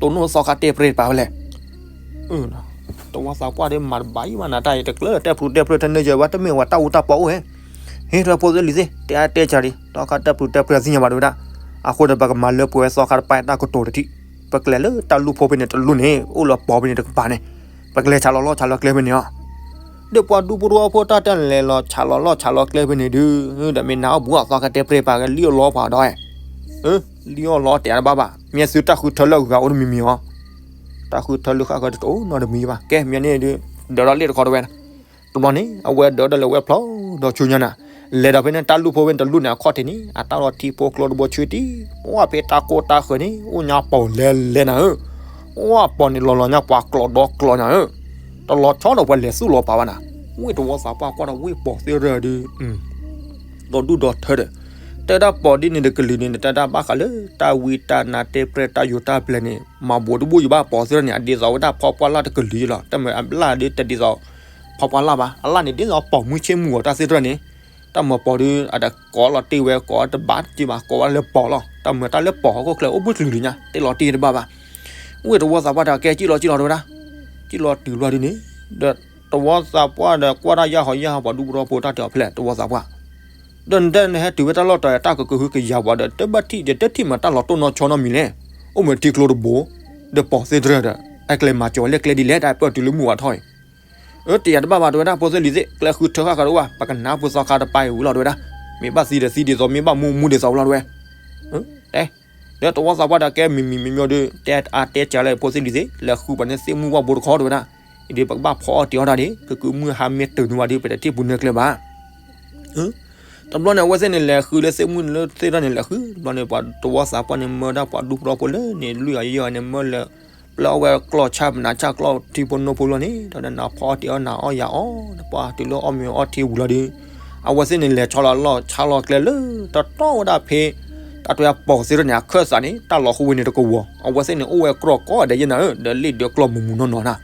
တိၢ်နီၣ်သီခါတဲပြဲတပၤဝဲလဲၣ် တဝီသးပှၢ်ဒီးမၤတဘၣ်အံၤဘၣ်နၤ တၢ်အံၤတကျၢၤတၢ်ပြူၤတၢ်ပြၢၤ တၢ်နၢယဲဝဲ တမ့ၢ်ဝဲတၢ်အူတၢ်ပီအိၣ်ဧဲ, ဟ့ၣ်လၢဖိသ့ၣ်လံၤသ့ၣ် တဲအါတဲစှၤလံ သီခါတၢ်ပြူၤတၢ်ပြၢၤသ့ၣ်ညါဘၣ်တဲဝဲဒၣ်, အဃိဒီးပကမၤလၢပှဲၤဝဲသီခါတပၤတၢ်ကတိၤတထံၣ်, ပကလဲၤလၢတၢ်လူၢ်ဖိဖဲန့ၣ်တလူၢ်န့ၣ် အိၣ်လၢပိာ်ဖဲန့ၣ်တကပၤန့ၣ်, ပကလဲၤဆးလီၤလီၢ်ဆးလီၤကျဲဖဲန့ၣ်လီၤ ဒီးပှၤဒူဖိတဝီဖိတၢ်တဲလဲၤလီၤဆးလီၤလီၢ်ဆးလီၤကျဲဖဲန့ၣ်ဒုး, ဒီးမ့ၢ်နၤအီၣ်ဘူးအသီခါတဲပြဲပာ်ကလံၣ်အလီၤပှၤဒီး, လံၣ်အီၣ်လီၤတဲတဘၣ်ဘၣ် မ့ၢ်သုတၢ်ဃုထၢလၢအဂၤအိၣ်တမံၤမံၤအီၤ, တၢ်ဃုထၢလၢဃၣ်ဃၢၤတအိၣ်နီတမံၤဘၣ် ကဲမ့ၢ်န့ၣ်ဒုး, ဒၢးဒီးလ့ၣ်တခီတဝဲ, တဘျီန့ၣ် အဝဲဒၢးဒီးလဲၤဝဲဖျိဒီးဆူညါနၤ, လဲၤဒီးဖဲန့ၣ်တၢ်လူၢ်ဖိဖဲန့ၣ်တလူၢ်န့ၣ် အခီၣ်ထံးန့ၣ် အတၢ်လီၤထံဖိကျိတဘိဆှၢတံၢ်, ပှၢ်ဖဲတၢ်ကိၢ်တၢ်ဃၢၤန့ၣ် အိၣ်ညါပိာ်လဲၤလဲၤနၤဧၢ ပှၢ်ပိာ်န့ၣ်လီၤလီၤညါပှၤကျိးဒီကျိးညါဧၢ, တလီၤဆီဒီးပှၤလဲၤသူၣ်လီၤပာ်ဘၣ်နၤ, ဝ့ၢ်တဝီသးပှၢ်ကွၢ်ဒီးဝ့ၢ်ပိာ်သ့ၣ်ရၢဒီး, ဒီဒူၣ်ဒီထၢဒီး, တဲဒၣ်ပိာ်ဒ်န့ၣ်တကလုာ်န့ၣ် တၢ်ဒၣ်ဘၣ်ဃးလၢတၢ်ဝံတၢ်နါတဲပြဲၢ်တၢ်ယိာ်တၢ်ပျဲၤန့ၣ် မၤဘူးတဘူၣ်ယဘၣ်ပိာ်သ့ၣ်ရၢန့ၣ် အဒ်သိးဝဲဒၣ်ဖီပှၢ်လၢ်တကလုာ်လီၤ တမ့ၢ်အလၢ်ဒ်တဒ်သိး ဖီပှၢ်လၢ်ဘၣ် အလၢ်န့ၣ် ဒ်သိးပိာ်မုၢ်ဆ့ၣ်မုၢ်ဂီၤတၢ်သ့ၣ်တဖၣ်န့ၣ်, တၢ်မၤပိာ်ဒီး အတကိးလီၤတံၢ်ဝဲ ကိးတဘၣ်တံၢ်ဘၣ် ကိးဝဲလၢပိာ်လီၤ တၢ်မၤတၢ်လၢပိာ်ဟီၣ်ခိၣ်ချၢ အိၣ်ဘှံးကလုာ်လၢညါ တ့ၢ်လီၤတံၢ်တဘၣ်ဘၣ်. ဝ့ၢ်တဝီသးပှၢ်တၢ်ကဲ ကံၣ်လီၤကံၣ်လီၤတဲဝဲဒၣ်, ကံၣ်လီၤတုၤလီၤဒ်န့ၣ်, ဒီးတဝီသးပှၢ်ဒီးကွၢ်တၢ်ယၢ်ဟီယၢ်ဟီ ပှၤဒူဖိတဝီဖိတၢ်တဲအီၤဖဲလဲၣ် တဝီသးပှၢ် ဒီးနတဲနဟဲတုၤဝဲတၢ်လီၢ်တတီၤ တၢ်ကကဟုကယာ်ပှၤဒီး တဘၣ်ထံၣ်ဒီး တထံၣ်မၤတၢ်လီၤတိၢ်နီၢ်ဆီနီတမံၤလဲၣ်. အိၣ်မ့ၢ်ထံကျိတဘိ ဒီးပိာ်သ့ၣ်တရၢဒီး အကျဲမၤစၢၤဝဲလၢကျဲဒ်လဲၣ် တၢ်ပᢢၢ်တုၤလၢမုၢ်ဝါထီၣ်အံၤ. အၢ တယာ်တဘၣ်ဘၣ် တဲဝဲဒၣ် ဖိသ့ၣ်လံၤသ့ၣ် ကျဲဃုထၢဃၣ်ဃၢၤတအိၣ်ဘၣ် ပကနၣ်ဖိသီခါတပၤအံၤဝံၤလီၤ တဲဝဲဒၣ်. မ့ၢ်ဘၣ်သံဒီးသံဒ်သိး မ့ၢ်ဘၣ်မူမူဒ်သိးဝံၤလီၤ တဲဝဲ. တဲ ဒီးတဝီသးပှၢ်ဒီးကဲမံၤမံၤမံၤမံၤဒီး တဲအါတဲစှၤလၢ ဖိသ့ၣ်လံၤသ့ၣ် လဲၤဃုပှၤန့ၣ်သ့ၣ်မုၢ်ဝၣ်ဘိတခီ တဲဝဲဒၣ်. အံၤဒီး ပကဘၣ်ဖီအီၣ်တ့ၤအီၣ်တၢ်ဒံး ကကုၢ်မုၢ်ဟါမ့ၢ်တုၤန့ၢ်ဝဲဒီး ပတထံၣ်ပူၤန့ၢ်ကျဲဘၣ်. တဘျီန့ၣ် အဝဲသ့ၣ်န့ၣ် လဲၤဃုလၢသ့ၣ်မုၢ်လၢသ့ၣ်တဖၣ်န့ၣ် လဲၤဃု တဘျီန့ၣ် ပှၤတဝီသးပှၢ်န့ၣ် မၢဒၣ်ပှၤဒူဖိတဝီဖိလၢန့ၣ် လွံၢ်ဂၤယဲၢ်ဂၤန့ၣ် မၢလၢ ပျဲအီၣ်ဝဲကျီၢ်ဆၣ်ပနါဆၣ်ကျီၢ်ထံဖိနိဖိလီၤန့ၣ် ဒီးနၤဖီအီၣ်တ့ၤအီၣ်နၤအီၣ်ယၤအီၣ် ပှၤတုၤလၢအီၣ်မ့ၤအီထံဝံၤလီၤဒီး အဝဲသ့ၣ်န့ၣ် လဲၤဆီလီၤလီၢ်ဆါလီၤကျဲလၢ တတီဝဲဒၣ်ဖဲ တၢ်တဲပိာ်သ့ၣ်တဖၣ်န့ၣ် အခၢၣ်သးန့ၣ် တၢ်လီၤဃိဝဲန့ၣ်တကဝီၤ အဝဲသ့ၣ်န့ၣ် အိၣ်ဝဲကြီၢ်ကီးဒဲးယဲၢ်နၤဧၢ ဒီးလ့ၣ်ဒၢကျီၢ်မူးမူးနီၢ်နီၢ်နၤ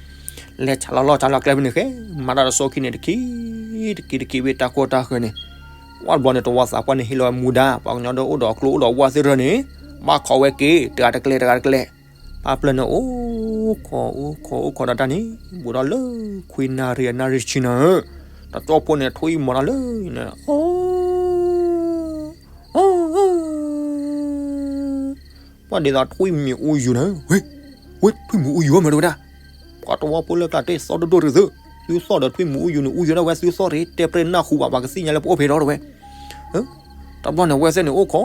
လဲၤဆီလီၤလီၢ်ဆီလီၤကျဲဖဲန့ၣ်ဃဲ မၤတၢ်တစိၢ်ခံန့ၣ်တခံ တခံတခံဝဲတၢ်ကိၢ်တၢ်ဃၢၤန့ၣ် ဝဲတဘျီန့ၣ် တဝီသးပှၢ်န့ၣ် ဟ့ၣ်လီၤဝဲမူဒါ ပှၤကညီဒီးအိၣ်ဒီးကျိအိၣ်ဒီးဝၣ်သ့ၣ်တဖၣ်န့ၣ် ဘၣ်ခိးဝဲက့ၤ တဂၤတကျဲ တဂၤတကျဲ ပၢ်ပျၢၢ်န့ၣ် အိၣ်ခိး အိၣ်ခိး အိၣ်ခိးဒီးတၢ်န့ၣ် ဘူးဒီးလၢခွံနၣ်ရံၣ်အနၣ်ရံၣ်ဆံနၤဧၢ တကၠီဖိန့ၣ် ထွံၣ်မီၤတၢ်လၢန့ၣ်, ပှၤဒ်သိးထွံၣ်မံၤအူယူၤန့ၣ်, ဝဲ, ဝဲထွံၣ်မံၤအူယူၤမ့ၢ်တဝဲဒၣ်, ပှၤတဝီဖိလၢကျါတဲသီဒိၣ်ဒိၣ်တသ့, သုသီၣ်ဒီးထွံၣ်မံၤအူယူၤန့ၣ် အူယူၤဒၣ်ဝဲ သုသီၣ်တတဲပြဲနၢ်ဟူဘၣ် ပှၤကသ့ၣ်ညါလၢပအိၣ်ဖဲဒီးတဝဲ. တဘျီန့ၣ် ဝဲသ့ၣ်န့ၣ် အိၣ်ခိး,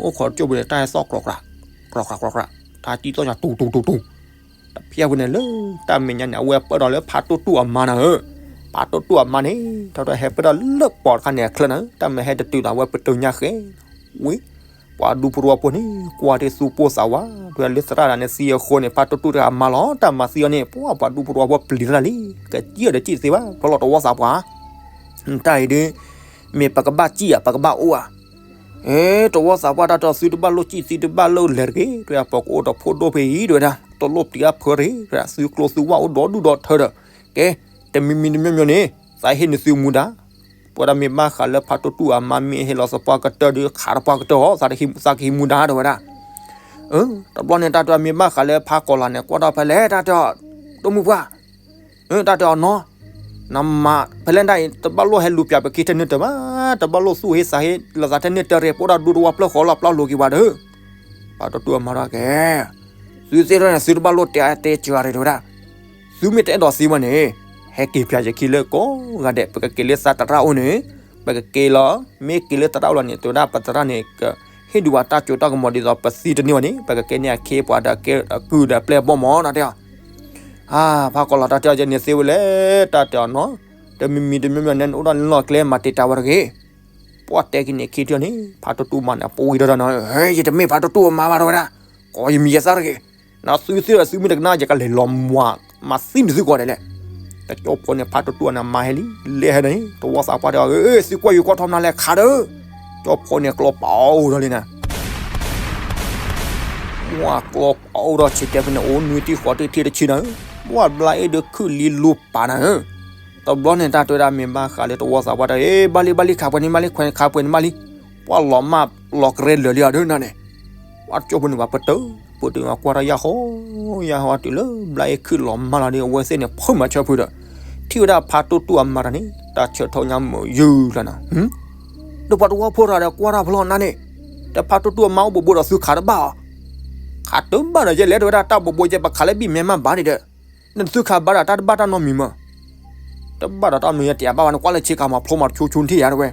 အိၣ်ခိးကၠိပူၤန့ၣ် တၢ်ဟဲသီၣ်ကျီၤကျီၤ, ကျီၤကျီၤကျီၤကျီၤ, တၢ်ကံၣ်သီၣ်ညါတူတူတူတူ, တဖျဲပူၤန့ၣ်လၢတၢ်မဲာ်ညါန့ၣ် အဝဲပၢၢ်ဒီးလၢဖါတိၢ်တူၢ်အမါန့ၣ်ဧၢ, ဖါတိၢ်တူၢ်အမါန့ၣ် တၢ်တဟဲပၢၢ်ဒီးလၢပီၤတခါန့ၣ်အချၢန့ၣ် တၢ်မ့ၢ်ဟဲတတုၤဒီး အဝဲပတုာ်ညါဃဲ, ဝံၤ ပှၤဒူဖိတဝီဖိန့ၣ် ကွၢ်တ့ၢ်သူၣ်ပိၢ်သးဝး တဝဲလၢသရၣ်တဂၤန့ၣ် သံအဃိန့ၣ် ဖါတိၢ်တူၢ်တဂၤအမါလီၤ တၢ်မၤသံအီၤန့ၣ် ပှၤ ပှၤဒူဖိတဝီဖိပျံၤထီၣ်လံ, ကစံၣ်ဒီးစံၣ်တသ့ဘၣ် ဖျီလီၤတဝီသးပှၢ်, တၢ်အံၤဒ် မ့ၢ်ပကဘၣ်စံၣ်ဧါ ပကဘၣ်အိၣ်ဧါ, တဝီသးပှၢ်တၢ်တဲအီၤ သုတဘၣ်လိၣ်စံၣ် သုတဘၣ်လိၣ်လဲၤတဂ့ၤ တဝဲ ပကအိၣ်ဒီးဖိဒိၣ်ဖဲအံၤ တဝဲဒၣ် တလိၣ်ပျံၤအဖၢတဂ့ၤ တဝဲဒၣ် သုကျိသုဝၣ်အိၣ်ဒီဒူၣ်ဒီထၢဒီး, ကဲ, တမံၤမံၤတမံၤမံၤန့ၣ် သးဟ့ၣ်နသုမူဒါ, ပဝဲဒၣ်မ့ၢ်ဘၣ်ဃးလၢဖါတိၢ်တူၢ်အမါမ့ၢ်ဟ့ၣ်လီၤသပှၢ်ကတၢၢ်ဒီး ခးသပှၢ်ကတၢၢ်အီၤ သးကဟံးမူဒါတဝဲဒၣ်. တဘျီန့ၣ် တၢ်တဲအီၤ မ့ၢ်ဘၣ်ဃးလၢဖါကီၤလၤန့ၣ် ကွၢ်ထီၣ်ဖဲလဲၣ် တၢ်တဲအီၤ, တိၢ်မုၢ်ပှၢ်, တၢ်တဲအီၤနီၤ, နမၤဖဲလဲၣ်ဒၣ်အံၤ တဘၣ်လိၣ်ဟဲလူၤပၠးပခံထဲန့ၣ်တၢၤဘၣ်, တဘၣ်လိၣ်သူၣ်ဟ့သးဟ့လီၤသးထဲန့ၣ်တၢၤရ့ၣ် ပအိၣ်ဒၣ်ဒူတဝီပျၢၢ်ဃီလီၤ ပျၢ်လိၤက့ၤဝဲဒီး, ဖါတိၢ်တူၢ်အမါတၢ်ကဲ သုသ့ၣ်ထီၣ်န့ၣ် သုတဘၣ်လိၣ်တဲတဲစှၤရ့ၣ်တဝဲဒၣ်, သုမ့ၢ်တအဲၣ်ဒိးသံဘၣ်န့ၣ် ဟဲက့ၤပၠးယခံလၢကိးဂၤဒဲး ပကက့ၤလၢသးသရၣ်အိၣ်န့ၣ်, ပကက့ၤလီၤ, မ့ၢ်က့ၤလၢသရၣ်အိၣ်လီၤန့ၣ် တဝဲဒၣ်ပသရၣ်န့ၣ် ကဟ့ၣ်ဒုးဝဲတၢ်စိတၢ်ကမီၤဒ်သိးပသံတန့ၢ်ဘၣ်န့ၣ် ပကကဲန့ၢ်အခ့အပှၤဒီးကုၢ်ဒီးပျဲၢ်ဘီၣ်မး တၢ်တဲအီၤ, ဖါကီၤလၤတၢ်တဲအီၤ ယန့ၣ်သ့ဝဲလဲၣ် တၢ်တဲအီၤနီၤ, တမံၤမံၤတမံၤမံၤန့ၣ် နအိၣ်ဒီးနလီၢ်ကျဲမၤတံာ်တာ်ဝဲတဂ့ၤ ပှၤတဲက့ၤန့ၣ်ခံထံၣ်န့ၣ် ဖါတိၢ်တူၢ်မါန့ၣ် ပဝံၤဒီးနီၤ, ယတမ့ၢ်ဖါတိၢ်တူၢ်အမါဘၣ်တဝဲဒၣ်, ကိးယမံၤယသၣ်တဂ့ၤ, နသုသ့ၣ်ဒီးသုမ့ၢ်တကနၣ် ယကလဲၤလီၤမၤ မၤသံနသုကိးဂၤဒဲးလဲၣ်. တကၠီဖိန့ၣ် ဖါတိၢ်တူၢ်အန့ၣ်မါဟဲလံ လဲၤဟဲန့ၣ် တဝီသးပှၢ်တဲအီၤ သုကွၢ်ယကွၢ်ထီၣ်မနုၤလဲၣ်ခးဒီး, တကၠီဖိန့ၣ် ကျီပအိၣ်ဒီးလံန့ၣ် မ့ၢ်ကျီပအိၣ်ဒီးဆံးတဲဖဲန့ၣ် အိၣ်နွံတံၢ်ဃီတံၢ်ထံၣ်တဆံနၤဧၢ, ပှၤဘျါအ့ၣ်ဒုးခုၣ်လံလိၤပာ်နၤဧၢ. တဘျီန့ၣ် တၢ်တဲဝဲဒၣ်မ့ၢ်ဘၣ်ဃးလၢတဝီသးပှၢ်တဲ ဘၣ်လံဘၣ်လံ ခးပှဲၤန့ၣ်မးလံ ခွဲးန့ၣ်ခးပှဲၤန့ၣ်မးလံ, ပှၤလီၤမၢ်လီၤကရဲလၢာ်လံအီၤဒ်နၤန့ၣ်, ပှၤကၠိဖိန့ၣ် ပှၤပတုာ် ပတုာ်ကွၢ်တၢ်ယၢ်ဃီ, ယၢ်ဃီတုၤလၢဘျါအ့ၣ်ခုၣ်လီၤမၢ်လီၤဒီး အဝဲသ့ၣ်န့ၣ် ဖုးမၤဆၢဖုးဒီး ထံၣ်ဝဲဒၣ်ဖါတိၢ်တူၢ်အမါတၢ်န့ၣ် တၢ်ဆၢထၢၣ်ညါမုာ်ယုၢ်လီၤနၤ ဒီးပှၤတဝီဖိတဂၤဒီးကွၢ်တၢ်ဖျီနၤန့ၣ်, ဒီးဖါတိၢ်တူၢ်အမါအိၣ်ဘူးဘူးဒီးသုခးတဘၣ်အီၤ, ခးတဘၣ်ဒီးယဲလဲၣ် တဝဲဒၣ် တၢ်ဘူးဘူးယဲပခးလၢဘံၣ်မဲမးဘၣ်န့ၣ်ဒီး, နသုခးဘၣ်ဒီးတၢ်တဘၣ်တၢ်နီတမံၤမး, တဘၣ်ဒီးတၢ်မံၤယဲတယးဘၣ်ဝဲန့ၣ် ကွၢ်လၢဆ့ကၤမၤဖျိမၤတဆိဆိထံၣ်ယၤတဝဲ အ့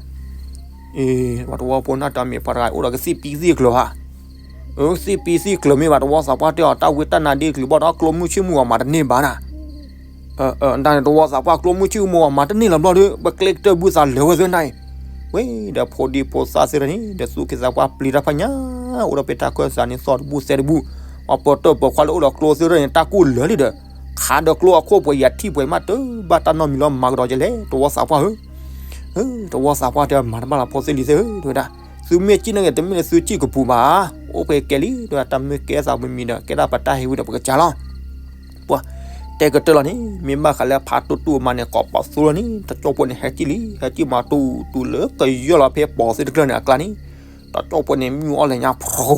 ပှၤတဝီဖိန့ၣ် တၢ်မ့ၢ်ပှၤတဂၤအိၣ်ဒီးကသံၣ်ပံသံၣ်ကျၢၤဧါ, အၢ သံၣ်ပံသံၣ်ကျၢၤမ့ၢ်ဘၣ် တဝီသးပှၢ်တဲအီၤ တၢ်ဝံတၢ်နါဒ်ကျုၤဘၣ်ဒီး ကျိမုၢ်ဆ့ၣ်မုၢ်ဂီၤမၤတန့ၢ်ဘၣ်နၤ, တၢ်န့ၣ် တဝီသးပှၢ် ကျိမုၢ်ဆ့ၣ်မုၢ်ဂီၤမၤတန့ၢ်လီၤဘျီဒီး ပကျဲကတၢၢ်ဘုသးလၢာ်ဝဲသ့ၣ်နၤအံၤ, ဝဲဒီးဖိဒံဖိသၣ်သ့ၣ်တဖၣ်န့ၣ် ဒီးသူၣ်က့သးပှၢ်ပျံၤတၢ်ဖးညါ, အိၣ်ဒီးပတၢ်ခၢၣ်စးန့ၣ် သီၣ်တဘူၣ်သဲတဘူၣ်, ပှၤပၢၤတၢၢ်ပၢၤခွါလၢအိၣ်ဒီးကျိသ့ၣ်တဖၣ်န့ၣ် တၢ်ကူၣ်လၢာ်လံဒီး, ခးဒီးကျိအခိၣ်ပှဲၤယၤထံၣ်ပှဲၤမးတဘၣ်တၢ်နီတမံၤလီၤ မၤကဒီးကလဲၣ် တဝီသးပှၢ်ဧၢ တဝီသးပှၢ်တဲ မၤတဘၣ်လီၤဖိသ့ၣ်လံၤသ့ၣ်ဧၢ တဝဲဒၣ်, သုမ့ၢ်စံၣ်န့ၣ်ဂ့ၤ တမ့ၢ်လၢသုစံၣ်ကပူၤဘၣ်, အိၣ်ဖဲကဲလံ တဝဲဒၣ် တၢ်မ့ၢ်ကဲသးဝံၤမံၤဒီး ကဲဒၣ်ပတၢ်ဟ့ၣ်ဝံၤဒီးပကစၢ်လီၤ. ပှၤတဲကတၢၢ်လီၤန့ၣ် မ့ၢ်ဘၣ်ဃးလၢဖါတိၢ်တူၢ်အမါန့ၣ် ကိးပီၣ်သူလီၤန့ၣ် တကၠိဖိန့ၣ် ဟဲစံၣ်လံ ဟဲစံၣ်မၤတူၢ်တူၢ်လၢကယီၢ်လီၤဖဲပီၣ်သ့ၣ်တကျၢၢ်န့ၣ်အကျါန့ၣ်, တကၠိဖိန့ၣ် မ့ၣ်အူအီၣ်လဲၣ်ညါဖျိ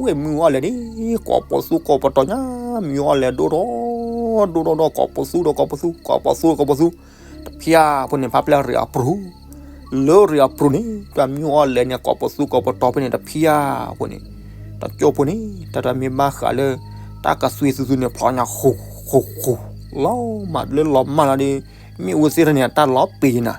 ဝဲမ့ၣ်အူအီၣ်လဲၣ်န့ၣ် ကိးပီၣ်သူကိးပီၣ်တီၢ်ညါ, မ့ၣ်အူအီၣ်လဲၣ်ဒိၣ်ထီၣ်, ဒိၣ်ထီၣ်ဒီးကိးပီၣ်သူဒီးကိးပီၣ်သူ ကိးပီၣ်သူကိးပီၣ်သူ, တဖၠါဖိန့ၣ် ဖးပျဲၢ်ရ့ၣ်အပြူၤ, လၢရ့ၣ်အပြူၤန့ၣ် တၢ်မ့ၣ်အူအီၣ်လဲၣ်န့ၣ် ကိးပီၣ်သူကိးပီၣ်တီၢ်ဖဲန့ၣ် တဖၠါဖိန့ၣ်, တကၠိဖိန့ၣ် တၢ်တမ့ၢ်ဘၣ်ဃးလၢ တၢ်ကသွံသူသူန့ၣ် ဖျိညါဃူဃူဃူ, လီၤမၢ်လၢလီၤမၢ်လီၤဒီး မ့ၣ်အူသ့ၣ်တဖၣ်န့ၣ် အတၢ်လီၤပံာ်နၤ,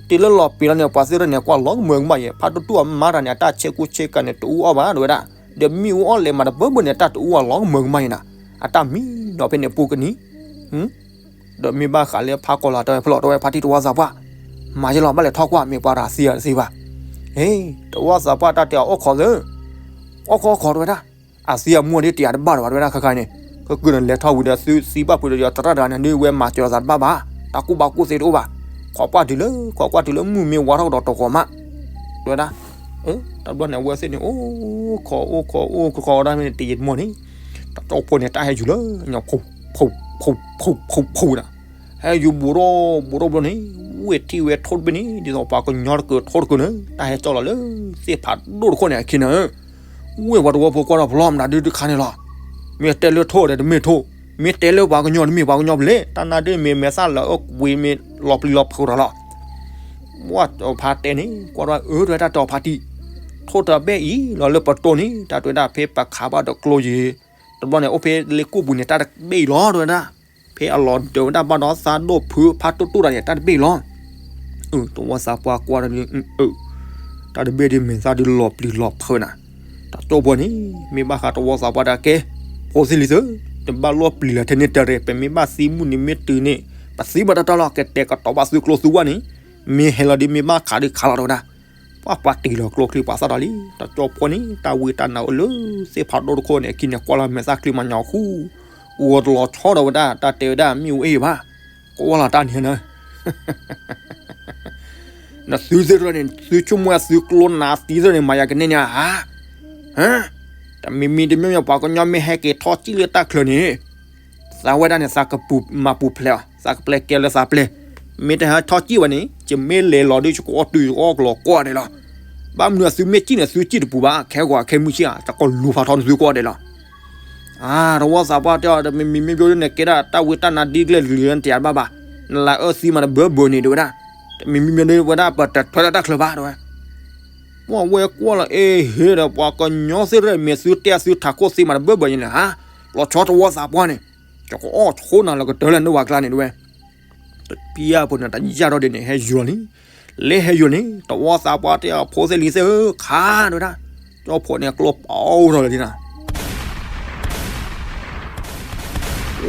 တုၤလၢလီၤပံာ်လီၤန့ၣ် ပှၤသ့ၣ်တဖၣ်န့ၣ် ကွၢ်လီၤကမၢကမၣ်ယဲ ဖါတိၢ်တူၢ်အမါတၢ်န့ၣ် အတၢ်ဆဲးကူဆဲးကၤန့ၣ် တအူအီၣ်ဘၣ် တဝဲဒၣ်, ဒီးမ့ၣ်အူအီၣ်လဲၣ်မးတဘၢဘၢန့ၣ် အတၢ်တအူအီၣ်လီၤကမၢကမၣ်ယဲနၤ, အတၢ်မံဒီးဖဲန့ၣ်ပူၤကနံၤ ဒီးမ့ၢ်ဘၣ်ဃးလၢဖးကီၢ်လၢ်တဝဲဖဲလီၤတဝဲဖါတံၢ်တဝီသးပှၢ်, မၤယဲလီၤဘၣ်လဲၤထီၣ်ကွၢ် မ့ၢ်ပှၤတဂၤသံအီၤတသ့ဘၣ်. ဟ့ၣ် တဝီသးပှၢ်တၢ်တဲအီၤ အိၣ်ခိးသၢ, အိၣ်ခိးအိၣ်ခိးတဝဲဒၣ်, အသံအမူအီၤဒ်တယးတဘၣ်တဘၣ်တဝဲဒၣ်ခါခါန့ၣ်, ကကုၢ်န့ၣ်လဲၤထီၣ်ဝံၤဒီးသုသံဘၣ်ဖုးဒီးယသရၣ်တဂၤန့ၣ် ဒ်ဝဲမၤစၢၤသးတဘၣ်ဘၣ်, တၢ်ကူၣ်ဘၣ်ကူၣ်သ့တအိၣ်ဘၣ်, ခိးကွၢ်တုၤလၢ ခိးကွၢ်တုၤလၢမုၢ်မ့ၢ်ဝါထီၣ်ကဒီးတဂီၤမး, တဝဲဒၣ် တဘျီန့ၣ် အဝဲသ့ၣ်န့ၣ် အိၣ်ခိးအိၣ်ခိးအိၣ်ခိးဒၣ်မ့ၢ်န့ၣ် တယံာ်တမီၢ်န့ၣ်, တကၠိဖိန့ၣ် တၢ်ဟဲယူၤလၢ ညါဖူးဖူးဖူးဖူးဖူးဖူးဒၣ်, ဟဲယူၤဘူးထီၣ်ဘူးထီၣ်ဘျီန့ၣ်, ဝဲထံၣ်ဝဲထိၣ်တဘ့ၣ်န့ၣ် ဒ်သိးပှၤကညီတကုၤထိၣ်တကုၤန့ၣ် တၢ်ဟဲကၠီလီၤလၢ သ့ၣ်ဖးဒိၣ်တခိၣ်န့ၣ်အခံန့ၣ်, ဝဲပှၤတဝီဖိကွၢ်ထီၣ်ဖျီမတၤဒုတခါန့ၣ်လီၤ, မ့ၢ်တဲလၢထိၣ်ဒီးတမ့ၢ်ထိၣ်, မ့ၢ်တဲလၢပှၤကညီတမ့ၢ်ပှၤကညီဖဲလဲၣ်, တၢ်နါဒ်မ့ၢ်မဲာ်သၣ်လၢအဝံၤမ့ၢ်လီၤပျံၤလီၤဖုးထီၣ်လီၤ, ဝဲဖါတဲန့ၣ် ကွၢ်ဒီးအၢ တဲဝဲဒၣ် တၢ်ဖါတံၢ်, ထိၣ်တဘ့ၣ်အံၤလီၤလၢပတိၢ်န့ၣ် တၢ်တဲဝဲဒၣ် ဖဲပခးဘၣ်တကျိယံၤ, တဘျီန့ၣ် အိၣ်ဖဲလ့ကိၣ်ပူၤန့ၣ် တၢ်တဘ့ၣ်အံၤလီၤ တဲဝဲဒၣ်. ဖဲအလီၤဒၢးဝဲဒၣ်ဘၣ်ဒီးသးဒိၣ်ဖုဖါတိၢ်တိၢ်တၢ်န့ၣ် တၢ်တဘ့ၣ်အံၤလီၤ. တဝီသးပှၢ်ကွၢ်ဒီးန့ၣ် တၢ်တဘ့ၣ်ဒ်မဲာ်သၣ်ဒ်လီၤပျံၤလီၤဖုးနၤ, တၢ်ကၠီဖိန့ၣ် မ့ၢ်ဘၣ်ဃးတဝီသးပှၢ်တၢ်ကဲ, ဖိသ့ၣ်လံၤသၢ, တဘၣ်လီၤပျံၤလၢထဲန့ၣ်တရံး, ပမ့ၢ်ဘၣ်သံမုၢ်နံၤမ့ၢ်တုၤန့ၣ် ပသံဘၣ်တၢ်တၢ်လီၤ, ကတဲာ်ကတီၤဘၣ်သုကျိသုဝဲန့ၣ်, မ့ၢ်ဟဲလီၤဒ်မ့ၢ်ဘၣ်ခးဒ်ခးလီၤ တဲဝဲဒၣ်. ပှၤပှၤတ့ၢ်လီၤကျိချံပှၤသၣ်ဒီးလံ, တၢ်ကၠီဖိန့ၣ် တၢ်ဝံတၢ်နါအိၣ်လၢသ့ၣ်ဖးဒိၣ်တခိၣ်န့ၣ် အခံန့ၣ် ကွၢ်လီၤမဲာ်သၣ်ချံမၤညီဃူ, အိၣ်တလီၤဆီဒီးဝဲဒၣ် တၢ်တဲဝဲဒၣ် မ့ၣ်အူအ့ၣ်ဘၣ်, ကွၢ်လီၤတၢ်န့ၣ်န နသုသ့ၣ်တဖၣ်န့ၣ် သုဆိကမိၣ်သုကျိနါသံသ့ၣ်တဖၣ်န့ၣ် မၤယၤကန့ၢ်န့ၣ်ဧါ, တမံၤမံၤတမံၤမံၤ ပှၤကညီမ့ၢ်ဟဲက့ၤထီၣ်စံၣ်လၢတၢ်ချၢန့ၣ် သးဝဲဒၣ်န့ၣ် သးကပူၤမၤပူၤဖျဲးအီၤ, သးကပျဲကဲလၢသးပျဲ, မ့ၢ်တဟဲထီၣ်စံၣ်ဝဲန့ၣ် ယမ့ၢ်လဲၤလီၤဒုး ယကအီၣ်တုၤယကအီၣ်ကလီၤကိးဂၤဒဲးလီၤ. ဘၣ်မနုၤအသုမ့ၢ်စံၣ်န့ၣ် သုစံၣ်တပူၤဘၣ်, ခဲဂီၤခဲမုၢ်ဆံၣ်ဧါ တကလူၤဖးထီနသုကိးဂၤဒဲးလီၤ. တဝီသးပှၢ်တဲအီၤ တမံၤမံၤမ့ၢ်ဘျီဒ်န့ၣ် ကဲဒၣ်တၢ်ဝံတၢ်နါဒ်ကျဲလံၤလံၤန့ၣ် တယၤတဘၣ်ဘၣ်, နလၢအၢသံမးတဘၢဘၢန့ၣ် တဲဝဲဒၣ်, တမံၤမံၤမ့ၢ်ဒ်ဝဲဒၣ် ပတထွဲလၢတၢ်ချၢဘၣ် တဲဝဲ. ပှၤဝဲကွၢ်လီၤအ့ၣ်ဟ့ဒီး ပှၤကညီသ့ၣ်တဖၣ် မ့ၢ်သုတဲသုထးခိၣ်သံမးတဘၢဘၢန့ၣ်လၢဧါ, လီၤဆီတဝီသးပှၢ်န့ၣ်, ယကအီၣ်ဆိနၤလၢကတၢၢ်လၢနဝၤကျါန့ၣ် တဲဝဲ. တပျၢ်ဖိန့ၣ် တယၢ်ထီၣ်ဒ်န့ၣ် ဟဲယူၤလီၤလံ, လၢဟဲယူၤန့ၣ် တဝီသးပှၢ်တဲအီၤ ဖိသ့ၣ်လံၤသ့ၣ်ဧၢ ခး တဲဝဲဒၣ်, ကၠီဖိန့ၣ် ကျိပအိၣ်ထီၣ်လၢာ်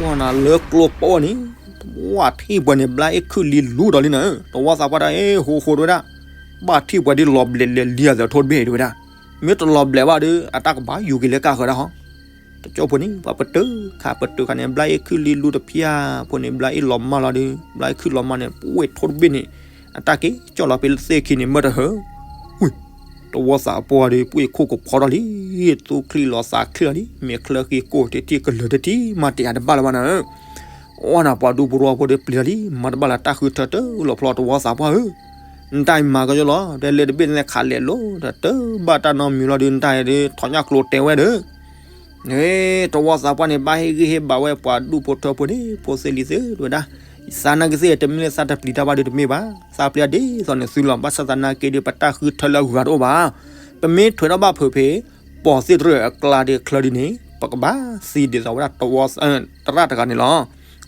လံနၤ ဝဲနၤလၢကျိပအိၣ်န့ၣ်, ဝဲထံၣ်ပှဲၤန့ၣ် ဘျါအ့ၣ်ခုၣ်လံလူဒီးလံနၤ, တဝီသးပှၢ်တဲအ့ၣ် ဟိဟိ တဲဝဲဒၣ်, ဘၣ်ထံၣ်ပှဲၤဒ်လီၤဘျဲးလဲၤလံအသးထိတဘ့ၣ် တဲဝဲဒၣ်, မ့ၢ်တလီၤဘျဲးဘၣ်ဒီး အတၢ်ကဘၣ်ယူၤက့ၤလၢကၢ်ဃၢၤဒၣ်ဟီ, တကၠီဖိန့ၣ် ပှၤပတုာ်ခးပတုာ်ခးန့ၣ် ဘျါအ့ၣ်ခုၣ်လံလူတဖျၢၣ်ဖိန့ၣ် ဘျါအ့ၣ်လီၤမၢ်လီၤဒီး ဘျါအ့ၣ်ခုၣ်လီၤမၢ်န့ၣ် ပှ့ၢ်ထိတဘ့ၣ်န့ၣ်, အတၢ်က့ၤကၠီၣ်လီၤဖဲသ့ၣ်ခံန့ၣ် မၢတဟၢ, ဝံၤ တဝီသးပှၢ်ဒီး ပှ့ၢ်ခိၣ်ကဖီထီၣ်လံ, သူချံလီၤသးချံလီၤလံ, မ့ၢ်ချၢဃံကိၢ်တထံၣ်ကလၢၤတထံၣ်မးတယၤတဘၣ်လၢၤဘၣ်နၤ, အီၣ်နၤပှၤဒူဖိထီဖိဒီးပျံၤထီၣ်လံ, မၤတဘၣ်လၢတၢ်ဃုထၢတၢ်လီၤဖျီတဝီသးပှၢ်ဧၢ, နတၢ်အံၤမၤကယီလီၤ, တဲလၢတဘ့ၣ်န့ၣ်ခးလဲၤလိၤဒီး တဘၣ်တၢ်နီတမံၤလီၤဒီး နတၢ်အံၤဒီး ထီၣ်ညၣ်ကျိၤတဲဝဲဒီး န့ၣ် တဝီသးပှၢ်န့ၣ် ဘၣ်ဟ့ၣ်ဂံၢ်ဟ့ၣ်ဘါဝဲပှၤဒူၣ်ဖိထၢဖိန့ၣ် ဖိသ့ၣ်လံၤသ့ၣ် တဲဝဲဒၣ်, သးနာ်က့သ့ၣ် တမ့ၢ်လၢသးတပျံၤတၢ်ဘၣ်ဒီးတမ့ၢ်ဘၣ်, သးပျံၤဒ်သိးန့ၣ်သုလီၤ, ဘၣ်ဆၣ်သနာ်က့ဒီး ပတၢ်ဃုထၢလၢအဂၤတအိၣ်ဘၣ်, ပမ့ၢ်ထွဲထီၣ်ဘၣ်ဖုးဖဲ ပီၢ်သ့ၣ်တရၢၣ်အကျါဒီးချၢဒ်န့ၣ် ပကဘၣ်သံဒ်သိးဝဲဒၣ်တဝီ သရၣ်တဂၤန့ၣ်လီၤ.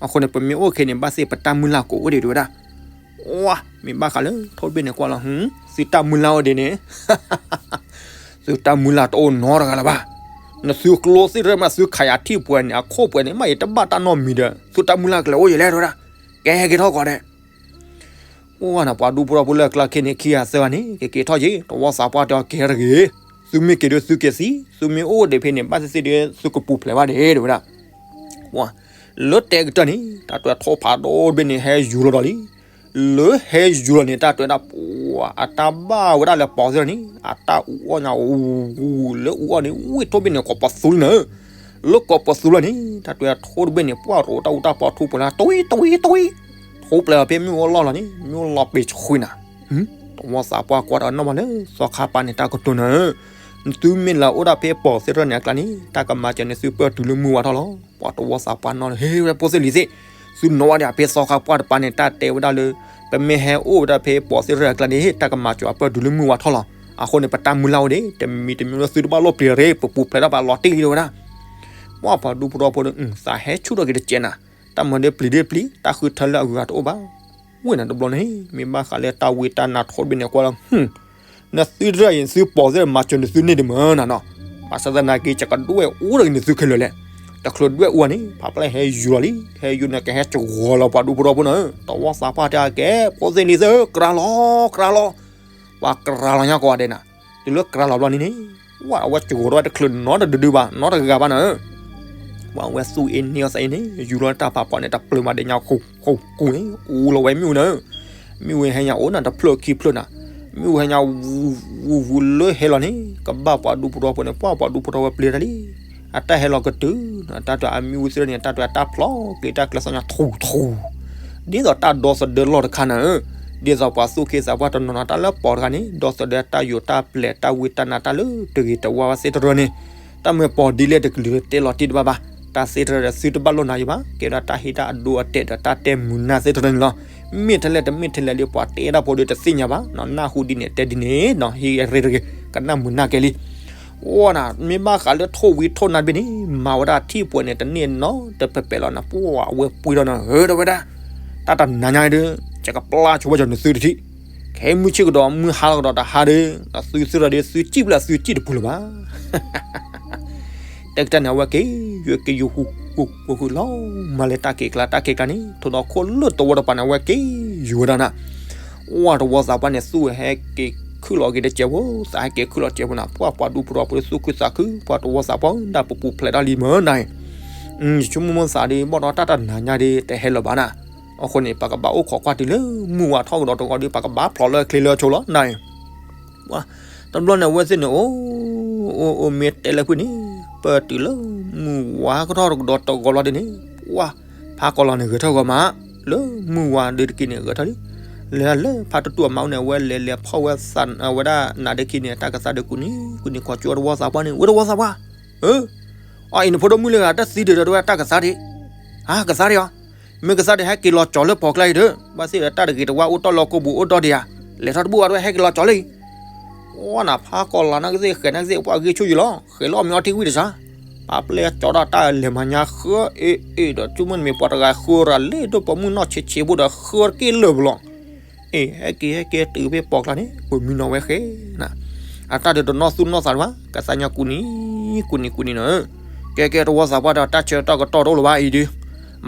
အဃိန့ၣ် ပမ့ၢ်အိၣ်ခဲန့ၣ် ဘၣ်သ့ၣ်ပတၢ်မုၢ်လၢ်ကအိၣ်ဒံး တဲဝဲဒၣ်. ဝါ မ့ၢ်ဘၣ်ဃးလၢ ထိၣ်တဘ့ၣ်န့ၣ်ကွၢ်လီၤ, သုတၢ်မုၢ်လၢ်အိၣ်ဒံးန့ၣ် သုတၢ်မုၢ်လၢ်တအိၣ်နီတဂၤလၢၤဘၣ်. နသုကျိသ့ၣ်တရၢၣ်မး သုခးယၤထံၣ်ပှဲၤန့ၣ် အခိၣ်ပှဲၤန့ၣ် မ့ၢ်ယတဘၣ်တၢ်နီတမံၤဒီး သုတၢ်မုၢ်လၢ်ကလဲၤအိၣ်ယလဲၣ် တဲဝဲဒၣ်. ကဲဟဲက့ၤထီၣ်ကီးဒဲး အိၣ်ဝဲန့ၣ် ပှၤဒူဖိထီဖိလၢအကျါခဲန့ၣ် ခံဂၤသၢဂၤန့ၣ် ကက့ၤထီၣ်က့ၤ, တဝီသးပှၢ်တဲအီၤ ကဲတဂ့ၤ, သုမ့ၢ်က့ၤဒီးသုက့ၤသံ, သုမ့ၢ်အိၣ်ဒံးဖဲန့ၣ် ဘၣ်သ့ၣ်သ့ၣ်ဒီး သုကပူၤဖျဲးဘၣ်ဒံး တဲဝဲဒၣ်. ဝါ လၢတဲာ်ကတၢၢ်န့ၣ် တၢ်တွဲထိၣ်ဖးဒိၣ်တဘ့ၣ်န့ၣ် ဟဲယူၤလီၤဒီးလံ. လၢဟဲယူၤလီၤန့ၣ် တၢ်တွဲဒၣ်ပှၤ အတၢ်ဘၣ်ဝဲဒၣ်လၢပီၢ်သ့ၣ်တရၢၣ်န့ၣ် အတၢ်အူအီၣ်ညါ လၢအူအီၣ်န့ၣ် ဝံၣ်ထိၣ်တဘ့ၣ်န့ၣ် ကိးပသူလံနၤ. လၢကိးပသူလီၤန့ၣ် တၢ်တွဲထိၣ်တဘ့ၣ်န့ၣ် ပှၢ်ရိးတၢ်အူတၢ်ပီၢ်ထူၣ်ပှဲၤလၢ တဝံၤတဝံၤတဝံၤ, ထူၣ်ပှဲၤလီၤဖဲမ့ၣ်အူအလီၢ်လီၤန့ၣ် မ့ၣ်အူလီၤပ့ၤဆှံနၤ. တဝီသးပှၢ်ကွၢ်ဒီးနီၢ်မးလၢ သီခါပၤန့ၣ် တၢ်ကတိၤနၤ, နသုမ့ၢ်လၢအိၣ်ဒၣ်ဖဲပီၢ်သ့ၣ်တရၢၣ်န့ၣ်အကျါန့ၣ် တၢ်ကမၤစၢၤန့ၣ်သုပၢၢ်တုၤလၢမုၢ်ဝါထီၣ်လီၤ. ပှၤတဝီသးပှၢ်နီၢ်လၢ ဟ့ၣ်ဝဲဖိသ့ၣ်လံၤသ့ၣ်, သုနီၢ်ဝဲဒၣ်ဖဲသီခါပှၢ်တပၤန့ၣ် တၢ်တဲဝဲဒၣ်လၢ ပမ့ၢ်ဟဲအိၣ်ဝဲဒၣ်ဖဲပီၢ်သ့ၣ်တရၢၣ်အကျါန့ၣ် တၢ်ကမၤစၢၤအပၢၢ်တုၤလၢမုၢ်ဝါထီၣ်လီၤ. အဃိန့ၣ် ပတၢ်မုၢ်လၢ်အိၣ်ဒံး တမံၤတမံၤလၢသုတဘၣ်လိၣ်ပျံၤရ့ ပပူၤဖျဲးထီၣ်ပာ်လီၤတံၢ်လံ တဲဝဲဒၣ်. ပှၤပှၤဒူဖိထီဖိဒီး သးဟဲဆူၣ်ထီၣ်က့ၤတကဲးနၤ, တၢ်မၤဒ်ပျံၤဒ်ပျံၤ တၢ်ဃုထၢလၢအဂုၤအဂၤတအိၣ်ဘၣ်. ဝဲန့ၣ်တဘျီန့ၣ် မ့ၢ်ဘၣ်ဃးလၢတၢ်ဝံတၢ်နါထိၣ်တဘ့ၣ်န့ၣ်ကွၢ်လီၤ, နသုတရၢၣ်အံၤ သုပီၢ်သ့ၣ်တရၢၣ်မၤစၢၤနသုန့ၢ်ဒံးမ့ၢ်နၤနီၤ, ဘၣ်ဆၣ်သနာ်က့ ယကဒွဲၣ်အူတဂ့ၤန့ၣ်သုခဲလၢာ်လဲၣ်. တချုးဒွဲၣ်အူန့ၣ် ဖးဖျဲၣ်ဟဲယူၤလီၤလံ, ဟဲယူၤန့ၣ် ကဟဲစှီၤလီၤပှၤဒူဖိထီဖိန့ၣ်, တဝီသးပှၢ်တဲအကဲ ဖိသ့ၣ်လံၤသ့ၣ်ဧၢ ကြၤလီၤ ကြၤလီၤ. ပှၤကြၤလီၤညါကိးဂၤဒဲးနၤ, တုၤလၢကြၤလီၤဘျီန့ၣ်န့ၣ်, ဝဲ အဝဲစှီၤထီၣ်ဝဲတချုးနီတဒုဒုဘၣ် နီတဂၤဘၣ်နၤဧၢ ပှၤဝဲသူၣ်အ့န့ၢ်အီၤသးအ့န့ၣ် ယူၤလီၤတၢ်ဖးဖီန့ၣ် တပျၢၤမးဒဲးညါဃူဃူဃူန့ၣ် အူလီၤဝဲမ့ၣ်အူနၤ, မ့ၣ်အူဟဲညါအိၣ်နၤတဖျၢၣ်ခံဖျၢၣ်နၤ, မ့ၣ်အူဟဲညါဝူဝူဝူလၢဟဲလီၤန့ၣ် ကဘၣ်ပှၤဒူဖိထီဖိန့ၣ် ပှၤပှၤဒူဖိထီဖိပျံၤတၢ်လံ, အတၢ်ဟဲလီၤကတုၤ, တၢ်တၢ်အမ့ၣ်အူသ့ၣ်န့ၣ် တၢ်တၢ်တၢ်ဖျီက့ၤတၢ်ကျဲသီညါထူထူ ဒ်သိးတၢ်ဒီသဒၢလီၢ်တခါနၤဧၢ, ဒ်သိးပှၤသူၣ်က့သးပှၢ်တနီၤနီၤတၢ်လၢပီၢ်တဂၤန့ၣ် ဒီသဒၢတၢ်ယိးတၢ်ပျဲၢ်တၢ်ဝံတၢ်နါတၢ်လၢတဂ့ၤတဝါဝဲသ့ၣ်တရၢၢ်န့ၣ်, တၢ်မ့ၢ်ပီၢ်ဒ်လဲၣ်တကလုာ်တဲလီၤတံၢ်တဘၣ်ဘၣ်, တၢ်သ့ၣ်တရၢၢ်ဒီးသုတဘၣ်လိၣ်နၤယံၤဘၣ်, ကဲဝဲဒၣ်တၢ်ဟ့ၣ်တၢ်အဒိအတဲာ်ဒီးတၢ်တဲမုာ်နၢ်သ့ၣ်တရၢၢ်န့ၣ်လီၤ. မ့ၢ်ထဲလဲၣ်တမ့ၢ်ထဲလဲၣ်ဒီး ပှၤတဲတၢ်ဖိဒီးတသ့ၣ်ညါဘၣ်, နၢ်ဟူဒ်န့ၣ်တဲဒ်န့ၣ်နီၤ, ဟ့ၣ်ဂဲၤရ့တဂ့ၤ, ကနၣ်မုာ်နၢ်ကဲလံ. အိၣ်နၤ မ့ၢ်ဘၣ်ဃးလၢထိၣ်ဝံထိၣ်နါတဘ့ၣ်န့ၣ် မၤဝဲဒၣ်ထံၣ်ပှဲၤန့ၣ် တန့ၢ်နီတဖဲးဖဲးလီၤနၤ, ပှၢ်အဝဲပှ့ၤဒီးနၤ ဧၢ တဲဝဲဒၣ်, တၢ်တနၤညါဒီး ယကပျၢ်ဆိဝဲကီၤနသုတထံၣ်, ခဲမုၢ်ဆ့ၣ်ကဒီး မုၢ်ဟါလီၤကဒီးတဟါဒီး နသုသုထီၣ်ဒီး သုစံၣ်ဖျၢၣ်သုစံၣ်တပူၤလၢၤဘၣ်. တကတၢၢ်န့ၣ် အဝဲက့ၤယွဲက့ၤယိၤဃူဃူဃူဃူလီၤ, မၤလဲၤတၢ်က့ၤကျါ တၢ်က့ၤကျါန့ၣ် ထိၣ်ဒီးခိၣ်လၢတဝီတပၤန့ၣ် အဝဲက့ၤယိၤဝဲဒၣ်နၤ. ဝဲတဝီသးပှၢ်န့ၣ် သူၣ်ဝဲဟဲက့ၤခုၣ်လီၤက့ၤတစဲးဖိ, သးဟဲက့ၤခုၣ်လီၤတစဲးဖိနၤ, ပှၢ်ပှၤဒူဖိတဝီဖိဒီး သူၣ်ခုသးခု, ပှၤတဝီသးပှၢ် ဒၣ်ပပူၤဖျဲးတၢ်လံမ့ၢ်နၤအံၤ, ယဆိကမိၣ်သးဒီး ဘၣ်ဒီးတၢ်တနၤညါဒီး တဟဲလၢၤဘၣ်နၤ. အဃိန့ၣ် ပကဘၣ်အိၣ်ခိးကွၢ်တုၤလၢမုၢ်ဝါထီၣ်ကဒီးတဂီၤဒီး ပကဘၣ်ဖျိးလၢချ့လၢအဆိလီၤနၤအံၤ. တဘျီန့ၣ် အဝဲသ့ၣ်န့ၣ် အိၣ် အိၣ် အိၣ် မ့ၢ်တဲလၢဖုန့ၣ် ပတုၤလၢမုၢ်ဝါကထီၣ်ကဒီးတဂီၤလီၤဒ်န့ၣ်, ပှၢ် ဖးကီၤလီၤန့ၣ် ဂဲၤထၢၣ်ဂီၤမး လၢမုၢ်ဝါဒီးတက့ၢ်န့ၣ် ဂဲၤထၢၣ်လံ. လဲၤလၢဖးတတူၢ်အမါအိၣ်န့ၣ် အဝဲလဲၤလဲၤဖီၣ်ဝဲသး အဝဲဒၣ်နးဒ့ခံန့ၣ် တၢ်ကသါဒီးကူးနံၤကူးနံၤ ခိးကၠိတဝီသးပှၢ်န့ၣ်, ဝဲတဝီသးပှၢ်, အၢ အီ အံၤနဖိဒိၣ်မုၣ်လၢဂၤ တၢ်သံဒံးဒီး တဝဲတၢ်ကသါဒံး, ဟါ ကသါဒံးအီၤ, မ့ၢ်ကသါဒံး ဟဲက့ၤလီၤကၠီၤလၢပိာ်ကျါအံၤဒီး ဘၣ်သ့ၣ်ဒီးတၢ်တဂ့ၤတဝါအိၣ်တီၢ်လီၤကိးပူၤအိၣ်ဒီးဒံးဧါ, လဲၤထီၣ်တဘူၣ်ဘၣ် တဝဲဟဲက့ၤလီၤကၠီၤလၢအံၤ. အိၣ်နၤ ဖးကီၤလီၤနကသ့ၣ် ဃဲးနကသ့ၣ် ပှၢ်ဂံၢ်ဆူၣ်ယံၤလီၤ ဃဲးလၢအီၣ်မ့ၤအီထံဝံၣ်တစှၤ, ပာ်ပျဲကၠီဒီးတၢ်လဲၤမၤညါဃၢအ့အ့ဒီး ဆိကမိၣ်မ့ၢ်ပှၤတဂၤဃၢရၤလၢဒိၣ်ပိာ်မုၣ်နီၢ်ဆံးဆံးဖိဒီး ဃၢတက့ၢ်လၢာ်ပလီၤ. အ့ ဟဲက့ၤဟဲက့ၤတုၤဖဲပိာ်ကျါန့ၣ် ပှၤမံနီၤဝဲဃဲနၤ, အတၢ်ဒီးတနီၢ်သူၣ်နီၢ်သးတဘၣ် ကသါညါကူးနံၤ ကူးနံၤကူးနံၤနီၤ. ကဲကဲ တဝီသးပှၢ်ဒီး တၢ်ဆၢကတီၢ်ကတီၢ်တအိၣ်လၢၤဘၣ်အံၤဒီး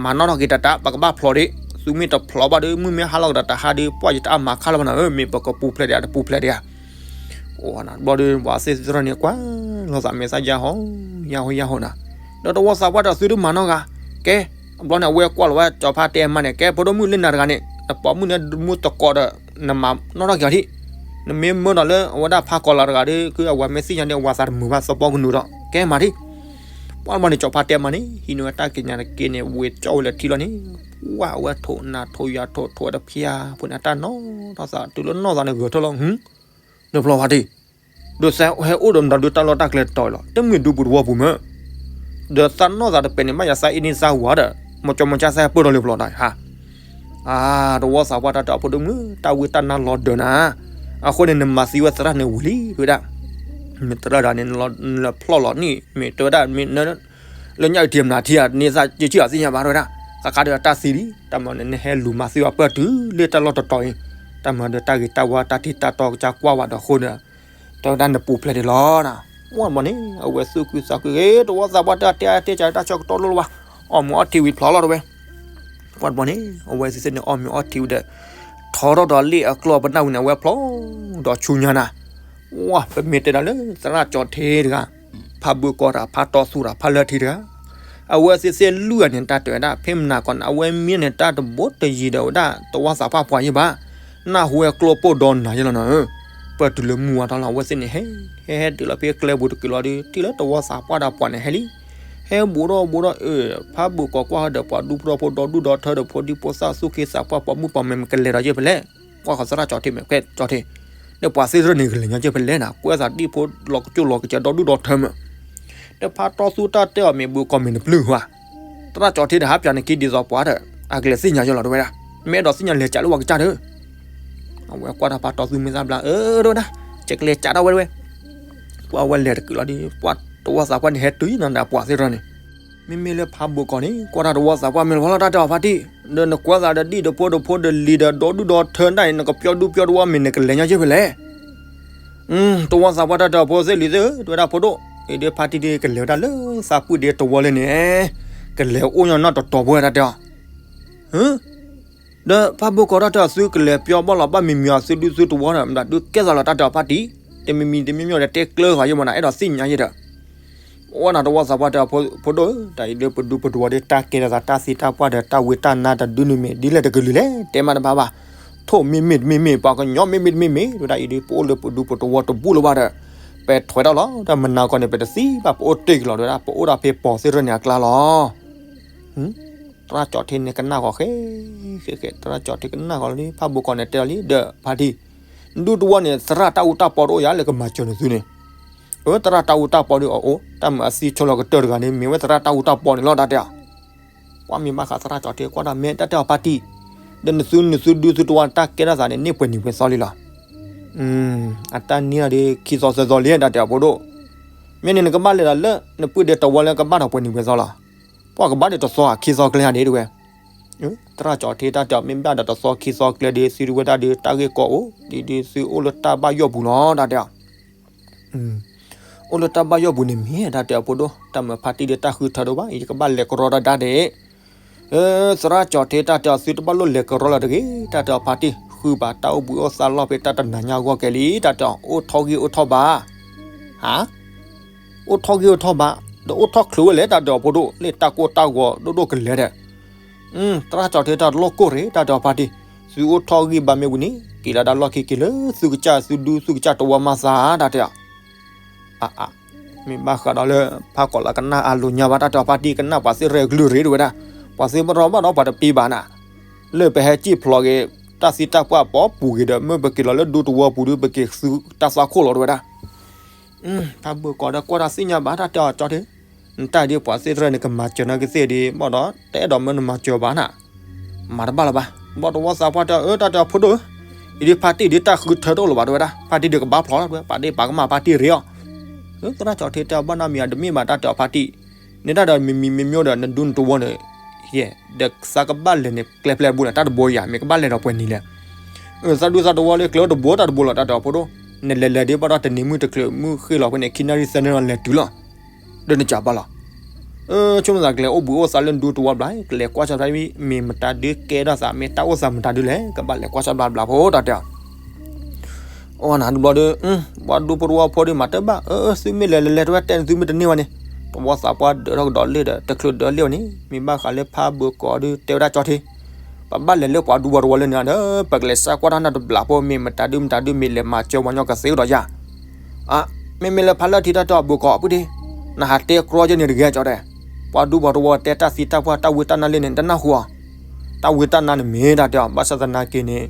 မၤနီၣ်ထီၣ်က့ၤတၢ်တၢ် ပကဘၣ်ဖျိးဒံး, သုမ့ၢ်တဖျိးဘၣ်ဒီး မုၢ်မ့ၢ်ဟါလီၤကဒီးတဟါဒီး ပှၢ်ယတၢ်မၤခါလၢၤဘၣ်နၤဧၢ, မ့ၢ်ပကပူၤဖျဲးဒံးဧါ တပူၤဖျဲးဒံးဧါ. အိၣ်နၤ တဘျီဒီး ပှၤသ့ၣ်သ့ၣ်ထီၣ်န့ၣ် ကွၢ်လိာ်သးမဲာ်သၣ်ယါဟီ ယါဟီယါဟီနၤ, ဒီးတဝီသးပှၢ်ဒီးသုတမၤနီၣ်ဂၤ, ကဲ တဘျီန့ၣ် အဝဲကွၢ်လီၤဝဲ ကၠီၤဖါတဲအမါန့ၣ် ကဲ ဖိဒိၣ်မုၣ်လၢနၤတဂၤန့ၣ် နပိာ်မုၣ်န့ၣ်မူတကိးဒီး နမၤနီၣ်ထီၣ်က့ၤအီၤဒံး, နမ့ၢ်မၢဒီးလၢအဝဲဒၣ်ဖးကီၤလီၤတဂၤဒီး ခုအဝဲမ့ၢ်သ့ၣ်ညါဒီး အဝၤသးတမုာ်ဘၣ်သပှၢ်ကနူၤဒီး ကဲမၤဒံး. ပှၢ်တဘျီန့ၣ် ကၠီၤဖါတဲအမါန့ၣ် ဟံးန့ၢ်ဝဲတၢ်က့ၤညါတက့ၢ်န့ၣ် ဝ့ၤကၠီဝဲလၢထံလီၤန့ၣ်, ပှၢ်အဝဲထိးနၤထိးယၤထိးထိးဝဲတဖျါဖိန့ၣ် အတၢ်နီၢ်ထီၣ်သး တုၤလၢနီၢ်သးန့ၣ် ဂဲၤထၢၣ်လီၤ ဟူ နဖျိးဖါတံၢ်, ဒီးသးဟဲအိၣ်ဒီးမတၤဒုးတၢ်လီၢ်တၢ်ကျဲတီၤလီၤ တမ့ၢ်ဒူပူၤတဝီပူၤမ့ၢ်, ဒီးသးနီၢ်သးတပဲာ်န့ၣ် ဘၣ်ယၤသးအ့န့သးဝၤဒီး မၤကၠီမၤကၠီသးဟဲပၢၢ်ထီၣ်လၢဖျိးတၢ်ဟါ, အါ တဝီသးပှၢ်တၢ်တဲအီၤ ဖိဒိၣ်မုၣ် တၢ်ဝံတၢ်နါလီၤဒၢးနၤ, အဃိန့ၣ် နမၤသံဝဲသရၣ်န့ၣ်ဝံၤလံ တဲဝဲဒၣ်, မ့ၢ်သရၣ်ဒၣ်န့ၣ် နဖျိးလီၤန့ၣ် မ့ၢ်တဲဝဲဒၣ် မ့ၢ် လၢညၣ်အုၣ်ထံမနုၤထံဧါ န့ၢ်သးက့ၤဆံၣ်အီၤသ့ၣ်ညါဘၣ် တဲဝဲဒၣ်, ဃၣ်ဃၣ်ဒီးတၢ်သံလံ တၢ်မၤန့ၣ် နဟဲလူၤမၤသံဝဲပၢၢ်တုၤလၢတၢ်လီၢ်တတီၤအံၤ, တၢ်မၤဒီးတၢ်ဂ့ၤတၢ်ဝါတၢ်ထံတၢ်တီကစၢ်ကွၢ်ဝဲဒီးအဃိန့ၣ်, တဲဝဲဒၣ်နပူၤဖျဲးဒံးလီၤနၤ, ပှၢ်တဘျီန့ၣ် အဝဲသူၣ်ခုသးခုဂ့ၤ တဝီသးပှၢ်တၢ်တဲတဲကဒီးတၢ်ဆၢကတီၢ်လိၣ်လၢၤဘၣ်, အီၣ်မ့ၤအီထံဝံၤဖျိးလီၤတဲဝဲ, ပှၢ်တဘျီန့ၣ် အဝဲသ့ၣ်သ့ၣ်န့ၣ် အီၣ်မ့ၤအီထံဝံၤဒီး ထီထီၣ်ဒီးလ့ၣ်အကျီၢ်ပနၢ်ဝံၤန့ၣ် အဝဲဖျိးဒီးဆူညါနၤ, ဝါ ပမ့ၢ်တဲဒၣ်လၢသရၣ်ကၠီၤထံတဂၤ, ဖးဘုးကီးတၢ် ဖးတီသူတၢ် ဖးလၢထံတဂၤ, အဝဲသ့ၣ်သ့ၣ်လွံၢ်ဂၤန့ၣ် တၢ်တဲဝဲဒၣ် ဖဲမနၤကီးန့ၣ် အဝဲမ့ၢ်န့ၣ် တၢ်တဘိတယံၤဒီးဝဲဒၣ် တဝီသးပှၢ်ပှၤယံၤဘၣ်, နၢ်ဟူဝဲကျိပိၢ်ဒီနၤယဲလီၤနၤဧၢ, ပၢၢ်တုၤလၢမုၢ်ဝါထီၣ်လီၤ အဝဲသ့ၣ်န့ၣ်ဟဲ ဟဲဟဲတုၤလီၤဖဲကျဲပူၤတက့ၢ်လီၤဒီး ထံၣ်လၢတဝီသးပှၢ်ဒီးပှၤန့ၣ်ဟဲလံ ဟဲဘူးဒီးဘူးဒီး အၢ ဖးဘုးကီးကွၢ်ဟီဒီးပှၤဒူဖိထီၣ်ဖိဒီဒူၣ်ဒီထၢဒီးဖိဒံဖိသၣ်သူၣ်က့သးပှၢ် ပှၤမုၣ်ပှၤမဲာ်မ့ၢ်ကလဲၤဒီးယဲၢ်ဖဲလဲၣ်, ကွၢ်ဃီသရၣ်ကၠီၤထံမ့ၢ်ကဲကၠီၤထံ, ဒီးပှၤသ့ၣ်သ့ၣ်န့ၣ် ကလဲၤညီယဲၢ်ဖဲလဲၣ်နၤ ကွဲးသးဒံၣ်ဖိလီၤကစူၢ်လီၤကစၢၤဒီဒူၣ်ဒီထၢမ့ၢ်, ဒီးဖးတီသူတၢ်တဲအီၤမ့ၢ်ဘူးကီးမ့ၢ်နပျုၢ်ဟါ, သရၣ်ကၠီၤထံဒီးဟးပၠးန့ၣ်က့ဒ်သိးပှၤဒီး အကလဲၤသ့ၣ်ညါယဲၢ်လီၤတဲဝဲဒၣ်, မ့ၢ်အဲၣ်ဒိးသ့ၣ်ညါလဲၤကးလၢပှၤကစၢ်ဒီး အဝဲကွၢ်တၢ်ဖးတီသူမ့ၢ်သၣ်ဘျါ အၢ တဲဝဲဒၣ်, ယကလဲၤကးထီၣ်ဝဲတဝဲ, ပှၢ်ဝဲလဲၤတကုာ်လီၤဒီး ပှၢ်တဝီသးပှၢ်န့ၣ် ဟဲတုၤနၤဒီးပှၤသ့ၣ်တဖၣ်န့ၣ်, မ့မ့ၢ်လၢဖးဘိးကီးန့ၣ် ကွၢ်တၢ်တဝီသးပှၢ်မ့ၢ်လီၤဖီလီၤတၢ်တဲအီၤဖါတံၢ်, ဒီးနကွၢ်သးဒီးဒံၣ်ဒီးဖိဒီးဖိဒီးလံၤဒီးဒီဒူၣ်ဒီထၢတၢ်အံၤ နကပျီဒူပျီတဝီမ့ၢ်နကလဲၤညီက့ၢ်ဖဲလဲၣ် တဝီသးပှၢ်တၢ်တဲအီၤဖိသ့ၣ်လံၤသ့ၣ်ဧၢ တဲဝဲဒၣ်ဖိဒိၣ်, အံၤဒ်ဖါတံၢ်ဒ်ကလဲၤဝဲဒၣ်လၢ သးပှၢ်ဒ်တဝီလၢန့ၣ်, ကလဲၤအိၣ်ညီနီၢ်တတီၤဖိတၢ်တဲအီၤ, ဒီးဖးဘိးကီးတၢ်တဲအီၤ သုကလဲၤပျီဘၣ်လီၤ ဘၣ်မံၤမံၤအီၤ သုဒူသုတဝီဒီး မတၤဒုးကဲသးလီၤတၢ်တဲအီၤဖါတံၢ်, တမံၤမံၤတမံၤမံၤဒီးတဲကျၢၤသးယဲၢ်မနၤ အဲၣ်ဒိးသ့ၣ်ညါယဲၢ်ဒီး အိၣ်နၤတဝီသးပှၢ်တဲအီၤ ဖိဒိၣ်ဧၢ တၢ်အံၤဒ်ပဒူပတဝီဒီး တၢ်ကဲထီၣ်သးတၢ်သံတၢ်ပှၢ်ဒီး တၢ်ဝံတၢ်နါတဒုန့ၣ်မ့ၢ် ဒ်လဲၣ်တကလုာ်လဲၣ် တဲမးတဘၣ်ဘၣ်, ထိၣ်မ့မ့ၢ်တမ့မ့ၢ် ပှၤကညီမ့မ့ၢ်တမ့မ့ၢ် တဲဝဲဒၣ်အံၤဒ် ပအိၣ်လၢပဒူပတဝီတဘူၣ်လၢၤဘၣ်ဒီး ပထွဲးထီၣ်လီၤ တၢ်မနၤကီးန့ၣ် ပတသံဘၣ် ပအိၣ်တ့ၢ်က့ၤလီၤ တဲဝဲဒၣ် ပအိၣ်ဒၣ်ဖဲပိာ်သ့ၣ်တဖၣ်န့ၣ်အကျါလီၤ. သရၣ်ကၠီၤထံန့ၣ်ကနၣ်ဃီၤဃဲ, ဃဲဃဲ သရၣ်ကၠီၤထံကနၣ်ဃီၤလံ ဖးဘိးကီးန့ၣ်တဲအီၤလံ ဒီးဖါတံၢ်, ဒူတဝီန့ၣ် သရၣ်တၢ်အူတၢ်ပီတအိၣ်ယၤ လၢကမၤစၢၤန့ၢ်သုန့ၣ်, အၢ သရၣ်တၢ်အူတၢ်ပီဒီးအအိၣ် တၢ်မၤအသံဆိလီၤကတၢၢ်တဂၤန့ၣ် မ့ၢ်ဝဲသရၣ်တၢ်အူတၢ်ပီန့ၣ်လီၤ တၢ်တဲအီၤ ကွၢ်မ့ၢ်ဘၣ်ဃးသရၣ်ကၠီၤထံ ကွၢ်တၢ်မ့ၢ်တၢ်တဲအီၤဖါတံၢ်, ဒီးနသုနသုဒူသုတဝီတၢ်ကဲထီၣ်သးန့ၣ် န့ၢ်ပှဲၤနံၤပှဲၤသီလံလီၤ. အတၢ်န့ၢ်အီၤဒီးခံသီသၢသီလံ တၢ်တဲအီၤဖိဒိၣ်. မ့ၢ်န့ၣ်နကဘၣ်လဲၤဒီးလၢ နပုၢ်ဒ့တဝီလၢကဘၣ်ဒီးပှဲၤနံၤပှဲၤသီလီၤ. ပှၤကဘၣ်ဒီးတသီဧါခံသီကျဲဧါဒ်တဝဲ သရၣ်ကၠီၤထ့တၢ်တဲအီၤ မ့ၢ်ဘၣ်ဒီးတသီခံသီကျဲဒီး သုတဝဲဒၣ်ဒီး တၢ်ဂ့ၢ်ကီအိၣ်ဒ်ဒီး သုအိၣ်လၢတၢ်ဘၣ်ယိၣ်ပူၤလီၤ တၢ်တဲအီၤ. အိၣ်လၢတၢ်ဘၣ်ယိၣ်ပူၤန့ၣ်မ့ၢ် တၢ်တဲအီၤဖိဒိၣ် တၢ်မၤဖါတံၢ်ဒီးတၢ်ဃုထၢဒိၣ်ဘၣ် ယကဘၣ်လဲၤကရီတၢ်ဒၣ်ဒဲး သရၣ်ကၠီၤထ့တၢ်တဲအီၤ သုတဘၣ်လိၣ်လဲၤကရီလၢၤတဂ့ၤ တၢ်တဲအီၤ ဖါတံၢ် ဃုဘၣ်တၢ်အိၣ်ဘှံးအိၣ်သါလီၢ်ဖဲတၢ်တနၤညါအဂီၢ်ကဲလံ တၢ်တဲအီၤ အိၣ်ထီၣ်ဂံၢ်အိၣ်ထီၣ်ဘါ ဟါ အိၣ်ထီၣ်ဂံၢ်အိၣ်ထီၣ်ဘါ ဒီးအိၣ်ထီၣ်ချုးဝဲလဲၣ် တၢ်တဲအီၤဖိဒိၣ် လၢတၢ်ကိၢ်တၢ်ဂီၤဒိၣ်ဒိၣ်ကလဲာ်ဒီး သရၣ်ကၠီၤထ့တၢ်တလိၣ်ကိၢ်ရ့ၣ် တၢ်တဲအီၤဖါတံၢ် သုအိၣ်ထီၣ်ဂံၢ်ဘါမ့ၢ်ဝံၤန့ၣ် က့ၤလီၤဒၣ်လီၢ်ခံက့ၤလၢ သုကစၢ်သုဒူသုကစၢ်တဝီမၤသး တၢ်တဲအီၤ အါ မ့ၢ်ဘၣ်ဃးဒီးလၢ ဖးကီးလၢကနၣ်အလိၤညါဘၣ် တၢ်တဲအီၤဖါတံၢ် ကနၣ်ပှၤသ့ၣ်ရဲၣ်ကလုၢ်ရ့ၣ်တဝဲဒၣ် ပှၤသ့ၣ်ဘၣ်ရီဘၣ်ဒီးပှၤတပံဘၣ်နၤ လၢပဟဲစံၣ်ဖျိးက့ၤ တၢ်သံတၢ်ပှၢ်ပိာ်ပူၤက့ၤဒီး မ့ၢ်ပက့ၤလီၤလၢဒူတဝီပူၤဒီး ပက့ၤသုတၢ်သွၣ်ခိၣ်လီၤတဝဲဒၣ် ဖးဘၢၣ်ကီးဒီးကွၢ်တၢ်သ့ၣ်ညါဘၣ် တၢ်တဲအီၤကၠီၤထ့ နတၢ်ဒ်ပှၤသ့ၣ်တဖၣ်န့ၣ် ကမၤစၢၤနၤကသ့ၣ်ဒ် ဘၣ်ဒီး တအဲၣ်ဒိးမၢနမၤစၢၤဘၣ်နၤ မၤတဘၣ်လၢၤဘၣ် ဘၣ်တဝီသးပှၢ်တဲအီၤ အၢ တၢ်တဲအီၤဖိဒိၣ်ဧၢ အံၤဒ်ဖါတံၢ်ဒ်တၢ်ဃုထၢတအိၣ်လၢၤဘၣ်တဝဲဒၣ် ဖါတံၢ်ဒ်ကဘၣ်ဖျိးလီၤတဝဲ ပာ်ဒ့ၣ်ပာ်ကမၣ်ဖါတံၢ်ရ့ၣ်အီၤ သရၣ်ကၠီၤထ့တဲအီၤ ဘၣ်နီတမံၤဧါ တမ့ၢ်ဘၣ် တၢ်တဲအီၤဖါတံၢ် န့ၣ်တၢ်ဒီးမံၤမံၤမ့ၢ်မ့ၢ်ဒီး နဒူနတဝီန့ၣ် ယဲ ဒီးသးကဘၣ်လဲၤန့ၣ် ကျဲဖျဲးဘိန့ၣ် တၢ်တဘိယၤ မ့ၢ်ကဘၣ်လဲၤဒီးပှဲၤနံၤလဲၣ် သးဒူသးတဝီလၢကျဲအိၣ်တဘိတၢ်တဘိလီၤ တၢ်တဲအီၤဖိဒိၣ် နလဲၤလဲၤဒ်ဘၣ်ဒီးတနံၤမုၢ်တချုးမုၢ်ဃ့ၢ်လီၤဖဲန့ၣ် ခံနၣ်ရံၣ်သၢနၣ်ရံၣ်လဲၤတုၤလီၤ ဒီးနကးဘၣ်လီၤ ဆိကမိၣ်သးကလဲၤအိၣ်ဘှံးအိၣ်သါလၢနဒူတဝီဘျီ ကလဲၤကွၢ်ဆၢဖဲမ့ၢ်မတၤဒုကဲထီၣ်သး မ့ၢ်တၢ်အိၣ်သးမတၤဒုလဲၣ် ကဘၣ်လဲၤကွၢ်ဆၢဘျီဘျီဖိ တၢ်တဲအီၤ အဝဲနၤတဘျီဒီး ပှၤဒူဖိတဝီဖိဒီးမၤတဘၣ် အၢ သုမ့ၢ်လဲၤလဲၤလဲၤတဝဲတဲန့ၣ် သုမ့ၢ်တန့ၢ်ဘၣ်န့ၣ် တဝီသးပှၢ်ဒၢးထီၣ်ကဒီးလ့ၣ်ဒီး တချုးဒၢးလ့ၣ်ဘၣ်န့ၣ် မ့ၢ်ဘၣ်ဃးလၢဖးဘၢၣ်ကီးဒီး တဲဝဲဒၣ်ကၠီၤထ့ ပဘၣ်လဲၤလၢပှၤဒူပှၤတဝီလၢန့ၣ်ဒီး ပကလဲၤစးကွၢ်တၢ်နၢ်တဘျီဖိ မ့ၢ်မတၤဒုမတၤဒုမ့ၢ်လဲၤမၤစၢၤပှၤညီကသ့ကဒီးယၤ အ မ့မ့ၢ်လၢဖးလၢထံတၢ်တဲအီၤဘၢၣ်ကီးအပုၢ်ဒ့ နဟးတဲကြီယဲန့ၣ်တဂ့ၤကၠီၤတဲ ပှၤဒူပှၤတဝီတဲတၢ်သံတၢ်ပှၢ်တၢ်ဝံတၢ်နါလ့ၣ်န့ၣ် တနၢ်ဟူအီၤ တၢ်ဝံတၢ်နါန့ၣ်မ့ၢ်တၢ်တဲအီၤ ဘၣ်ဆၣ်သနာ်က့န့ၣ်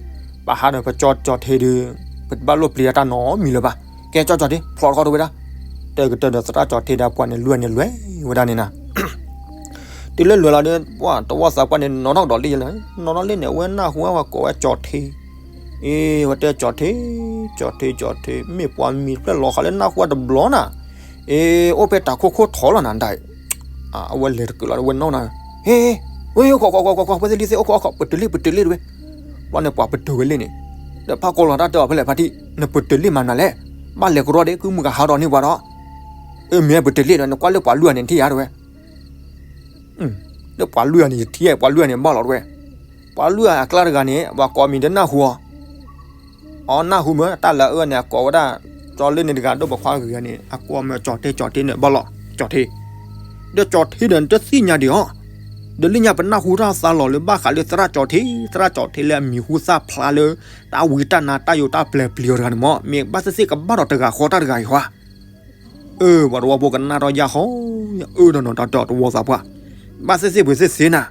ပဟးဒီးပကၠီကၠီၤထ့ဒီး ပတဘၣ်လိၣ်ပျံၤတၢ်နီတမံၤလၢၤဘၣ် ကဲကၠီကၠီၤထ့ ဖျိးထီၣ်တဝဲဒၣ် တဲကတၢၢ်ဒီးသရၣ်ကၠီၤထ့ဒီးပှၤန့ၣ်လွဲၢ်န့ၣ်လွဲၢ်ဝဲဒၣ်န့ၣ်နၤ တုၤလၢလွဲၢ်လီၤဒီး ပှၤတဝီသးပှၢ်န့ၣ် နီၣ်ထီၣ်ကဒီးလ့ၣ်ယဲလၢ နီၣ်ထီၣ်လ့ၣ်န့ၣ် အဝဲနၢ်ဟူဝဲကိးဝဲကၠီၤထ့ အ့ ဝဲတဲကၠီၤထ့ ကၠီၤထ့ ကၠီၤထ့ မ့ၢ်ပှၤမံၤတဖျၢၣ်လီၤဃာ်လၢနၢ်ဟူဝဲတဘျီနၤ အ့ အိၣ်ဖဲတၢ်ခိၣ်ခိၣ်ထီလီၤနၤဒၣ်အံၤ အဝဲလဲၤတကၢၢ်လီၤ အဝဲနီၣ်နၤ ဟ့ ဝဲ အိၣ်ခိးခိးခိးခိး ပှၤသ့ၣ်လံသ့ၣ် အိၣ်ခိးအိၣ်ခိး ပတုာ်လ့ၣ်ပတုာ်လ့ၣ်တဝဲ ဘျီန့ၣ်ပှၤပတုာ်ဝဲလ့ၣ်န့ၣ် ဒီးဖးကီးလီၤတၢ်တဲအီၤဖဲလဲၣ်ဖါတံၢ် နပတုာ်လ့ၣ်မၤနၤလဲၣ် ဘၣ်လဲၤကရီဒီး ကုမုၢ်ကဟးထီၣ်န့ၢ်ပှၤဒီး အမ့ၢ်ပတုာ်လ့ၣ်ဒီး နကွၢ်လၢပှၤလွံၢ်ဂၤန့ၣ်ထံၣ်ယၤတဝဲ လၢပှၤလွံၢ်ဂၤန့ၣ် ယထံၣ်ယဲ ပှၤလွံၢ်ဂၤန့ၣ်ဘၣ်လီၤတဝဲ ပှၤလွံၢ်ဂၤအကျါတဂၤန့ၣ် ပှၤကိးမံၤတနၢ်ဟူအီၤ အီ နၢ်ဟူမ့ၢ် တၢ်လၢအအၢန့ၣ် အကိးဝဲဒၣ် ကၠီလၢန့ၣ်တဂၤ ဒိၣ်ပိာ်ခွါဂ့ၤဂၤန့ၣ် အကိးမ့ၢ်ကၠီၤထ့ ကၠီၤထ့န့ၣ် ဘၣ်လီၤ ကၠီၤထ့ ဒီးကၠီၤထ့ဒီး နတသ့ၣ်ညါဒံးအီၤ ဒီးလၢညါပနၢ်ဟူတၢ်သးလီၤလၢဘၣ်ဃးလၢသရၣ်ကၠီၤထ့ သရၣ်ကၠီၤထ့လၢအမံၤဟူသၣ်ဖျါလၢ တၢ်ဝံတၢ်နါတၢ်ယိးတၢ်ပျဲၤပျံၤအီၤတဂၤန့ၣ်မ့ၢ် မ့ၢ်ဘၣ်သ့ၣ်သ့ၣ်ကဘၣ်ဒီးတဂၤဃီတၢ်တဂၤအံၤဟီဧါ အၢ ပှၤတဝီဖိကနၣ်ထီၣ်ယၢ်ဃီ အၢ ဒီးနီၤတၢ်တဲအီၤတဝီသးပှၢ် ဘၣ်သ့ၣ်သ့ၣ်ပှ့ၤသ့ၣ်သ့နၤ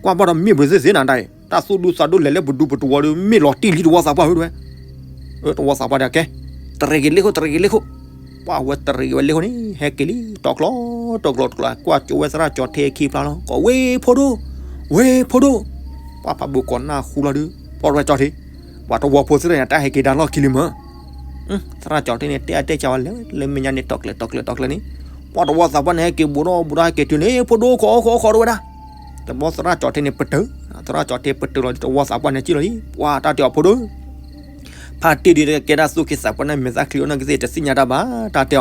ကွၢ်ဘၣ်ဒီးမ့ၢ်ပှ့ၤသ့ၣ်သ့နၤဒၣ်အံၤ တၢ်သူၣ်ဒူသးဒူလဲၤလၢပဒူပတဝီဒီး မ့ၢ်လီၤတံၢ်လံတဝီသးပှၢ်ဧၢတဝဲ အၢ တဝီသးပှၢ်ဒၣ်ကဲ တရံးက့ၤလ့ၣ်ခိၣ် တရံးက့ၤလ့ၣ်ခိၣ် ပှၢ်ဝဲတရံးက့ၤဝဲလ့ၣ်ခိၣ်န့ၣ် ဟဲက့ၤလံ တီကျိ တီကျိ တီကျိ ကွၢ်ကၠိဝဲသရၣ်ကၠီၤထ့ခံဖျါလီၤ ကိးဝ့ၢ်ဖိဒိၣ် ဝ့ၢ်ဖိဒိၣ် ပှၢ်ဖးဘိးကိးနၢ်ဟူလီၤဒုး ပှၢ်တဝဲကၠီၤထ့ ပှၤတဝီဖိသ့ၣ်တဖၣ်န့ၣ် တၢ်ဟဲက့ၤဒါလီၢ်ခံလံမၢ် သရၣ်ကၠီၤထ့န့ၣ် တဲအတဲကၢဝဲလဲၣ် လၢမဲာ်ညါန့ၣ် တီကျဲၤ တီကျဲၤ တီကျဲၤန့ၣ် ပှၢ်တဝီသးပှၢ်န့ၣ် ဟဲက့ၤဘူးဒီးဘူးဒီး ဟဲက့ၤတုၤန့ၣ် ဖိဒိၣ်ခိး ခိး ခိးတဝဲဒၣ် တဘျီသရၣ်ကၠီၤထ့န့ၣ် ပတုာ် သရၣ်ကၠီၤထ့ပတုာ်လီၤ တဝီသးပှၢ်န့ၣ် ကံၣ်လီၤလံ ပှၢ်တၢ်တဲအီၤဖိဒိၣ် ဖါတံၢ်ဒ်ကဲဒၣ်သူၣ်က့သးပှၢ်န့ၣ် မဲာ်သၣ်ချံအိၣ်နီၢ်ကသ့ၣ် တသ့ၣ်ညါတၢ်ဘၣ် တၢ်တ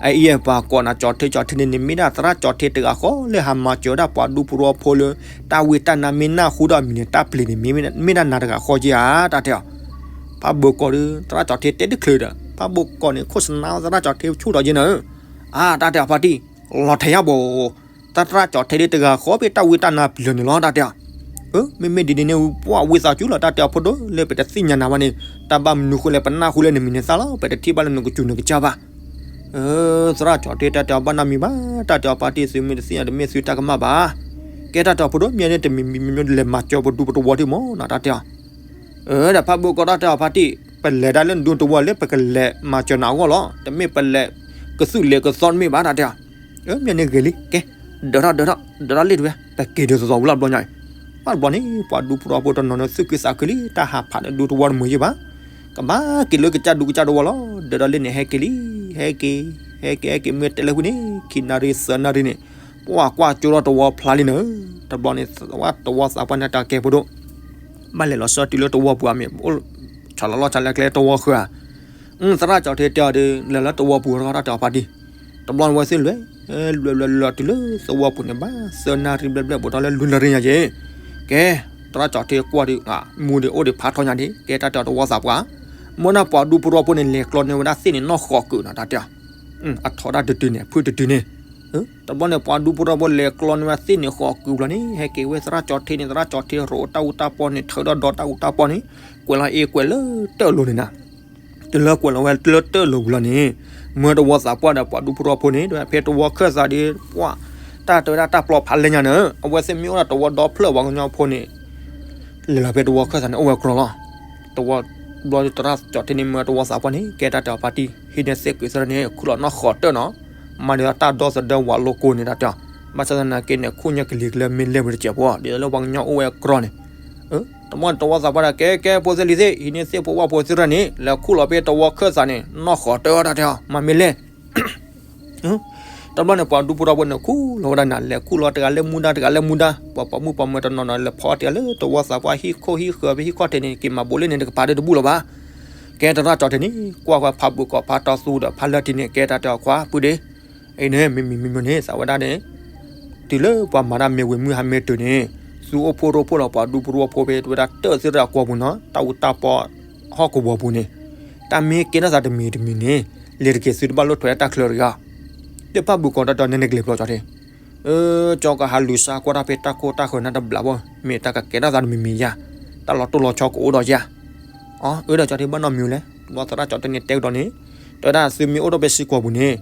ဲအီၤ အအံၤပှၤကိးနၤကၠီၤထ့ ကၠီၤထ့န့ၣ် နမ့ၢ်ဒၣ်သရၣ်ကၠီၤထ့တဂၤဃီလၢဟးမၤစၢၤဒၣ်ပှၤဒူဖိတဝီဖိလၢ တၢ်ဝံတၢ်နါမ့ၢ်နၢ်ဟူဒီးအမံၤန့ၣ် တၢ်ပျံၤန့ၣ် မ့ၢ်ဒၣ်နၤတဂၤဃီက့ဧါ တၢ်တဲအီၤ ဖးဘိးကိးဒီး သရၣ်ကၠီၤထ့တဲတချုးဒီး ဖးဘိးကိးန့ၣ် ခိၣ်စနါသရၣ်ကၠီၤထ့ဆူၣ်ထီၣ်က့နၤဧၢ အါ တၢ်တဲအီၤဖါတံၢ် လီၤထဲးယါဘိး သရၣ်ကၠီၤထ့ဒ်တဂၤဃီဖဲတၢ်ဝံတၢ်နါပျံၤန့ၣ်လီၤ တၢ်တဲအီၤ အၢ မ့မ့ၢ်ဒ်န့ၣ်န့ၣ် ပှၢ်ဝံသးစူၤလီၤ တၢ်တဲအီၤဖိဒိၣ် လၢပတသ့ၣ်ညါနၤဘၣ်န့ၣ် တၢ်ဘၣ်မနုၤဃိလဲၣ် ပနၢ်ဟူလၢနမံၤနသၣ်လီၤ ပတထံၣ်ဘၣ်လၢနကစူၤနကစၢ်ဘၣ် သရၣ်ကၠီၤထ့တၢ်တဲအီၤဘၣ်နီတမံၤဘၣ် တၢ်တဲအီၤဖါတံၢ်သုမ့ၢ်တသ့ၣ်ညါတမ့ၢ်သုတၢ်ကမၣ်ဘၣ် ကဲတၢ်တဲအီၤဖိဒိၣ် မ့ၢ်န့ၣ်တမံၤမံၤမံၤမံၤလဲၤမၤစၢၤပဒူပတဝီဒံးမးနီၤ တၢ်တဲအီၤ အၢ ဒီးဖးဘိးကိးတၢ်တဲအီၤဖါတံၢ် ပလဲၤဒၣ်လၢနဒူတဝီလၢပကလဲၤမၤစၢၤနၤအဂီၢ်လီၤ တမ့ၢ်ပလဲၤကသုးလဲၤကသီတမ့ၢ်ဘၣ် တၢ်တဲအီၤ အၢ မ့ၢ်န့ၣ်ဂ့ၤလံ ကဲ ဒၢးထီၣ်ဒၢးထီၣ် ဒၢးထီၣ်လံတဝဲ ပက့ၤဒုးသီသီဝံၤလီၤဘျီညါအံၤ ဘၣ်တဘျီန့ၣ် ပှၤဒူဖိတဝီဖိတနီၤန့ၣ် သူၣ်ခုသးခုလံ တၢ်ဟးဖးဒီးဒူတဝီတမုာ်ယံာ်ဘၣ်. ကဘၣ်က့ၤလၢကစၢ်ဒူကစၢ်တဝီလီၤ. ဒီးဒီးလၢန့ၣ် ဟဲက့ၤလံ, ဟဲက့ၤ, ဟဲက့ၤ ဟဲက့ၤ မ့ၢ်တဲလၢဃုန့ၣ် ခံနၣ်ရံၣ်သၢနၣ်ရံၣ်န့ၣ် ပှၤကွၢ်ကၠိထီၣ်တဝီဖျါလံနၤ. တဘျီန့ၣ် တဝီသးပှၢ်န့ၣ်တၢ်ကဲဖိဒိၣ် ဘၣ်လဲၤလီၤဆှၢတုၤလၢတဝီပူၤအမ့ၢ် အိၣ်ဆီလီၤလီၢ်ဆီလီၤကျဲတဝီဃၢၤဧါ. သရၣ်ကၠီၤထ့တဲအီၤဒီး လဲၤလၢတဝီပူၤထီၣ်တၢ်တဲအီၤဖါတံၢ်. တဘျီန့ၣ်ဝဲသ့ၣ်လဲၤ, လဲၤလဲၤလဲၤတုၤလၢသဝီပူၤန့ၣ် ဘၣ်သၢနၣ်ရံၣ်ဘျဲၣ်ဘျဲၣ် ဘူးထီၣ်လၢလွံၢ်နၣ်ရံၣ်ညါက့ၤ, ကဲ, သရၣ်ကၠီၤထ့ကွၢ်ဒီး မူဒီးအိၣ်ဒီးဖးထီညါဒံး ကဲတၢ်တဲအီၤတဝီသးပှၢ်, မ့ၢ်နၢ်ပှၤဒူဖိတဝီဖိန့ၣ် လဲၤကျီန့ၢ်ဝဲဒၣ်သ့ၣ်န့ၣ်နီၢ်ဃီၤကုာ်နီၤတၢ်တဲအီၤ, အထီဒါတတုၤန့ၣ် ဖုတတုၤန့ၣ် တဘျီန့ၣ် ပှၤဒူဖိတဝီဖိလဲၤကျီန့ၢ်ဝဲသ့ၣ်န့ၣ်ဃီၤကုာ်ဘျီန့ၣ် ဟဲက့ၤဝဲသရၣ်ကၠီၤထ့န့ၣ် သရၣ်ကၠီၤထ့ရိးတၢ်အူတၢ်ပီန့ၣ် ထၢဒီးဒီးတၢ်အူတၢ်ပီန့ၣ် ကွဲးလီၤအ့ကွဲးလၢတၢၢ်လိၤန့ၣ်နၤ တုၤလၢကွဲးလီၤဝဲလၢတၢၢ်လိၤပူၤလီၤန့ၣ်, မၢတဝီသးပှၢ်ဒီးပှၤဒူဖိတဝီဖိန့ၣ် ဖဲတဝီခၢၣ်သးဒီး ပှၤတၢ်တဲဝဲဒၣ်တၢ်ပျီဖးလဲညါန့ၣ် အဝဲသ့ၣ်မ့ၢ်အိၣ်ဒီးတဝီဒီဖျၢၣ်ပှၤကညီဖိန့ၣ် လဲၤလီၤဖဲတဝီခၢၣ်သးန့ၣ် အိၣ်ဝဲကြီလီၤ. တဝီဘျီသရၣ်ကၠီၤထ့န့ၣ် မၢတဝီသးပှၢ်န့ၣ် ကဲတၢ်တဲအီၤဖါတံၢ် ဟံးန့ၢ်သ့ၣ်ကွံာ်သရၣ်န့ၣ် ခူၣ်လီၤနီၢ်ဃီၤတၢၢ်နီၤ, မၤဒီးတၢ်ဒီသဒၢဝးလိကိန့ၣ်တၢ်တဲအီၤ, ဘၣ်ဆၣ်သနာ်က့န့ၣ် ခူၣ်ညၣ်ကလံၤကလၢမ့ၢ်လဲၢ်ဝဲတစဲးဖိ ဒ်သိးလၢပှၤကညီအိၣ်ဝဲကြီန့ၣ် တမ့ၢ်တဝီသးပှၢ်ဒီး ကဲကဲဖိသ့ၣ်လံၤသ့ၣ် ဟံးန့ၢ်သ့ၣ်ဖိဝၣ်ဖိသ့ၣ်ရၣ်န့ၣ် လဲၤခူၣ်လီၤဖဲတဝီခၢၣ်သးန့ၣ် နီၢ်ဃီၤတၢၢ်တၢ်တဲအီၤ မၤမ့ၢ်လဲၢ် တဘျီန့ၣ် ပှၤဒူဖိတဝီဖိန့ၣ် ခူၣ်လီၤဝဲဒၣ်နၤ လဲၤခူၣ်လီၤတဂၤလၢမူဒါ တဂၤလၢမူဒါ ပှၤပိာ်မုၣ်ပိာ်မၢၤတနီၤနီၤ လဲၤဖီတဂၤလၢတဝီသးပှၢ်ဟံၣ်ခိၣ်ဟံၣ်ဃၢၤဖဲဟံၣ်ခီၣ်ထံးန့ၣ် က့ၤမၤဘူးလ့ၣ်န့ၣ် တကပၤဒၢတဘူၣ်လၢၤဘၣ်. ကဲသရၣ်ကၠီၤထ့န့ၣ် ကွၢ်ဃီဖးဘိးကီးဖးတီသူဒီးဖးလၢထံန့ၣ် ကဲတၢ်တဲအီၤခွါပုၢ်ဒ့ အံၤန့ၣ် မ့မ့ၢ်မ့မ့ၢ်န့ၣ် သးဝဲဒၣ်န့ၣ် တုၤလၢပှၤမၤတၢ်မ့ၢ်ဝံၤမုၢ်ဟါမ့ၢ်တုၤန့ၣ် သုအိၣ်ဖှိၣ်ရိဖှိၣ်လီၤပှၤဒူဖိတဝီဖိဖဲတဝဲဒၣ်တၢၢ်သ့ၣ်တၢ်ကွီၢ်ပူၤနီၤ တၢ်အူတၢ်ပီဟီၣ်ကဝီၤပူၤန့ၣ် တၢ်မ့ၢ်ကဲထီၣ်သးတမံၤတမံၤန့ၣ် လဲၤတက့ၤသုတဘၣ်လိၣ်ထွဲတၢ်ချၢတဂ့ၤ တဖၣ်ဘုးကီးတၢ်တီၤန့ၣ်နကလဲၤဖျီကၠီၤထ့ ကၠီကဟးလူၤစါကွၢ်တၢ်ဖဲတၢ်ခိၣ်တၢ်ဃၢၤန့ၣ် တဘျီဘၣ် မ့ၢ်တၢ်ကကဲထီၣ်သးတမံၤမံၤယါ တၢ်လီၤတိၢ်လီၤဆီကအိၣ်ဒီးယါ အၢ ဒီးကၠီၤထ့ဘၣ်နီတမံၤလဲၣ် တဘျီသရၣ်ကၠီၤထ့န့ၣ်တဲကဒီးန့ၣ် တဲဝဲဒၣ်သုမ့ၢ်အိၣ်ထီၣ်ဖဲစံကွီၢ်ပူၤန့ၣ်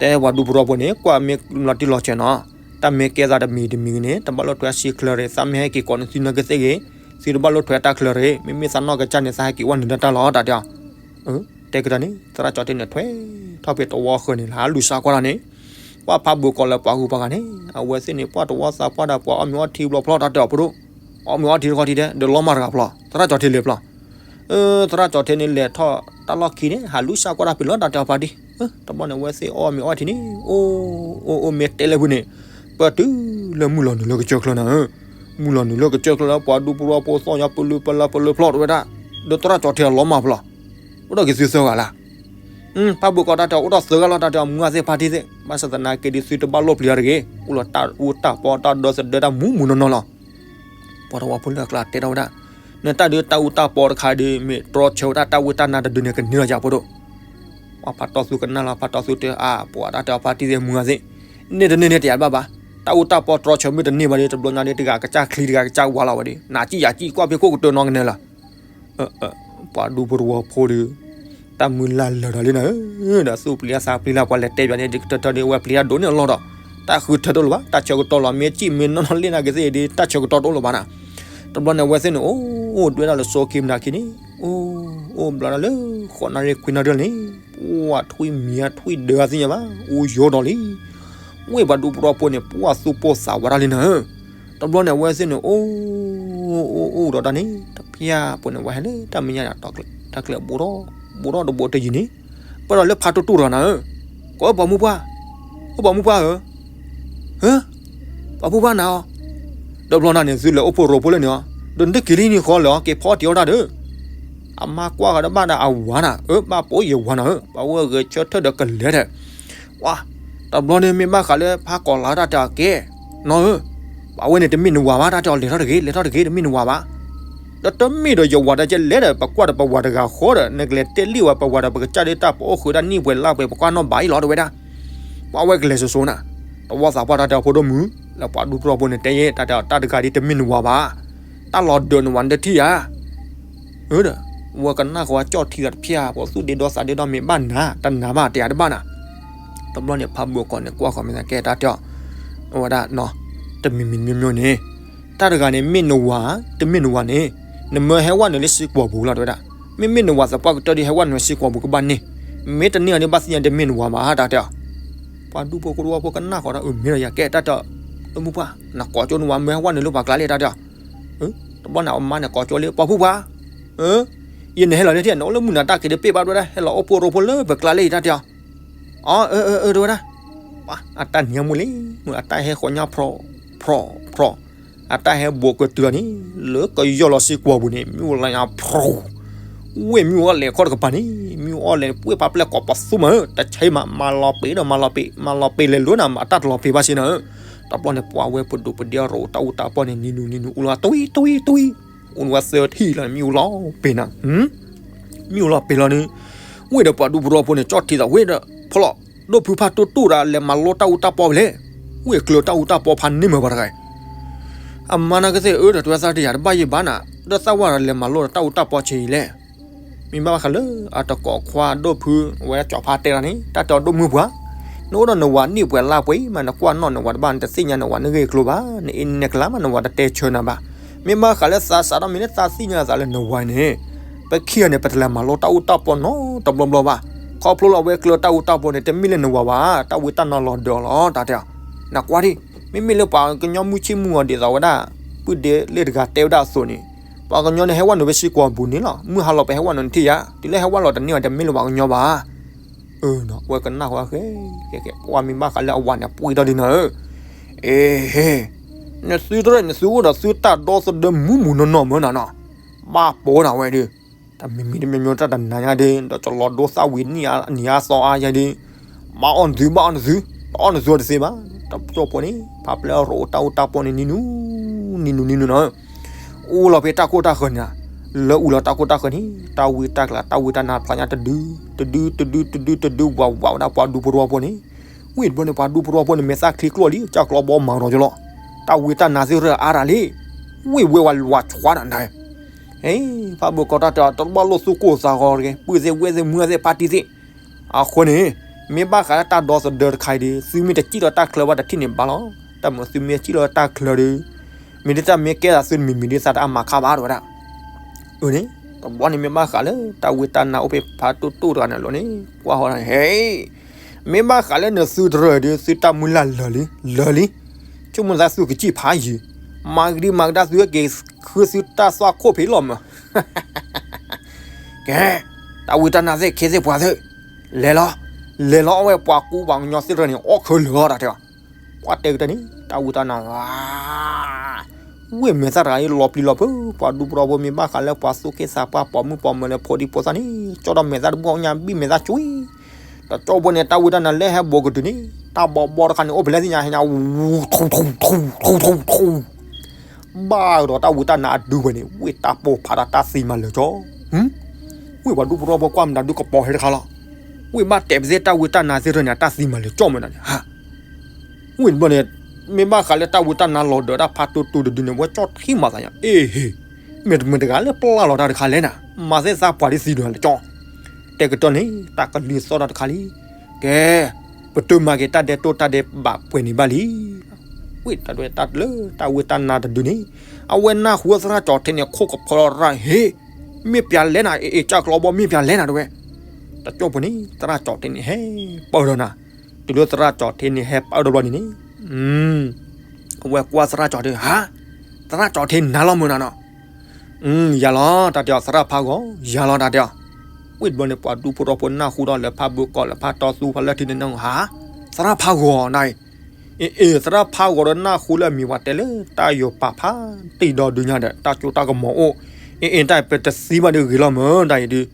တဲပှၤဒူဖိတဝီဖိန့ၣ် ကွၢ်မ့ၢ်လီၤတံၢ်လီၤဆဲးနီၤ တၢ်မ့ၢ်ကဲသးတမံၤတမံၤန့ၣ် တဘၣ်လိၣ်ထွဲစံချၢတဂ့ၤ သးမ့ၢ်ဟဲက့ၤကိးန့ၣ်သုနီၢ်ကသ့ၣ်ဂ့ၤ သုတဘၣ်လိၣ်ထွဲတၢ်ချၢတဂ့ၤ မ့မ့ၢ်သးနီၢ်ကစၢ်န့ၣ် သးဟဲက့ၤဝဲနုာ်လၢတၢ်လီၢ်တၢ်တဲ တဲကဒီးန့ၣ် သရၣ်ကၠီၤထ့န့ၣ်ထွဲထီၣ်ဖဲတဝီဃၢၤန့ၣ် ဟးလူၤစါကွၢ်တၢ်န့ၣ် ကွၢ်ဖးဘုးကီးလၢပှၤဂုၤပှၤဂၤန့ၣ် အဝဲသ့ၣ်န့ၣ် ပှၤတဝီသးပှၢ်ဒီးပှၤအီၣ်မ့ၤအီထံဘျီဖျီတၢ်တဲအီၤ ဖိဒိၣ် အီၣ်မ့ၤအီထံတခီထံတဲ ဒီးလီၤမၢ်တဂၤဖျီ သရၣ်ကၠီၤထ့လဲၤဖျီ သရၣ်ကၠီၤထ့န့ၣ်လဲၤထီၣ်တၢ်လီၢ်ခံန့ၣ် ဟးလူၤစါကွၢ်တၢ်ဖဲလီၤတၢ်တဲအီၤဖါတံၢ် တဘျီန့ၣ် အဝဲသ့ၣ်အီၣ်မ့ၤအီထံန့ၣ် အိၣ် အိၣ် အိၣ်မ့ၢ်တဲလၢဖုန့ၣ် ပၢၢ်တုၤလၢမုၢ်လီၤနုာ်လၢကစၢၢ်ချၢနၤဧၢ မုၢ်လီၤနုာ်လၢကစၢၢ်ချၢလၢပှၤဒူဖိတဝီဖိသီၣ်ညါပလၢပလၢပလၢဖျီတဝဲဒၣ် ဒီးသရၣ်ကၠီၤထ့အလီၤမၢ်ဖျီ အိၣ်ဒီးက့ၤသုသၢဂၤလၢ ဖးဘုးကီးတၢ်တဲအီၤ အိၣ်ဒီးသၢဂၤလီၤ တၢ်တဲအီၤ မုၢ်ဂၤသ့ၣ်ဖါတံၢ်သ့ၣ် ဘၣ်ဆၣ်သနာ်က့ဒီးသုတဘၣ်လိၣ်ပျံၤအီၤတဂ့ၤ အိၣ်လီၤတၢ်အူတၢ်ပီတၢ်ဒီသဒၢတၢ်မူးမူးနီၢ်နီၢ်လီၤ ပှၤတဝီဖိလၢအကျါတဲထီၣ်ဝဲဒၣ် နတၢ်ဒုးတၢ်အူတၢ်ပီတခါဒီး မ့ၢ်တြီဆၢဝဲဒၣ်တၢ်ဝံတၢ်နါတဒုန့ၣ် ကန့ၢ်လီၤယၤဖိဒိၣ် ပှၤဖးတီသူကနၣ်လီၤ ဖးတီသူတဲ အါ ပှၤတၢ်တဲအီၤဖါတံၢ်သ့ၣ် မုၢ်ဂၤသ့ၣ် န့ၢ်တန့ၢ်န့ၣ်တယၤဘၣ်ဘၣ် တၢ်အူတၢ်ပီတြီဆၢမ့ၢ်တန့ၢ်ဘၣ်ဒီး တဘျီညါဒီး တဂၤကစၢ်ချံတဂၤကစၢ်ဝါလီၤဝဲဒီး နၤစံၣ်ယၤစံၣ်ကွၢ်ဖဲခိၣ်ကတၢၢ်နီၢ်ကနဲလၢ ပှၤဒူဖိတဝီဖိဒီး တၢ်မုၢ်လၢ်လၢာ်ဒီးလံနၤဧၢ, ဒီးသူၣ်ပျံၤအသးပျံၤလၢပှၤလဲၤတဲဘၣ်န့ၣ် ဒ်ကတၢၢ်တၢၢ်ဒီး အဝဲပျံၤတၢ်ဒိၣ်န့ၢ်အလီၢ်ဒီး တၢ်ဃုထၢတအိၣ်လၢၤဘၣ်, တၢ်ဆၢကတီၢ်လီၤ. မ့ၢ်စံၣ်မ့ၢ်နီၢ်နီၢ်လ့ၣ်နာ်က့ၤသ့ၣ်ဒီး တၢ်ဆၢကတီၢ်တအိၣ်လၢၤဘၣ်နၤ. တဘျီန့ၣ် အဝဲသ့ၣ်န့ၣ် အိၣ်ဒွဲဒၣ်လၢစီၤက့ၤမနၤခံန့ၣ် အိၣ်အိၣ်ဘျီဒၣ်လၢ ဃိးနၣ်ရံၣ်ခွံနၣ်ရံၣ်န့ၣ် ပှၤထွံၣ်မံၤထွံၣ်ဒၢဂၤသ့ၣ်ညါဘၣ် အိၣ်ယိာ်ဒီးလံ ဝ့ၢ်ပှၤဒူဖိတဝီဖိန့ၣ် ပှၤသူၣ်ပိၢ်သးဝးတၢ်လံနၤဧၢ. တဘျီန့ၣ် အဝဲသ့ၣ်န့ၣ် အိၣ်အိၣ်အိၣ်ဒီးတၢ်န့ၣ် တဖျၢၣ်ဖိန့ၣ် ဝဲဟဲလၢတၢ်မဲာ်ညါ တၢ်ကျဲးဘူးထီၣ်ဘူးထီၣ်တဘိတယံၤန့ၣ် ပၢၢ်ဒီးလၢဖးတူၢ်တူၢ်တဂၤနၤဧၢ, ကိးပှၤမုၢ်ပှၢ်, အိၣ်ပှၤမုၢ်ပှၢ်ဧၢ, ဟၢ, ပှၤမုၢ်ပှၢ်နၤဧၢ, တဘျီနၤန့ၣ် သုလဲၤအိၣ်ဖှိၣ်ရိဖှိၣ်လၢန့ၣ်ဧါ, ဒီးနတက့ၤလံန့ၣ်ဃီလၢၤ က့ၤဖီတ့ၢ်အီၣ်တၢ်ဒီး အမါကွၢ်ဃီဒီးဘၣ်ဒီးအဝၤနၤဧၢ, ဘၣ်ပိာ်ယဝၤနၤဧၢ, ပှၤဝဲဂဲၤဆၢထၢၣ်ဒီးကလဲၤဒီး ဝါ, တဘျီန့ၣ်မ့ၢ်ဘၣ်ဃးလၢဖးကီးလါတၢ်တဲအီၤကဲ, နီၢ်ဧၢ, ပှၤဝဲန့ၣ်တမ့ၢ်နဝၤဘၣ် တၢ်တဲအီၤ လဲၤထီၣ်တဂ့ၤ လဲၤထီၣ်တဂ့ၤ တမ့ၢ်နဝၤဘၣ်. ဒီးတမ့ၢ်ဒီးယဝၤဒီးကလဲၤဒီး ပကွၢ်ဒီးပဝၤတဂၤဃီဒီး နကလဲၤတဲလံဝဲပဝၤဒီး ပကစၢ်ဒၣ်တၢ်ပအိၣ်ဃုာ်ဒၣ်နံၣ်ပှဲၤလါပှဲၤ ပကွၢ်နီၣ်ဘၣ်အံၤလီၤ တဲဝဲဒၣ်. ပှၤဝဲကလဲၤစိၤစိၤနၤ, တဝီသးပှၢ်တၢ်တဲအီၤဖိဒိၣ်မုၢ်, လၢပှၤဒူဖိတဝီဖိန့ၣ်တဲယဲ တၢ်တဲအီၤတၢ်တဂၤဒ် တမ့ၢ်နဝၤဘၣ်, တၢ်လီၤဒၢးနဝၤနတထံၣ်ဧါ ဒီး ဝဲကနၣ်ဃီကၠီၣ်ထံဂၤတဖျၢၣ် ပှၤသူၣ်ဒ့ဒီသးဒ့ဒီမ့ၢ်ဘၣ်နၤ တနာ်ဘၣ်တယၤတဘၣ်နၤ. တဘျီန့ၣ် ဖးဘိးကီးန့ၣ် ကွၢ်ဃီမ့ၢ်သးကဲတၢ်တဲအီၤ, အဝဲဒၣ်နီၤ, တမံၤမံၤမံၤမံၤန့ၣ်, တၢ်တဂၤန့ၣ် မ့ၢ်နဝၤ, တမ့ၢ်နဝၤန့ၣ်, နမၢဟဲဝဲနုာ်လၢစံကွီၢ်ပူၤလီၤ တဲဝဲဒၣ်. မ့မ့ၢ်နဝၤသပှၢ်ကတၢၢ်ဒ်ဟဲဝဲနုာ်လၢစံကွီၢ်ပူၤကဘၣ်န့ၢ်, မ့ၢ်တန့ၢ်အီၤဒ်ဘၣ်သ့ၣ်ညါဒ်မ့ၢ်နဝၤဘၣ် တၢ်တဲအီၤ. ပှၤဒူဖိတဝီဖိကနၣ်ဃီဒီး အမ့ၢ်ဒီးယၤကဲတၢ်တဲအီၤ, လၢမုၢ်ပှၢ်, နကိးကၠိနဝၤမၢဟဲဝဲနုာ်လၢပှၤကျါလံ တၢ်တဲအီၤ. တဘျီန့ၣ်အမါန့ၣ်ကိးကၠီလံ ပှၤဖုပှၤ, ယန့ၣ်ဟဲလီၤလၢထံၣ် နအိၣ်လၢမုၢ်နၤတၢ်က့ၤဒီးပ့ၢ်ဘၣ်တဝဲဒၣ် ဟဲလီၤအိၣ်ဖှိၣ်ရိဖှိၣ်လၢပကျါလၢအံၤတၢ်တဲအီၤ, အၢ အၢ အၢ တဝဲဒၣ်, အတၢ်နံၤအမူလံ, မုၢ်အတၢ်ဟဲဃီညါဖြီၣ် ဖြီၣ် ဖြီၣ်, အတၢ်ဟဲဘိးကတုၤအီၤန့ၣ် လၢကယီၢ်လီၤစ့ၢ်ကီးပူၤန့ၣ် မ့ၣ်အူလါညါဖြီၣ် ဝ့ၢ်မ့ၣ်အူအီၣ်လဲၤခီၣ်တကပၤန့ၣ် မ့ၣ်အူအီၣ်လဲၤပှ့ၢ်ဖးပျဲၢ်ကိးပသူမး တဆဲးမး မၤလီၤပ့ၤဒီးမၤလီၤပ့ၤ မၤလီၤပ့ၤလဲၤလိၤနၤ အတၢ်တလီၤပ့ၤဘၣ်စ့ၢ်နၤဧၢ, တဘျီန့ၣ်ပှၤဝဲပဒိၣ်ပဒ့အရိၣ်တၢ်အူတၢ်ပီၢ်န့ၣ် နံၤနူၤနံၤနူၤအူလီၤတဝံၤတဝံၤ, အူလီၤဝဲသၢထံၣ်လီၤ မ့ၣ်အူလီၤပ့ၤနၤ မ့ၣ်အူလီၤပ့ၤလီၤန့ၣ်, ဝ့ၢ်ဒီးပှၤဒူဖိထဝီဖိန့ၣ် ကၠီၣ်ထံသးဝ့ၢ်ဒီး ဖီလီၤ ဒိၣ်ဖုဖးတိၢ်တိၢ်ဒီး လဲၤမၤလိတၢ်အူတၢ်ပီၢ်ဝဲလဲၣ်, ဝ့ၢ်ကျၢၤတၢ်အူတၢ်ပီၢ်ဖးန့ၢ်မးပှၤတဂၤအံၤ အမါနာ်ကသ့ၣ်အၢဒီးတဝဲသးတယာ်တဘၣ်ယံၤဘၣ်နၤ, ဒီးသးဝဲဒီးလဲၤမၤလိဒီးတၢ်အူတၢ်ပီၢ်ဆံးအံၤလဲၣ်. မ့ၢ်ဘၣ်ဃးလၢအတကိးခွါဒိၣ်ဖု အဝဲကၠီၤဖါတဲလီၤန့ၣ် တၢ်တဲအီၤဒိၣ်မုၢ်ပှၤ, နအိၣ်ဒီးနဝၤနံၣ်ပှဲၤလါပှဲၤအံၤမး နကွၢ်နီၣ်နဝၤတဘၣ် နတသ့ၣ်ညါနဝၤနဂ့ၢ်ကျိၤဘၣ်, နအ့နကျါမး နဝၤတတဲဆၢနၤဘၣ်. မ့ၢ်ဘၣ်ဃးလၢသးစးထီၣ်မ့ၢ်လၢသးသ့ၣ်ညါသးလၢနဝၤန့ၣ် ပခံဂၤန့ၣ် ပတလဲၤမၤလိတၢ်အူတၢ်ပီၢ်နီတဘျီဘျီဘၣ်. ခီဖျိလၢအဝဲကျၢၤတၢ်အူတၢ်ပီၢ်န့ၣ် တမ့ၢ်လၢနဝၤဘၣ်, တၢ်ဝံတၢ်နါလီၤဒၢးအီၤလီၤ တၢ်တဲအီၤ. နကွၢ်ဒံး မ့မ့ၢ်လၢပှၤကညီမုၢ်ဆ့ၣ်မုၢ်ဂီၤဒ်သိးဝဲဒၣ် ပုၢ်ဒ့လ့ၣ်တဂၤတဲဝဲဒၣ်အသိးန့ၣ်, ပှၤကညီန့ၣ်ဟဲဝဲနုာ်ဝဲစ့ၢ်ကီးပူၤန့ၣ်လီၤ. မုၢ်ဟါလီၤပဟဲဝဲနုာ်နထံၣ်ယါ, တုၤလၢဟဲဝဲလီၤတန့ၢ်ဝဲတမ့ၢ်လၢပှၤကညီဘၣ်. အၢ ဝဲကနၣ်ဃီဃဲ ကဲကဲ ပှၤမ့ၢ်ဘၣ်ဃးလၢအဝၤန့ၣ်ပှ့ၤထီၣ်ဒ်နၤဧၢ, အ့ဟ့ နသုတရၢၣ်နသုအိၣ်ဒီးသုတၢ်ဒီသဒၢမူးမူးနီၢ်နီၢ်မၢနၤနီၤ, ဘၣ်ပိာ်နၤဝဲဒုး, တၢ်မံၤမံၤတမံၤမံၤတၢ်တနၤညါဒုး ဒီးကလီၤဒိသၣ်ဝံၤနံၣ်အါသီအါယါဒုး, ဘၣ်အီၣ်နသု ဘၣ်အီၣ်နသု, တအီၣ်နသုအီၤတသ့ဘၣ်. တကၠိဖိန့ၣ် ဖးပျဲၢ်ရိၣ်တၢ်အူတၢ်ပီၢ်န့ၣ် နံၤနူၤ နံၤနူၤနံၤနူၤနီၤ အူလီၤဖဲတၢ်ခိၣ်တၢ်ဃၢၤန့ၣ်, လၢအူလီၤတၢ်ခိၣ်တၢ်ဃၢၤန့ၣ် တၢ်ဝံတၢ်ကျါ တၢ်ဝံတၢ်နါဖျါညါတဒု, တဒု တဒု တဒု တဒု ဝးဝးဝဲဒၣ်ပှၤဒူဖိထဝီဖိန့ၣ်, ဝံၣ်တဘျီန့ၣ် ပှၤဒူဖိထဝီဖိန့ၣ် မဲာ်သၣ်ချံကျိၣ်လံ ကၢ်ကျီဘီမၤဒီးကလီၤ, တၢ်ဝံတၢ်နါသ့ၣ်ရၢၢ်အါရၤလံ, ဝံၣ်ဝဲဝဲဝးဆှါနၤနၤ ဖးဘိးကီးတၢ်တဲအီၤ တဘၣ်လိၣ်သူၣ်ကိၢ်သးဂီၤတဂ့ၤ, ပုၢ်သ့ၣ်ဝဲၢ်သ့ၣ်မုၢ်သ့ၣ်ဖါတံၢ်သ့ၣ်, အဃိန့ၣ် မ့ၢ်ဘၣ်ဃးလၢတၢ်ဒီသဒၢတခါအံၤဒီး သုမ့ၢ်တစံၣ်လီၤတၢ်ချၢဘၣ်တထံၣ်န့ၣ်ဘၣ်လီၤ. တၢ်မ့ၢ်သုမ့ၢ်စံၣ်လီၤတၢ်ချၢဒီး မ့ၢ်ဒ်တၢ်မ့ၢ်ကဲသးသုတမံၤမံၤဒ်သးတအါမၤခါဘၣ်တဝဲဒၣ်. အန့ၣ် တဘျီန့ၣ်မ့ၢ်ဘၣ်ဃးလၢ တၢ်ဝံတၢ်နါအိၣ်ဖဲဖးတိၢ်တိၢ်တဂၤန့ၣ်လီၤန့ၣ် ကွၢ်ဟီဒ်န့ၣ် ဟဲ မ့ၢ်ဘၣ်ဃးလၢနသုတရၢၢ်ဒီး သုတၢ်မုၢ်လၢ်လၢာ်လံ လၢာ်လံ, ဆိကမိၣ်သးသုကစံၣ်ဖးယံၤ, မၤကဒံမၤကဒါသုက့ၤဃုသုတၢ်သွၣ်ခိၣ်ဖဲလီၤမး ကဲ, တၢ်ဝံတၢ်နါသ့ၣ်ခ့သ့ၣ်ပှၤသ့ၣ်, လဲၤလီၤ, လဲၤလီၤအဝဲပှၤကူပှၤကညီသ့ၣ်တဖၣ်န့ၣ် အီၣ်ခၢၣ်လၢာ်တၢ်တဲအီၤ, ကွၢ်တဲကတၢၢ်န့ၣ် တၢ်ဝံတၢ်နါဂၤ ဝ့ၢ်မဲာ်သၣ်တဂၤအံၤလီၤပျံၤလီၤဖုး, ပှၤဒူဖိထဝီဖိမ့ၢ်ဘၣ်ဃးလၢပှၤသူၣ်က့သးပှၢ်ပိာ်မုၣ်ပိာ်မၢၤလၢဖိဒံဖိသၣ်န့ၣ် ကၠီဒီးမဲာ်သၣ်တဘိညါဘံၣ်မဲာ်သၣ်ကွံ, တကၠိဖိန့ၣ် တၢ်ဝံတၢ်နါလဲၤဟဲဘိးကတုၤန့ၣ် တၢ်ဘီဘီတခါန့ၣ် အိၣ်ဖဲလဲၣ်သ့ၣ်ညါဟဲညါ ဝူ ထူ ထူ ထူ ထူ ထူ ထူ ဘၣ်ဒီးတၢ်ဝံတၢ်နါအဒုဝဲန့ၣ် ဝ့ၢ်တၢ်ပိာ်ဖးဒီးတၢ်သံမၤလၢာ်ကၠီ, ဝ့ၢ်ပှၤဒူဖိထဝီဖိကွၢ်မတၤဒုကပီၤဟဲတခါလီၤ, ဝ့ၢ်ဘၣ်တဲာ်ပသ့ၣ်တၢ်ဝံတၢ်နါသ့ၣ်တဖၣ်န့ၣ် တၢ်သံမၤလၢာ်ကၠီမနုၤန့ၣ် ဝံၣ်တဘျီန့ၣ် မ့ၢ်ဘၣ်ဃးလၢတၢ်ဝံတၢ်နါလီၤဒၢးတၢ်ဖးတိၢ်တိၢ်တဒုန့ၣ် ဝဲကၠီထံမၤသးညါ အ့ဟ့, မ့ၢ်တမုာ်တဂၤလၢပျၢ်လီၤတၢ်တခါလဲၣ်နၤ, မၤသ့ၣ်သးပှၤဒ်သံဒုးလၢကၠီ, တဲကတၢၢ်န့ၣ် တၢ်ကလုၢ်သီၣ်တၢ်တခါလံ, ကဲ, ပတုာ်မၤက့ၤတၢ်ဒဲးတိၢ်တၢ်ဒဲးဘးပှဲၤန့ၣ်ဘၣ်လံ, ဝံၣ်တၢ်ဒွဲၣ်တၢ်လၢတၢ်ဝံတၢ်နါတဒုန့ၣ် အဝဲနၢ်ဟူသရၣ်ကၠီထ့န့ၣ် ခိၣ်ကဖီလီၤရၣ်ဟ့, မ့ၢ်ပျဲလဲၣ်နၤ အ့ၣ် ကၢ်ကျီဘီမ့ၢ်ပျဲလဲၣ်နၤတဝဲ, တကၠိဖိန့ၣ် သရၣ်ကၠီထ့န့ၣ်ဟဲပၢၢ်ဒီးနၤ, တုၤလၢသရၣ်ကၠီထ့န့ၣ်ဟဲပၢၢ်ဒီးဘျီန့ၣ်န့ၣ်, အဝဲကွၢ်သရၣ်ကၠီထ့ ဟါ, သရၣ်ကၠီထ့နၤလီၤမုၢ်နၤနီၤ, ယၤလီၤ တၢ်တဲအီၤ သရၣ်ဖးဂီၤ ယၤလီၤ တၢ်တဲအီၤ, ဝံၣ်တဘျီန့ၣ် ပှၤဒူဖိထီဖိနၢ်ဟူဒီးလၢဖးဘိကီးလၢဖးတီသူဖးလၢထံန့ၣ်နဟါ, သရၣ်ဖးဂီၤနၤအံၤ, အ့ၣ် အ့ၣ် သရၣ်ဖးဂီၤဒီးနၢ်ဟူလၢအမံၤပှၤတဲလၢတၢ်ယိာ်ပာ်ဖးတံၢ်ဒီးဒုးညါဒီး တၢ်ကၠိတၢ်ကမီၤအိၣ်, အ့ၣ် အ့ၣ် တၢ်ပတသံဘၣ်ဒီးဂ့ၤလီၤမၢ် တၢ်အံၤဒုး,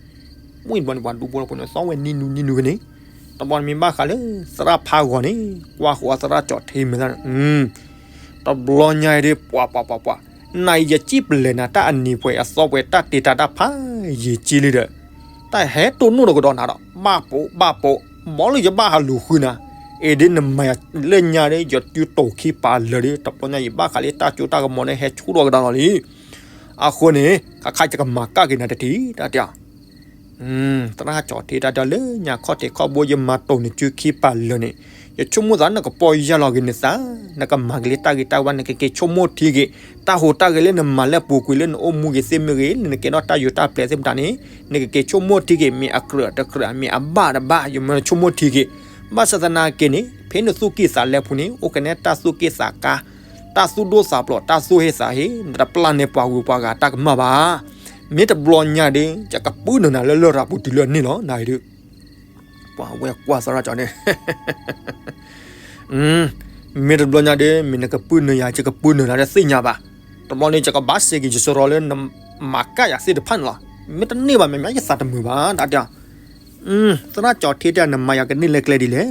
ဝံၣ်တဘျီန့ၣ် ပှၤဒူဖိထီဖိန့ၣ် သီဝဲနံၤနူၤနံၤနူၤဂ့ၤန့ၣ်, တဘျီန့ၣ်မ့ၢ်ဘၣ်ဃးလၢသရၣ်ဖးဂီၤန့ၣ် ကွၢ်ဃီၤသရၣ်ကၠီထ့မဲာ်သၣ်န့ၣ် တဘျီညါအံၤဒုး ပှၤ ပှၤ ပှၤ ပှၤ, နၤအံၤယစံၣ်ပလဲၣ်နၤ တၢ်အနံၤပှဲၤအသီပှဲၤ တၢ်တ့တၢ်တၢ်ဖးယံာ်က့လံဒီး, တၢ်ဟဲတိၢ်နီၣ်ဒီးကဒီးနၤဒီး ဘၣ်ပိာ် ဘၣ်ပိာ်, ဘီလၢယဘၣ်ဟးလူၤဃုနၤ, အ့ၣ်ဒ်နမၤယၤလၢညါဒီး ယတုၤတိာ်ခံပာ်လၢာ်ဒီး တဘျီညါအံၤဘၣ်ဃးလၢတၢ်ကၠိတၢ်ကမီၤန့ၣ် ဟဲဆူၣ်ထီၣ်ကဒါလီၤလံ. အဃိန့ၣ် ခါခါယကမၤကၣ်က့ၤနၤတထံၣ် တၢ်တဲအီၤ သရၣ်ကၠီထ့ တၢ်တဲအီၤ လၢညါခီၣ်ထံးခီၣ်ဘိယမၤတိၢ်နစုခံပာ်လၢာ်န့ၣ်, ယဆိကမိၣ်သးနကပီၢ်ယၢ်လီၤက့ၤနသး, နကမၤက့ၤလၢတၢ်ဂ့ၤတၢ်ဝါ နကက့ၤဆိကမိၣ်ထံက့ၤ, တၢ်ဟူးတၢ်ဂဲၤလၢနမၤလၢပူၤကွံာ်လၢနအိၣ်မူက့ၤသ့ၣ်မ့ၢ်ဂ့ၤ လၢနကဲထီၣ်တၢ်ယိာ်တၢ်ပျဲၤသ့ၣ်မတၤန့ၣ်, နကက့ၤဆိကမိၣ်ထံက့ၤ မ့ၢ်အကြၢးတကြၢး မ့ၢ်အဘၣ်တဘၣ် ယမၤဆိကမိၣ်ထံက့ၤ, ဘၣ်ဆၣ်သနာ်က့န့ၣ် ဖဲနသူၣ်က့ၣ်သးလဲပူၤန့ၣ် အိၣ်ကနဲတၢ်သူၣ်က့ၣ်သးကါ တၢ်သူၣ်ဒိၣ်သးဖျိး တၢ်သူၣ်ဟ့သးဟ့ နတပျၢ်န့ၢ်ပှၤဂုၤပှၤဂၤတၢ်ကမၣ်ဘၣ်. မ့ၢ်တဘျီညါဒီး ယကပုၢ်နုာ်နၤလၢလရာ်ပူၤတုၤလၢန့ၣ်လီၤ နၤအံၤဒုး ပှၤဝဲကွၢ်သရၣ်ကၠီန့ၣ် မ့ၢ်တဘျီညါဒီး မ့ၢ်နကပုၢ်နုာ်ယၤ ယကပုၢ်နုာ်နၤဒီးသ့ၣ်ညါဘၣ်. တဘျီန့ၣ် ယကဘၣ်စဲးက့ၤယစရီလၢ နမၤကၢ်ယၤသ့ၣ်တဖၣ်န့ၣ်လီၤ. မ့ၢ်တန့ၢ်ဘၣ် မ့ၢ်မ့ၢ်ယသးတမုာ်ဘၣ် တၢ်တဲ သရၣ်ကၠီထ့တဲ နမၤယၤကန့ၢ်လၢကျဲဒ်လဲၣ်.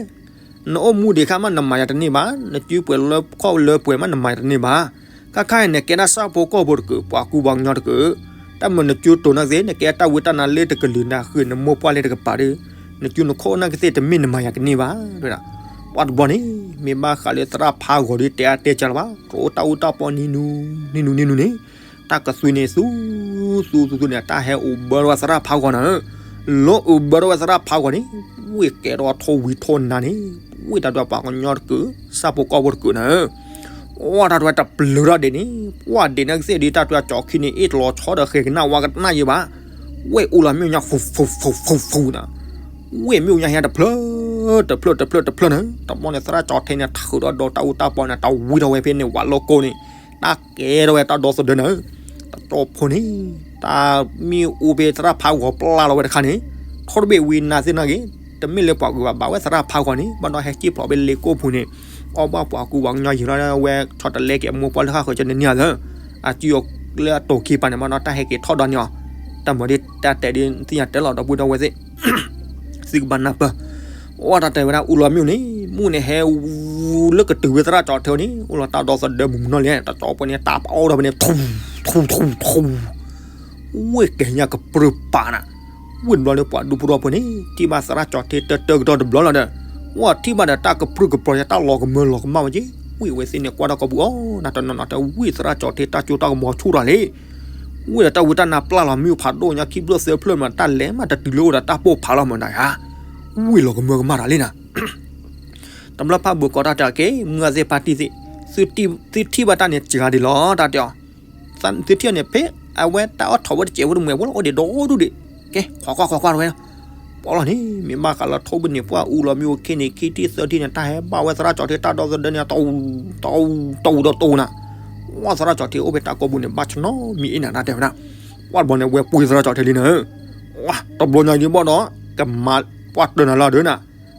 နအိၣ်မူဒံးခါမး နမၤယၤတန့ၢ်ဘၣ်. နစုပှဲၤလၢခီၣ်လၢပှဲၤမး နမၤယၤတန့ၢ်ဘၣ်. ခါခါအံၤ နကဲဒၣ်ဆၣ်ဖိကီၢ်ဖိတကုး ပှၤကူပှၤကညီတကုး, တၢ်မုာ်နစုတိၤနာ်က့သ့ၣ် နကဲတၢ်ဝံတၢ်နါလၢတကလုာ်နၤဃုာ် နမိၢ်ပှၢ်လၢတကပၤဒီး နစုနခိၣ်နာ်က့သ့ၣ် တမ့ၢ်နမၤယၤကန့ၢ်ဘၣ် တဲဝဲဒၣ်. ပှၤတဘျီန့ၣ် မ့ၢ်ဘၣ်ဃးလၢသရၣ်ဖးဂီၤဒီး တဲအါတဲစှၤလၢၤဘၣ်, တအိၣ်တၢ်အူတၢ်ပီနံၤနူနံၤနူနံၤနူန့ၣ် တၢ်ကသွံန့ၣ် သူ သူ သူ သူန့ၣ် တၢ်ဟဲအိၣ်ဘၢထီၣ်ဝဲသရၣ်ဖးဂီၤနၤဧၢ. လီၤအိၣ်ဘၢထီၣ်ဝဲသရၣ်ဖးဂီၤန့ၣ် ဝ့ၢ်ကဲထီၣ်ထိၣ်ဝံၤထိၣ်နါန့ၣ် ဝ့ၢ်တၢ်ဒွးပှၤကညီတကုး ဆၣ်ဖိကီၢ်ဖိတကုးနၤဧၢ. ဝဲတၢ်ဒွးတပျုၤထီၣ်ဒံးန့ၣ် ပှၤဒံးနာ်က့သ့ၣ်ဒီး တၢ်ဒွးကၠီခံန့ၣ် အ့ၣ်တလီၤဆီဒီး ဃဲၤကနၣ်ဝါကနၣ်ယံၤဘၣ်. ဝ့ၢ်အူလီၤမ့ၣ်အူညါ ဖူ ဖူ ဖူ ဖူ ဖူ နၤ ဝ့ၢ်မ့ၣ်အူညါဟဲတဖျၢၣ် တဖျၢၣ် တဖျၢၣ် တဖျၢၣ် တဖျၢၣ်န့ၣ် တဘျီန့ၣ် သရၣ်ကၠီထ့န့ၣ် ထုးဒီးဒီးတၢ်အူတၢ်ပီန့ၣ် တဝံထီၣ်ဝဲဖဲန့ၣ် ဝးလိကိၢ်န့ၣ် တၢ်ကဲထီၣ်ဝဲတၢ်ဒီသဒၢနၤဧၢ. တကၠီဖိန့ၣ် တၢ်မ့ၣ်အူဖဲသရၣ်ဖးဂီၤပျၢ်လီၤဝဲတခါန့ၣ် ထိၣ်တဘ့ၣ်ဝံနၤသ့ၣ်နာ်က့ တမ့ၢ်လၢပှၤဂုၤဘၣ် ဘၣ်ဝဲသရၣ်ဖးဂီၤန့ၣ် ဘၣ်ဒီးဟဲစံၣ်ဖျိးဖဲလ့ကိၢ်ပူၤန့ၣ် အီၣ်ဘၣ်ပှၤကူပှၤကညီယံၤလီၤ ဝဲဆီတလဲက့ၤအမိၢ်ပှၢ်လၢဃၣ်ဃၢၤကန့ၣ်န့ၣ်ဧါလၢ အစုအီၤလၢအတိာ်ခံပၤန့ၣ် ဘၣ်ဒီးတၢ်ဟဲက့ၤထီၣ်ဒီးန့ၣ်အီၤ တၢ်မၤဒ်တၢ်တဲဒ်သ့ၣ်ညါတဲလီၤဒီပုၢ်ဒီဝဲၢ်သ့ၣ် သုကဘၣ်နၢ်ပၢၢ် အိၣ်တၢ်တဲဝဲဒၣ် အူလီၤမ့ၣ်အူန့ၣ် မ့ၣ်အူန့ၣ်ဟဲဝူလၢကတုၤဝဲသရၣ်ကၠီထ့န့ၣ် အိၣ်လီၤတၢ်ဒီသဒၢမုၢ်မုၢ်နီၢ်လံ တကၠီဖိန့ၣ် တၢ်ပအီၣ်ဒီးဖဲန့ၣ် ထူ ထူ ထူ ထူ ဝ့ၢ်ကဲညါကပြုၢ်ပာ်နၤ ဝ့ၢ်တဘျီလၢပှၤဒူဖိထီဖိန့ၣ် ထံၣ်ဘၣ်သရၣ်ကၠီထ့တၢတၢကတီၢ်တဘျီလီၤဒီး ဝဲထံၣ်ဘၣ်ဒီးတၢ်ကပြုၢ်ကပြီၤယါ တၢ်လီၤကမၢလီၤကမၣ်ဝဲက့ၤ ဝ့ၢ်ဝဲသ့ၣ်န့ၣ်ကွၢ်တၢ်ကိးပူၤအီၤ နတနီၤနီၤတဲဝ့ၢ်သရၣ်ကၠီထ့တၢ်စိတၢ်ကမီၤဆူၣ်ထီၣ်လံ ဝ့ၢ်ဒီးတၢ်ဝံတၢ်နါပျၢ်လီၤမ့ၣ်အူဖးဒိၣ်ညါခံဖျၢၣ်သၢဖျၢၣ်မး တၢ်လဲၤမးတတုၤလၢအိၣ်ဒီးတၢ်ပိာ်ဖးလီၤမးနၤဧါ ဝ့ၢ်လီၤကမၢကမၣ်တၢ်လံနၤ တဘျီဖးဘိးကိးတၢ်တဲအီၤ ကဲ မုၢ်အသ့ၣ်ဖါတံၢ်သ့ၣ် သုထံၣ်ဘၣ်တၢ်န့ၣ်စှၤဒံးလီၤ တၢ်တဲအီၤ သုထံၣ်အီၤန့ၣ် ဖဲအဝဲတၢ်အိၣ်ထီၣ်ဝဲတစဲးဖိတမှဲးဖိလီၤ အိၣ်ဒံးဒီဒူၣ်ဒံး ကဲ ခိးကွၢ်ခိးကွၢ်တဝဲ ပီၣ်လီၤန့ၣ် မ့ၢ်ဘၣ်ဃးလၢထိၣ်ဘ့ၣ်န့ၣ် ပှၤအူလီၤမ့ၣ်အူခ့န့ၣ် ခံထံၣ်သၢထံၣ်န့ၣ် တၢ်ဟဲဘၣ်ဝဲသရၣ်ကၠီထ့တၢ်ဒီသဒၢန့ၣ် တအူ တအူ တအူဒီးတအူနၤ ဝဲသရၣ်ကၠီထ့အိၣ်ဖဲတၢ်ကိးပူၤန့ၣ် ဘၣ်ဆနီမံၤအ့ၣ်နၤ တၢ်တဲဝဲဒၣ် ပှၤတဘျီန့ၣ် ဝဲပှ့ၤသရၣ်ကၠီထ့လံနၤ တဘျီညါဒ်ဘၣ်ဒီး ကမၤပှၢ်တၢၢ်နၤလၢဒၢနၤ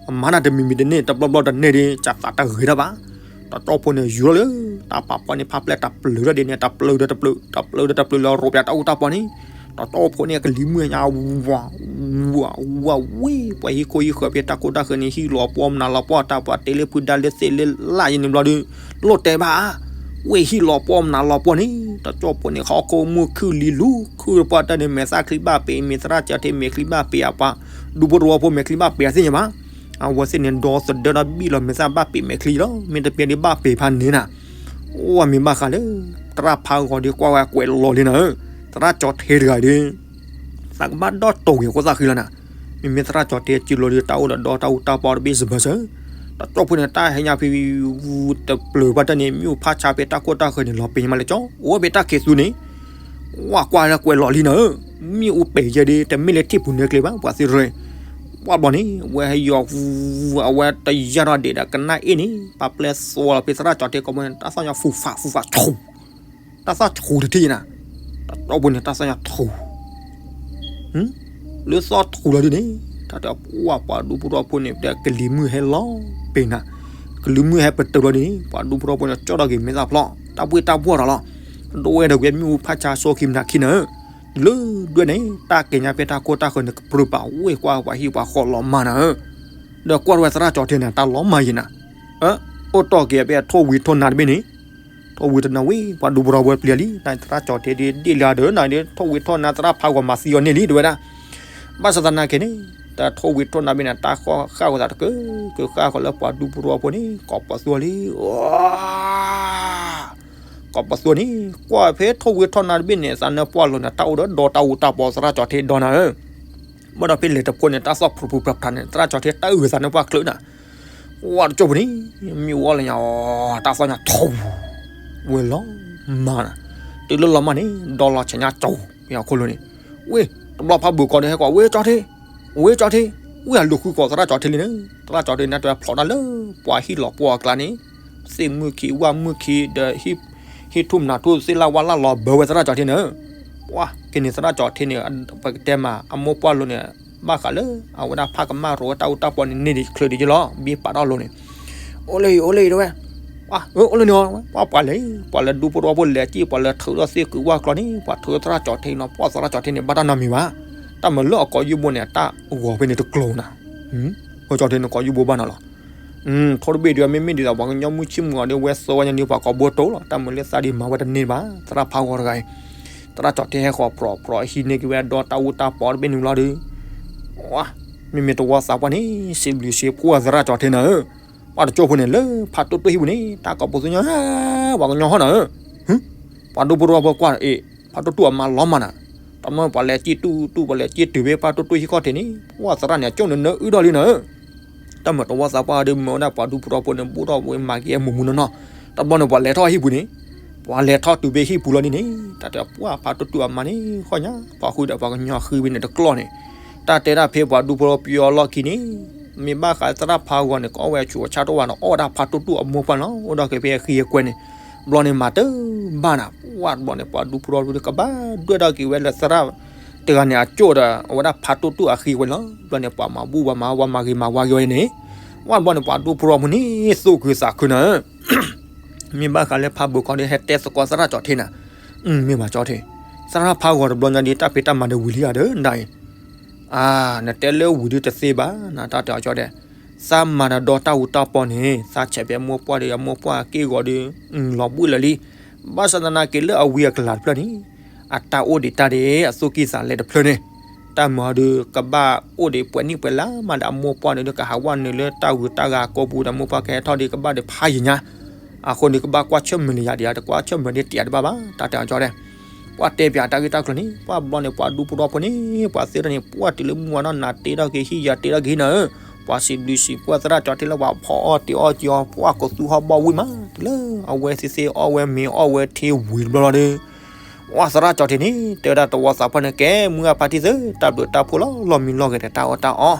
အမၤနၤတမံၤမံၤတန့ၢ် တဘျီဘျီတန့ၢ်ဒီး ကသးတဂ့ၤတၢ်ဘၣ် တကၠီဖိန့ၣ် ယူၤထီၣ်လၢ တၢ်ပာ်ပှၢ်န့ၣ် ဖးပျဲၢ်တၢ်ပျုၤထီၣ်ဒ်န့ၣ် တၢ်ပျုၤဒီးတၢ်ပျုၤ တၢ်ပျုၤဒီးတၢ်ပျုၤလၢရိးပၠးတၢ်အူတၢ်ပီန့ၣ် တကၠီဖိန့ၣ် ကလံၤမုၢ်ညါ ဝး ဝး ဝးဝ့ၢ် ပှၤဟံၣ်ခိၣ်ဟံၣ်ဃၢၤဖဲတၢ်ခိၣ်တၢ်ဃၢၤန့ၣ် ဟံၣ်လီၤပှီၢ်မနုၤလီၤပှီၢ် တၢ်ပှၤတ့လၢဖုဒါလၢသ့ၣ်လၢလၢ်ယံၤန့ၣ်ဘျီဒီး လိၣ်တဲဘၣ် ဝ့ၢ်ဟံၣ်လီၤပှီၢ်မနုၤလီၤပှီၢ်န့ၣ် တကၠီဖိန့ၣ် ဟီၣ်ခိၣ်မုၢ်ခုၣ်လံလူၤ ခုၣ်တပှၢ်တၢၢ်န့ၣ် မဲာ်သၣ်ချံဘၣ်ပ့ၤ မဲာ်သရၣ်ကၠီထ့မဲာ်ချံဘၣ်ပ့ၤအပှၤ ဒူဖိတဝီဖိမဲာ်ချံဘၣ်ပ့ၤအသ့ၣ်ညါဘၣ် အဝဲသ့ၣ်န့ၣ် ဒီသဒၢဒီးဘံၣ်လီၤမဲာ်သၣ်ဘၣ်ပ့ၤမဲာ်ချံလီၤ မ့ၢ်တပျဲဒ်ဘၣ်ပ့ၤဖးန့ၣ်နၤ အိၣ်မ့ၢ်ဘၣ်ဃးလၢ သရၣ်ဖးဂီၤဒီးကွၢ်ဝဲကွဲးလီၤလံနၤဧၢ သရၣ်ကၠီထ့တဂၤဒီး သးကဘၣ်ဒီတိၢ်ဂ့ၤအဃိသးဃံလီၤနၤ မ့မ့ၢ်သရၣ်ကၠီထ့စုလိၤဒီးတၢ်အိၣ်ဒီးဒီတၢ်အူတၢ်ပီတဘ့ၣ်စဘၢၣ်စၢၤ တကၠီဖိန့ၣ် တၢ်ဟဲညါဖဲ တပျုၤဘၣ်တၢ်န့ၣ် မ့ၣ်အူဖးဆါဖဲတၢ်ခိၣ်တၢ်ဃၢၤန့ၣ် လီၤပ့ၤညါမးလၢကၠီ အိၣ်ဝဲဖဲတၢ်ခံးသူန့ၣ် ဝဲကွၢ်လၢကွဲးလီၤလံနၤဧၢ မ့ၣ်အူပ့ၤယဲဒ် တမ့ၢ်လၢထံၣ်ပူၤန့ၢ်ကျဲဘၣ် ပှၤသ့ၣ်ရ့ၣ် ပှၤဘျီန့ၣ် ဝဲဟဲယီၤ အဝဲတယၢ်ထီၣ်ဒံးဒီးကနၣ်အ့ၣ်န့ၣ် ပာ်ပျဲသွီလီၤဖဲသရၣ်ကၠီထ့ကိးမူန့ၣ် တၢ်သီၣ်ညါ ဖူးဖး ဖူးဖး ဆူ တၢ်သီၣ်ဆူတထံၣ်နၤ တကၠီဖိန့ၣ် တၢ်သီၣ်ညါဆူ လၢသီၣ်ဆူလီၤဒ်န့ၣ် တၢ်တဲပှၤပှၤဒူဖိထီဖိန့ၣ် တဲကလံၤမုၢ်ဟဲလီၤပ့ၤနၤ ကလံၤမုၢ်ဟဲပတုာ်လီၤဒ်န့ၣ် ပှၤဒူဖိထီဖိန့ၣ် ကၠီၣ်ထီၣ်က့ၤမဲာ်သၣ်ဖျီၣ် တၢ်ပှ့ၢ်တၢ်ဘှီၣ်တၢ်လီၤ ဒိဝဲဒီးဝဲမ့ၣ်အူဖးဆါစိခံမနၤခံနၤဧၢ လၢဒွဲၣ်န့ၣ် တၢ်က့ၤညါဖဲတၢ်ခိၣ်တၢ်ဃၢၤန့ၣ် ကပြုၢ်ပာ်ဝ့ၢ်ကွၢ်ပှၤဟံၣ်ပှၤဃီလီၤမၢ်နၤဧၢ ဒီးကွၢ်ဝဲသရၣ်ကၠီထ့န့ၣ် တၢ်လီၤမၢ်ယံၤနၤ အိၣ်တီၢ်က့ၤဖဲထိၣ်ဝံၤထိၣ်နါတဘ့ၣ်န့ၣ် ထိၣ်ဝံၤထိၣ်နါဝံၤ ပှၤဒူဖိထီဖိပျံၤလံ နသရၣ်ကၠီထ့ဒ်ဒ်လၢဒီး နဒ်ထိၣ်ဝံၤထိၣ်နါ သရၣ်ဖးဂီၤမၤသံအီၤန့ၢ်လံ တဲဝဲဒၣ် ဘၣ်ဆၣ်သနာ်က့န့ၣ် တၢ်ထိၣ်ဝံၤထိၣ်နါဘ့ၣ်န့ၣ် တၢ်ဃၣ်ဃၣ်ဃီၤသးတကၢ ကဃၣ်ဃီၤလၢပှၤဒူဖိထီဖိန့ၣ် ကိးပသူအီၤလံ ကိးပသူန့ၣ် ကွၢ်ဖဲထိၣ်ဝံၤထိၣ်နါတဘ့ၣ်န့ၣ် သးနၢပှၢ်လီၤန့ၣ် တၢ်အိၣ်ဒီးဒီတၢ်အူတၢ်ပီ သရၣ်ကၠီထ့ဒီနၤဧၢ ဘၣ်ဒီးဖဲလဲၤတဖိန့ၣ် တၢ်သီၣ်ဖျိဖျိဖျါဖျါန့ၣ် သရၣ်ကၠီထ့ တၢ်အုၣ်သးနၢပှၢ်ချၢနၤ ဝဲတကၠိဖိန့ၣ် မ့ၣ်အူအီၣ်လၢညါအီၤ တၢ်သီၣ်ညါထူ ဝဲလီၤမၢ်နၤ တုၤလၢလီၤမၢ်န့ၣ် ဒီလီၤဆဲးညါကၠီ ဖဲအခိၣ်လိၤန့ၣ် ဝ့ၢ် တဘျီဖးဘိးကိးဒီးဟဲကိး ဝ့ၢ်ကၠီထ့ ဝ့ၢ်ကၠီထ့ ဝ့ၢ်အလူၤဃုကိးသရၣ်ကၠီထ့လံန့ၣ် သရၣ်ကၠီထ့န့ၣ် တၢ်ဖျိးတၢ်လၢ ပှၤဟံၣ်လီၤပှီၢ်အကျါန့ၣ် သ့ၣ်မုၢ်ခံဝၣ်မုၢ်ခံဒီး ဟံၣ်ထူၣ်မနၤထူၣ်သ့ၣ်လၢ်ဝါလၢ်လီၤဘၢဝဲသရၣ်ကၠီၤထ့န့ၣ်ဧၢ. ပှၤက့ၤန့ၣ်သရၣ်ကၠီၤထ့န့ၣ် ပကတဲမး အမိၢ်ပှၢ်လိၤန့ၣ် ဘၣ်ဃးလၢအဝဲဒၣ်ဖးကမၣ်ရိၤဝဲတၢ်အူတၢ်ပီန့ၣ် န့ၢ်ဒံးချုးဒံးယ့လီၤ ဘံပာ်ထီၣ်လိၤန့ၣ် အိၣ်လၢအံၤ အိၣ်လၢအံၤတဲဝဲ. ပှၤ အၢ အိၣ်လၢန့ၣ်အီၤ ပှၤပှၤလဲၤ ပှၤလၢဒူဖိတဝီဖိလဲၤစံၣ် ပှၤလၢထုးထီၣ်သ့ၣ်ကုးဝၣ်ကျီန့ၣ် ပှၤထုးထီၣ်သရၣ်ကၠီၤထ့လီၤ ပှၤသရၣ်ကၠီၤထ့န့ၣ် ဘၣ်တၢ်နီတမံၤဘၣ်. တၢ်မၤလၢအကိာ်ယူၢ်ဘိန့ၣ် အတၢ်ဂီၤဖဲန့ၣ်တကျိၤနၤ ကၠီၤထ့န့ၣ်ကိာ်ယူၢ်ဘိဘၣ်နီၤလီၤ. ထိၣ်တဘ့ၣ်ဒုး မ့မ့ၢ်ဒ်သိးပှၤကညီမုၢ်ဆ့ၣ်မုၢ်ဂီၤဒီး ဝဲသိဝဲညါန့ၣ် ပှၤကိးဘိတိၢ်လီၤ တၢ်မၤလၢသးဒံးမၤဝဲတန့ၢ်ဘၣ် သရၣ်ဖးဂီၤတဂၤအံၤ. သရၣ်ကၠီၤထ့ဟဲဃီၤပြီၤပြီၤဟံးန့ၢ်က့ၤဝဲဒီတၢ်အူတၢ်ပီတဘ့ၣ်န့ၣ်လီၤဒီး မ့မ့ၢ်တဝီသးပှၢ်န့ၣ် စံးဘျုးစံးဖှိၣ်သရၣ်ကၠီၤထ့နၤဧၢ. ပှၤတကၠိဖိန့ၣ် လၢဖးတိၢ်တိၢ်ဟံၣ်ပူၤန့ၣ် တၢ်ကိးပသူညါ ပှၤကညီဟီၣ်နၤဧၢ. ပှၤဒူဖိတဝီဖိကွၢ်အံၤ ဖးတိၢ်တိၢ်အမါလီၤမးနၤ. တဘျီန့ၣ် ပှၤလဲၤစံၣ်တူၢ်တူၢ် ပှၤလဲၤစံၣ်တုၤဖဲဖးတိၢ်တိၢ်ဟံၣ်ခီၣ်ထံးန့ၣ် ပှၤသရၣ်န့ၣ် အကၠိၣ်နၢၤနၢၤအုၣ်ထီၣ်လံနၤဧၢ. တၢ်မၤတဝီသးပှၢ်ဒီး မၢဝဲဒၣ်ပှၤဒူဖိတဝီဖိန့ၣ် ဘူးထီၣ်ဝဲမၤက့ၤအမူးမူးနီၢ်နီၢ်. တဘျီန့ၣ် ပှၤလဲၤထီၣ်ဟံၣ်ပူၤန့ၣ် ပှၤလဲၤထီၣ်တုၤဖဲဟံၣ်ပူၤလီၤဒ်န့ၣ် တၢ်တဲပှၤဖးတိၢ်တိၢ်အမါန့ၣ် ဃီညါ ပှၤဃုဒီးပှၤကညီဃုဝဲန့ၣ်တကျီၢ်န့ၣ် တၢ်တဲဒၣ်ဖဲပှၤဒူဖိတဝီပယီၤလီၢ်ခံန့ၣ် မ့ၢ်ဘၣ်ဃးသရၣ်ဖးဂီၤန့ၣ် ကအီၣ်ဝဲအဆူးအဆါတအိၣ်ဘၣ်နီၤ အီၣ်ဝဲဒၣ်ဖးတိၢ်တိၢ်အမိၢ်ပှၢ်လီၤ အိၣ်ဒီးက့ၤဖဲအဃံအကွဲန့ၣ် ဘျီန့ၣ်မၤတဘၣ်နၤ ပှၤတဘျီန့ၣ် ပှၤဒူဖိတဝီဖိဒီး ကဘၣ်ဒွဲၣ်ထီၣ်က့ၤဝဲလၢသရၣ်တဂၤန့ၣ် အကၠိၣ်ဒီး အဝဲဒၣ်ဖးတိၢ်တိၢ်အဃံအကွဲလီၤ. ဘျီန့ၣ် ပှၤမၤဘူၣ်ပှၤမၤဝါမၤဂ့ၤမၤဝါက့ၤဝဲန့ၣ် ပှၤတဘျီန့ၣ် ပှၤဒူဖိတဝီဖိန့ၣ် သူၣ်ခုသးခုနၤဧၢ မ့ၢ်ဘၣ်ဃးလၢဖးဘိခီဒီး ဟဲတဲသကိးသရၣ်ကၠီၤထ့နၤ, မ့ၢ်ဘၣ်ကၠီၤထ့, သရၣ်ဖးဂီၤတဘျီညါဒီး တၢ်ဖံးတၢ်မၤဒီးဝံၤလံဧါဒီး နဒၣ်အံၤ, နတဲလၢဝံၤဒုးတသ့ဘၣ်, နတၢ်တဲအီၤကၠီၤဒဲး, သးမၤဒီးဒီတၢ်အူတၢ်ပီန့ၣ် သးဆဲးဖဲမိၢ်ပှၢ်ဒီး အမိၢ်ပှၢ်က့ၢ်ဂီၤဒီး လီၤဘှံးလၢာ်လံ, ဘၣ်ဆၣ်သနာ်က့လၢအဝံအကလၤတဖျၢၣ်န့ၣ် အတၢ်အိၣ်ဒံးတၢ်ဒံး အသူၣ်ကံၢ်သးလဲတဖျၢၣ်န့ၣ်, တၢ်မၤဒီးကဘၣ်အိၣ်ဒံးပှဲၤနံၣ်ပှဲၤလါမးဒီး အမိၢ်ပှၢ်န့ၣ်ဒီး ကဟးဝဲနုာ်လၢတၢ်ဂုၤတၢ်ဂၤကိးပူၤဒီး မိၢ်ပှၢ်ကဟဲထီၣ်ဒီး ကဘၣ်ဒီးဖးယံာ်ညါ, အဃိန့ၣ် ကဘၣ်ကွၢ်ဆၢၣ်မဲာ်လၢယၤဒံးဧါ, တကွၢ်ဆၢၣ်မဲာ်ဒံးတယၤတဘၣ်ဘၣ်, တၢ်တဲအီၤကၠီၤဒဲး, ပှၤတဲပၠးတၢ်ဂ့ၢ်တၢ်ကျိၤန့ၣ် ပှၤဘျီန့ၣ် ပှၤဒူဖိတဝီဖိန့ၣ် ပှၤသ့ၣ်တဖၣ်န့ၣ် ပှၤတုၤလၢမုၢ်ဝါနီၢ် နၤတ့ထီၣ်က့ၤဟံၣ်ယၤတ့ထီၣ်က့ၤဟံၣ်နၤဧၢ, ပှၤစံးဘျုးစံးဖှိၣ်သရၣ်ကၠီၤထ့လၢပှၤဖီအီၣ်တ့အီၣ်က့ၤအီၤ ပှၤကသူဟီၣ်ဘီၣ်ဝံၣ်မး တုၤလၢအဝဲသ့ၣ်သ့ၣ်အီၣ်ဝဲမ့ၤအီၣ်ဝဲထံဝံၤတဘျီလီၤဒီး ပှၤသရၣ်ကၠီၤထ့န့ၣ် တဲဝဲဒၣ်တဝီသးပှၢ်န့ၣ် ကဲမုၢ်ဂၢ်ဖါတံၢ်သ့ၣ် တၢ်ဘျုးတၢ်ဖှိၣ်လီၤ လီၢ်မံလီၢ်ဂဲၤဒီးတၢ်အီၣ်တၢ်အီ,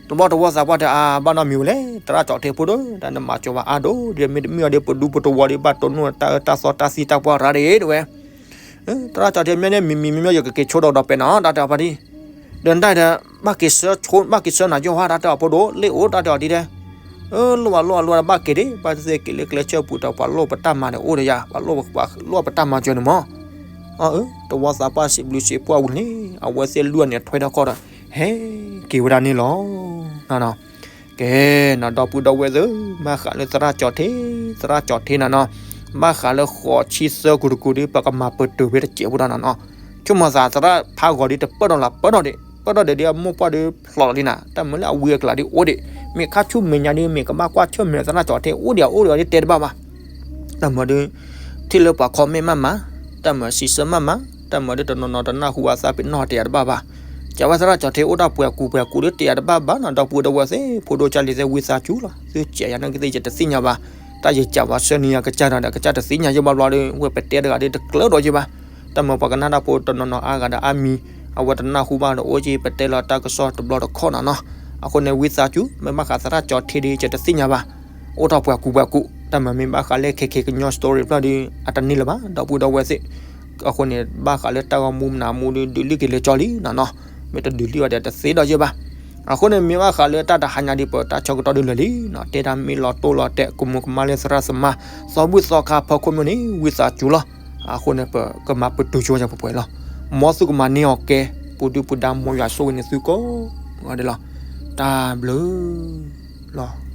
တဘျီတဝီသးပှၢ်တဲ အါ ဘၣ်နီတမံၤဝဲလဲၣ် သရၣ်ကၠီၤထ့ဖိဒီး တၢ်နမၤစၢၤဘၣ်အါဒိၣ်ဒီး မ့တမ့ၢ်အီၤဒီး ပဒူပတဝီဒီး ဘၣ်တိၢ်နီၣ်တၢ်အၢတၢ်သီတၢ်သံတၢ်ပှၢ်ရၣ်ဒံးတဲဝဲ, သရၣ်ကၠီၤထ့ မ့ၢ်န့ၣ် မံၤမံၤမ့ၢ်မ့ၢ် ယကက့ၤဆိဒီးဒီးပဲာ်နီၤ တၢ်တဲအီၤဖါတံၢ်, ဒီးနတၢ်ဒီး ဘၣ်က့ၤဆၢ ဘၣ်က့ၤဆၢနၤယီၢ်ဟါ တၢ်တဲအီၤဖိဒိၣ် လ့ၣ်အိၣ် တၢ်တဲအီၤဒ်တဲ အၢ လိၣ်ဘၣ်လိၣ်အလိၣ်ဒီး ဘၣ်က့ၤဒံး ဘၣ်သ့ၣ်သ့ၣ်က့ၤလၢကျဲဆၢပူၤဒီး ပှၤလိၣ်ပတၢ်မၤန့ၣ်အိၣ်ဒီးယၤ ပှၤလိၣ်ပတၢ်မၤစၢၤန့ၣ်မး, အၢ တဝီသးပှၢ်စံးဘျုးစံးဖှိၣ်ဝံၤန့ၣ် အဝဲသ့ၣ်လွံၢ်န့ၣ်ထွဲထီၣ်ခီၣ်ဒီး ဟဲက့ၤဝဲဒၣ်န့ၣ်လီၤ. ကဲ နဒီပုၢ်ဒီဝဲၢ်သ့ၣ် ဘၣ်ဃးလၢသရၣ်ကၠီၤထ့ သရၣ်ကၠီၤထ့နၤနီၤ, ဘၣ်ဃးလၢဃိးဆံသၢကူၤတကူၤဒီး ပကမၤပတုာ်ဖဲတစဲးဖိဒီးနၤနီၤ, ဆိကမိၣ်သးသရၣ်ဖးဂီၤဒီးတပၢၢ်ဒီးလီၤ ပၢၢ်ထီၣ်ဒံး ပၢၢ်ထီၣ်ဒံးဒီး အမိၢ်ပှၢ်ဒီးဖျိးလီၤလံနၤ, တၢ်မၤလၢအဝံအကလၤဒီးအိၣ်ဒံး, မ့ၢ်ခါဆူမဲာ်ညါဒီး မ့ၢ်ကဘၣ်ကွၢ်ဆၢၣ်မဲာ်သရၣ်ကၠီၤထ့ အိၣ်ဒံးအိၣ်ဒံးဒီးတဲတဘၣ်ဘၣ် တၢ်မၤဒီး ထံၣ်လၢပှၤ comment မးမး, တၢ်မၤစံးဆၢမးမး, တၢ်မၤဒီးတနီၤနီၤတနၢ်ဟူအသးပ့ၤနီၣ်တယၤတဘၣ်ဘၣ်, ကဲဝဲသရၣ်ကၠီၤထ့အိၣ်တၢ်ပှဲၤကူပှဲၤကူဒီးတယၤတဘၣ်ဘၣ်နီၤ, ဒီပုၢ်ဒီဝဲၢ်သ့ၣ် ဖိဒိၣ်ကၢ်လံၤသ့ၣ် ဝံသးစူၤလီၤ, သုကဲယၤန့ၣ်ကသ့ၣ်ယတသ့ၣ်ညါဘၣ်, တၢ်ယကးပှၤဆၢနံၤယကစၢ်ဒီး ကစၢ်တသ့ၣ်ညါယဘၣ်ဘျီဒီး ဝဲပတဲတဂၤဒီးတကျၢၤဒီးယဘၣ်, တၢ်မၤပှၤကနၣ်တၢ်ဖိတနီၤနီၤအါဂၤဒီးအါမံၤ အဝဲတနၢ်ဟူဘၣ်ဒီးအိၣ်က့ၤ ပတဲလီၤတၢ်ကစီၣ်တဘျီတခီၣ်နီၤနီၤ, အဃိန့ၣ် ဝံသးစူၤ မ့ၢ်ဘၣ်ဃးသရၣ်ကၠီၤထ့ဒီး ယတသ့ၣ်ညါဘၣ် အိၣ်ထီၣ်ပှဲၤကူပှဲၤကူ, တၢ်မၤမ့ၢ်ဘၣ်ဃးလၢခဲခဲကညီ story ဖျၢၣ်ဒီး အတန့ၢ်လၢၤဘၣ် ဒီပုၢ်ဒီဝဲၢ်သ့ၣ်, အဃိန့ၣ် ဘၣ်ဃးလၢတၢ်ဂီၤမူမနုၤမူဒီး ဒုးလံက့ၤလၢကၠီလံနီၤနီၤ, မ့ၢ်တဒုးလံအီၤဒီးတသ့ဒီးယဘၣ်, အဃိန့ၣ် မ့ၢ်ဘၣ်ဃးလၢတၢ်တဟါညါဒီး ပတၢ်ဆၢကတီၢ်ဒုးလၢာ်လံနီၤ, တဲတၢ်မ့ၢ်လီၤတိၢ်လီၤတဲာ် ကမူၤကမၣ်လၢသရၣ်သမါ သီဘူၣ်သီခါဖီခိၣ်မ့ၢ်န့ၣ် ဝံသးစူၤလီၤ, အဃိန့ၣ် ပကမၤပတုာ်ဆိဝဲပှဲၤပှဲၤလီၤ, မ်သုကမၤန့ၢ်အီၤကဲ ပူၤဒုၣ်ပူၤဒါ မ်ယွၤဆိၣ်ဂ့ၤန့ၢ်သုကိးဂၤဒဲးလီၤ, တၢ်ဘျုးလီၤ.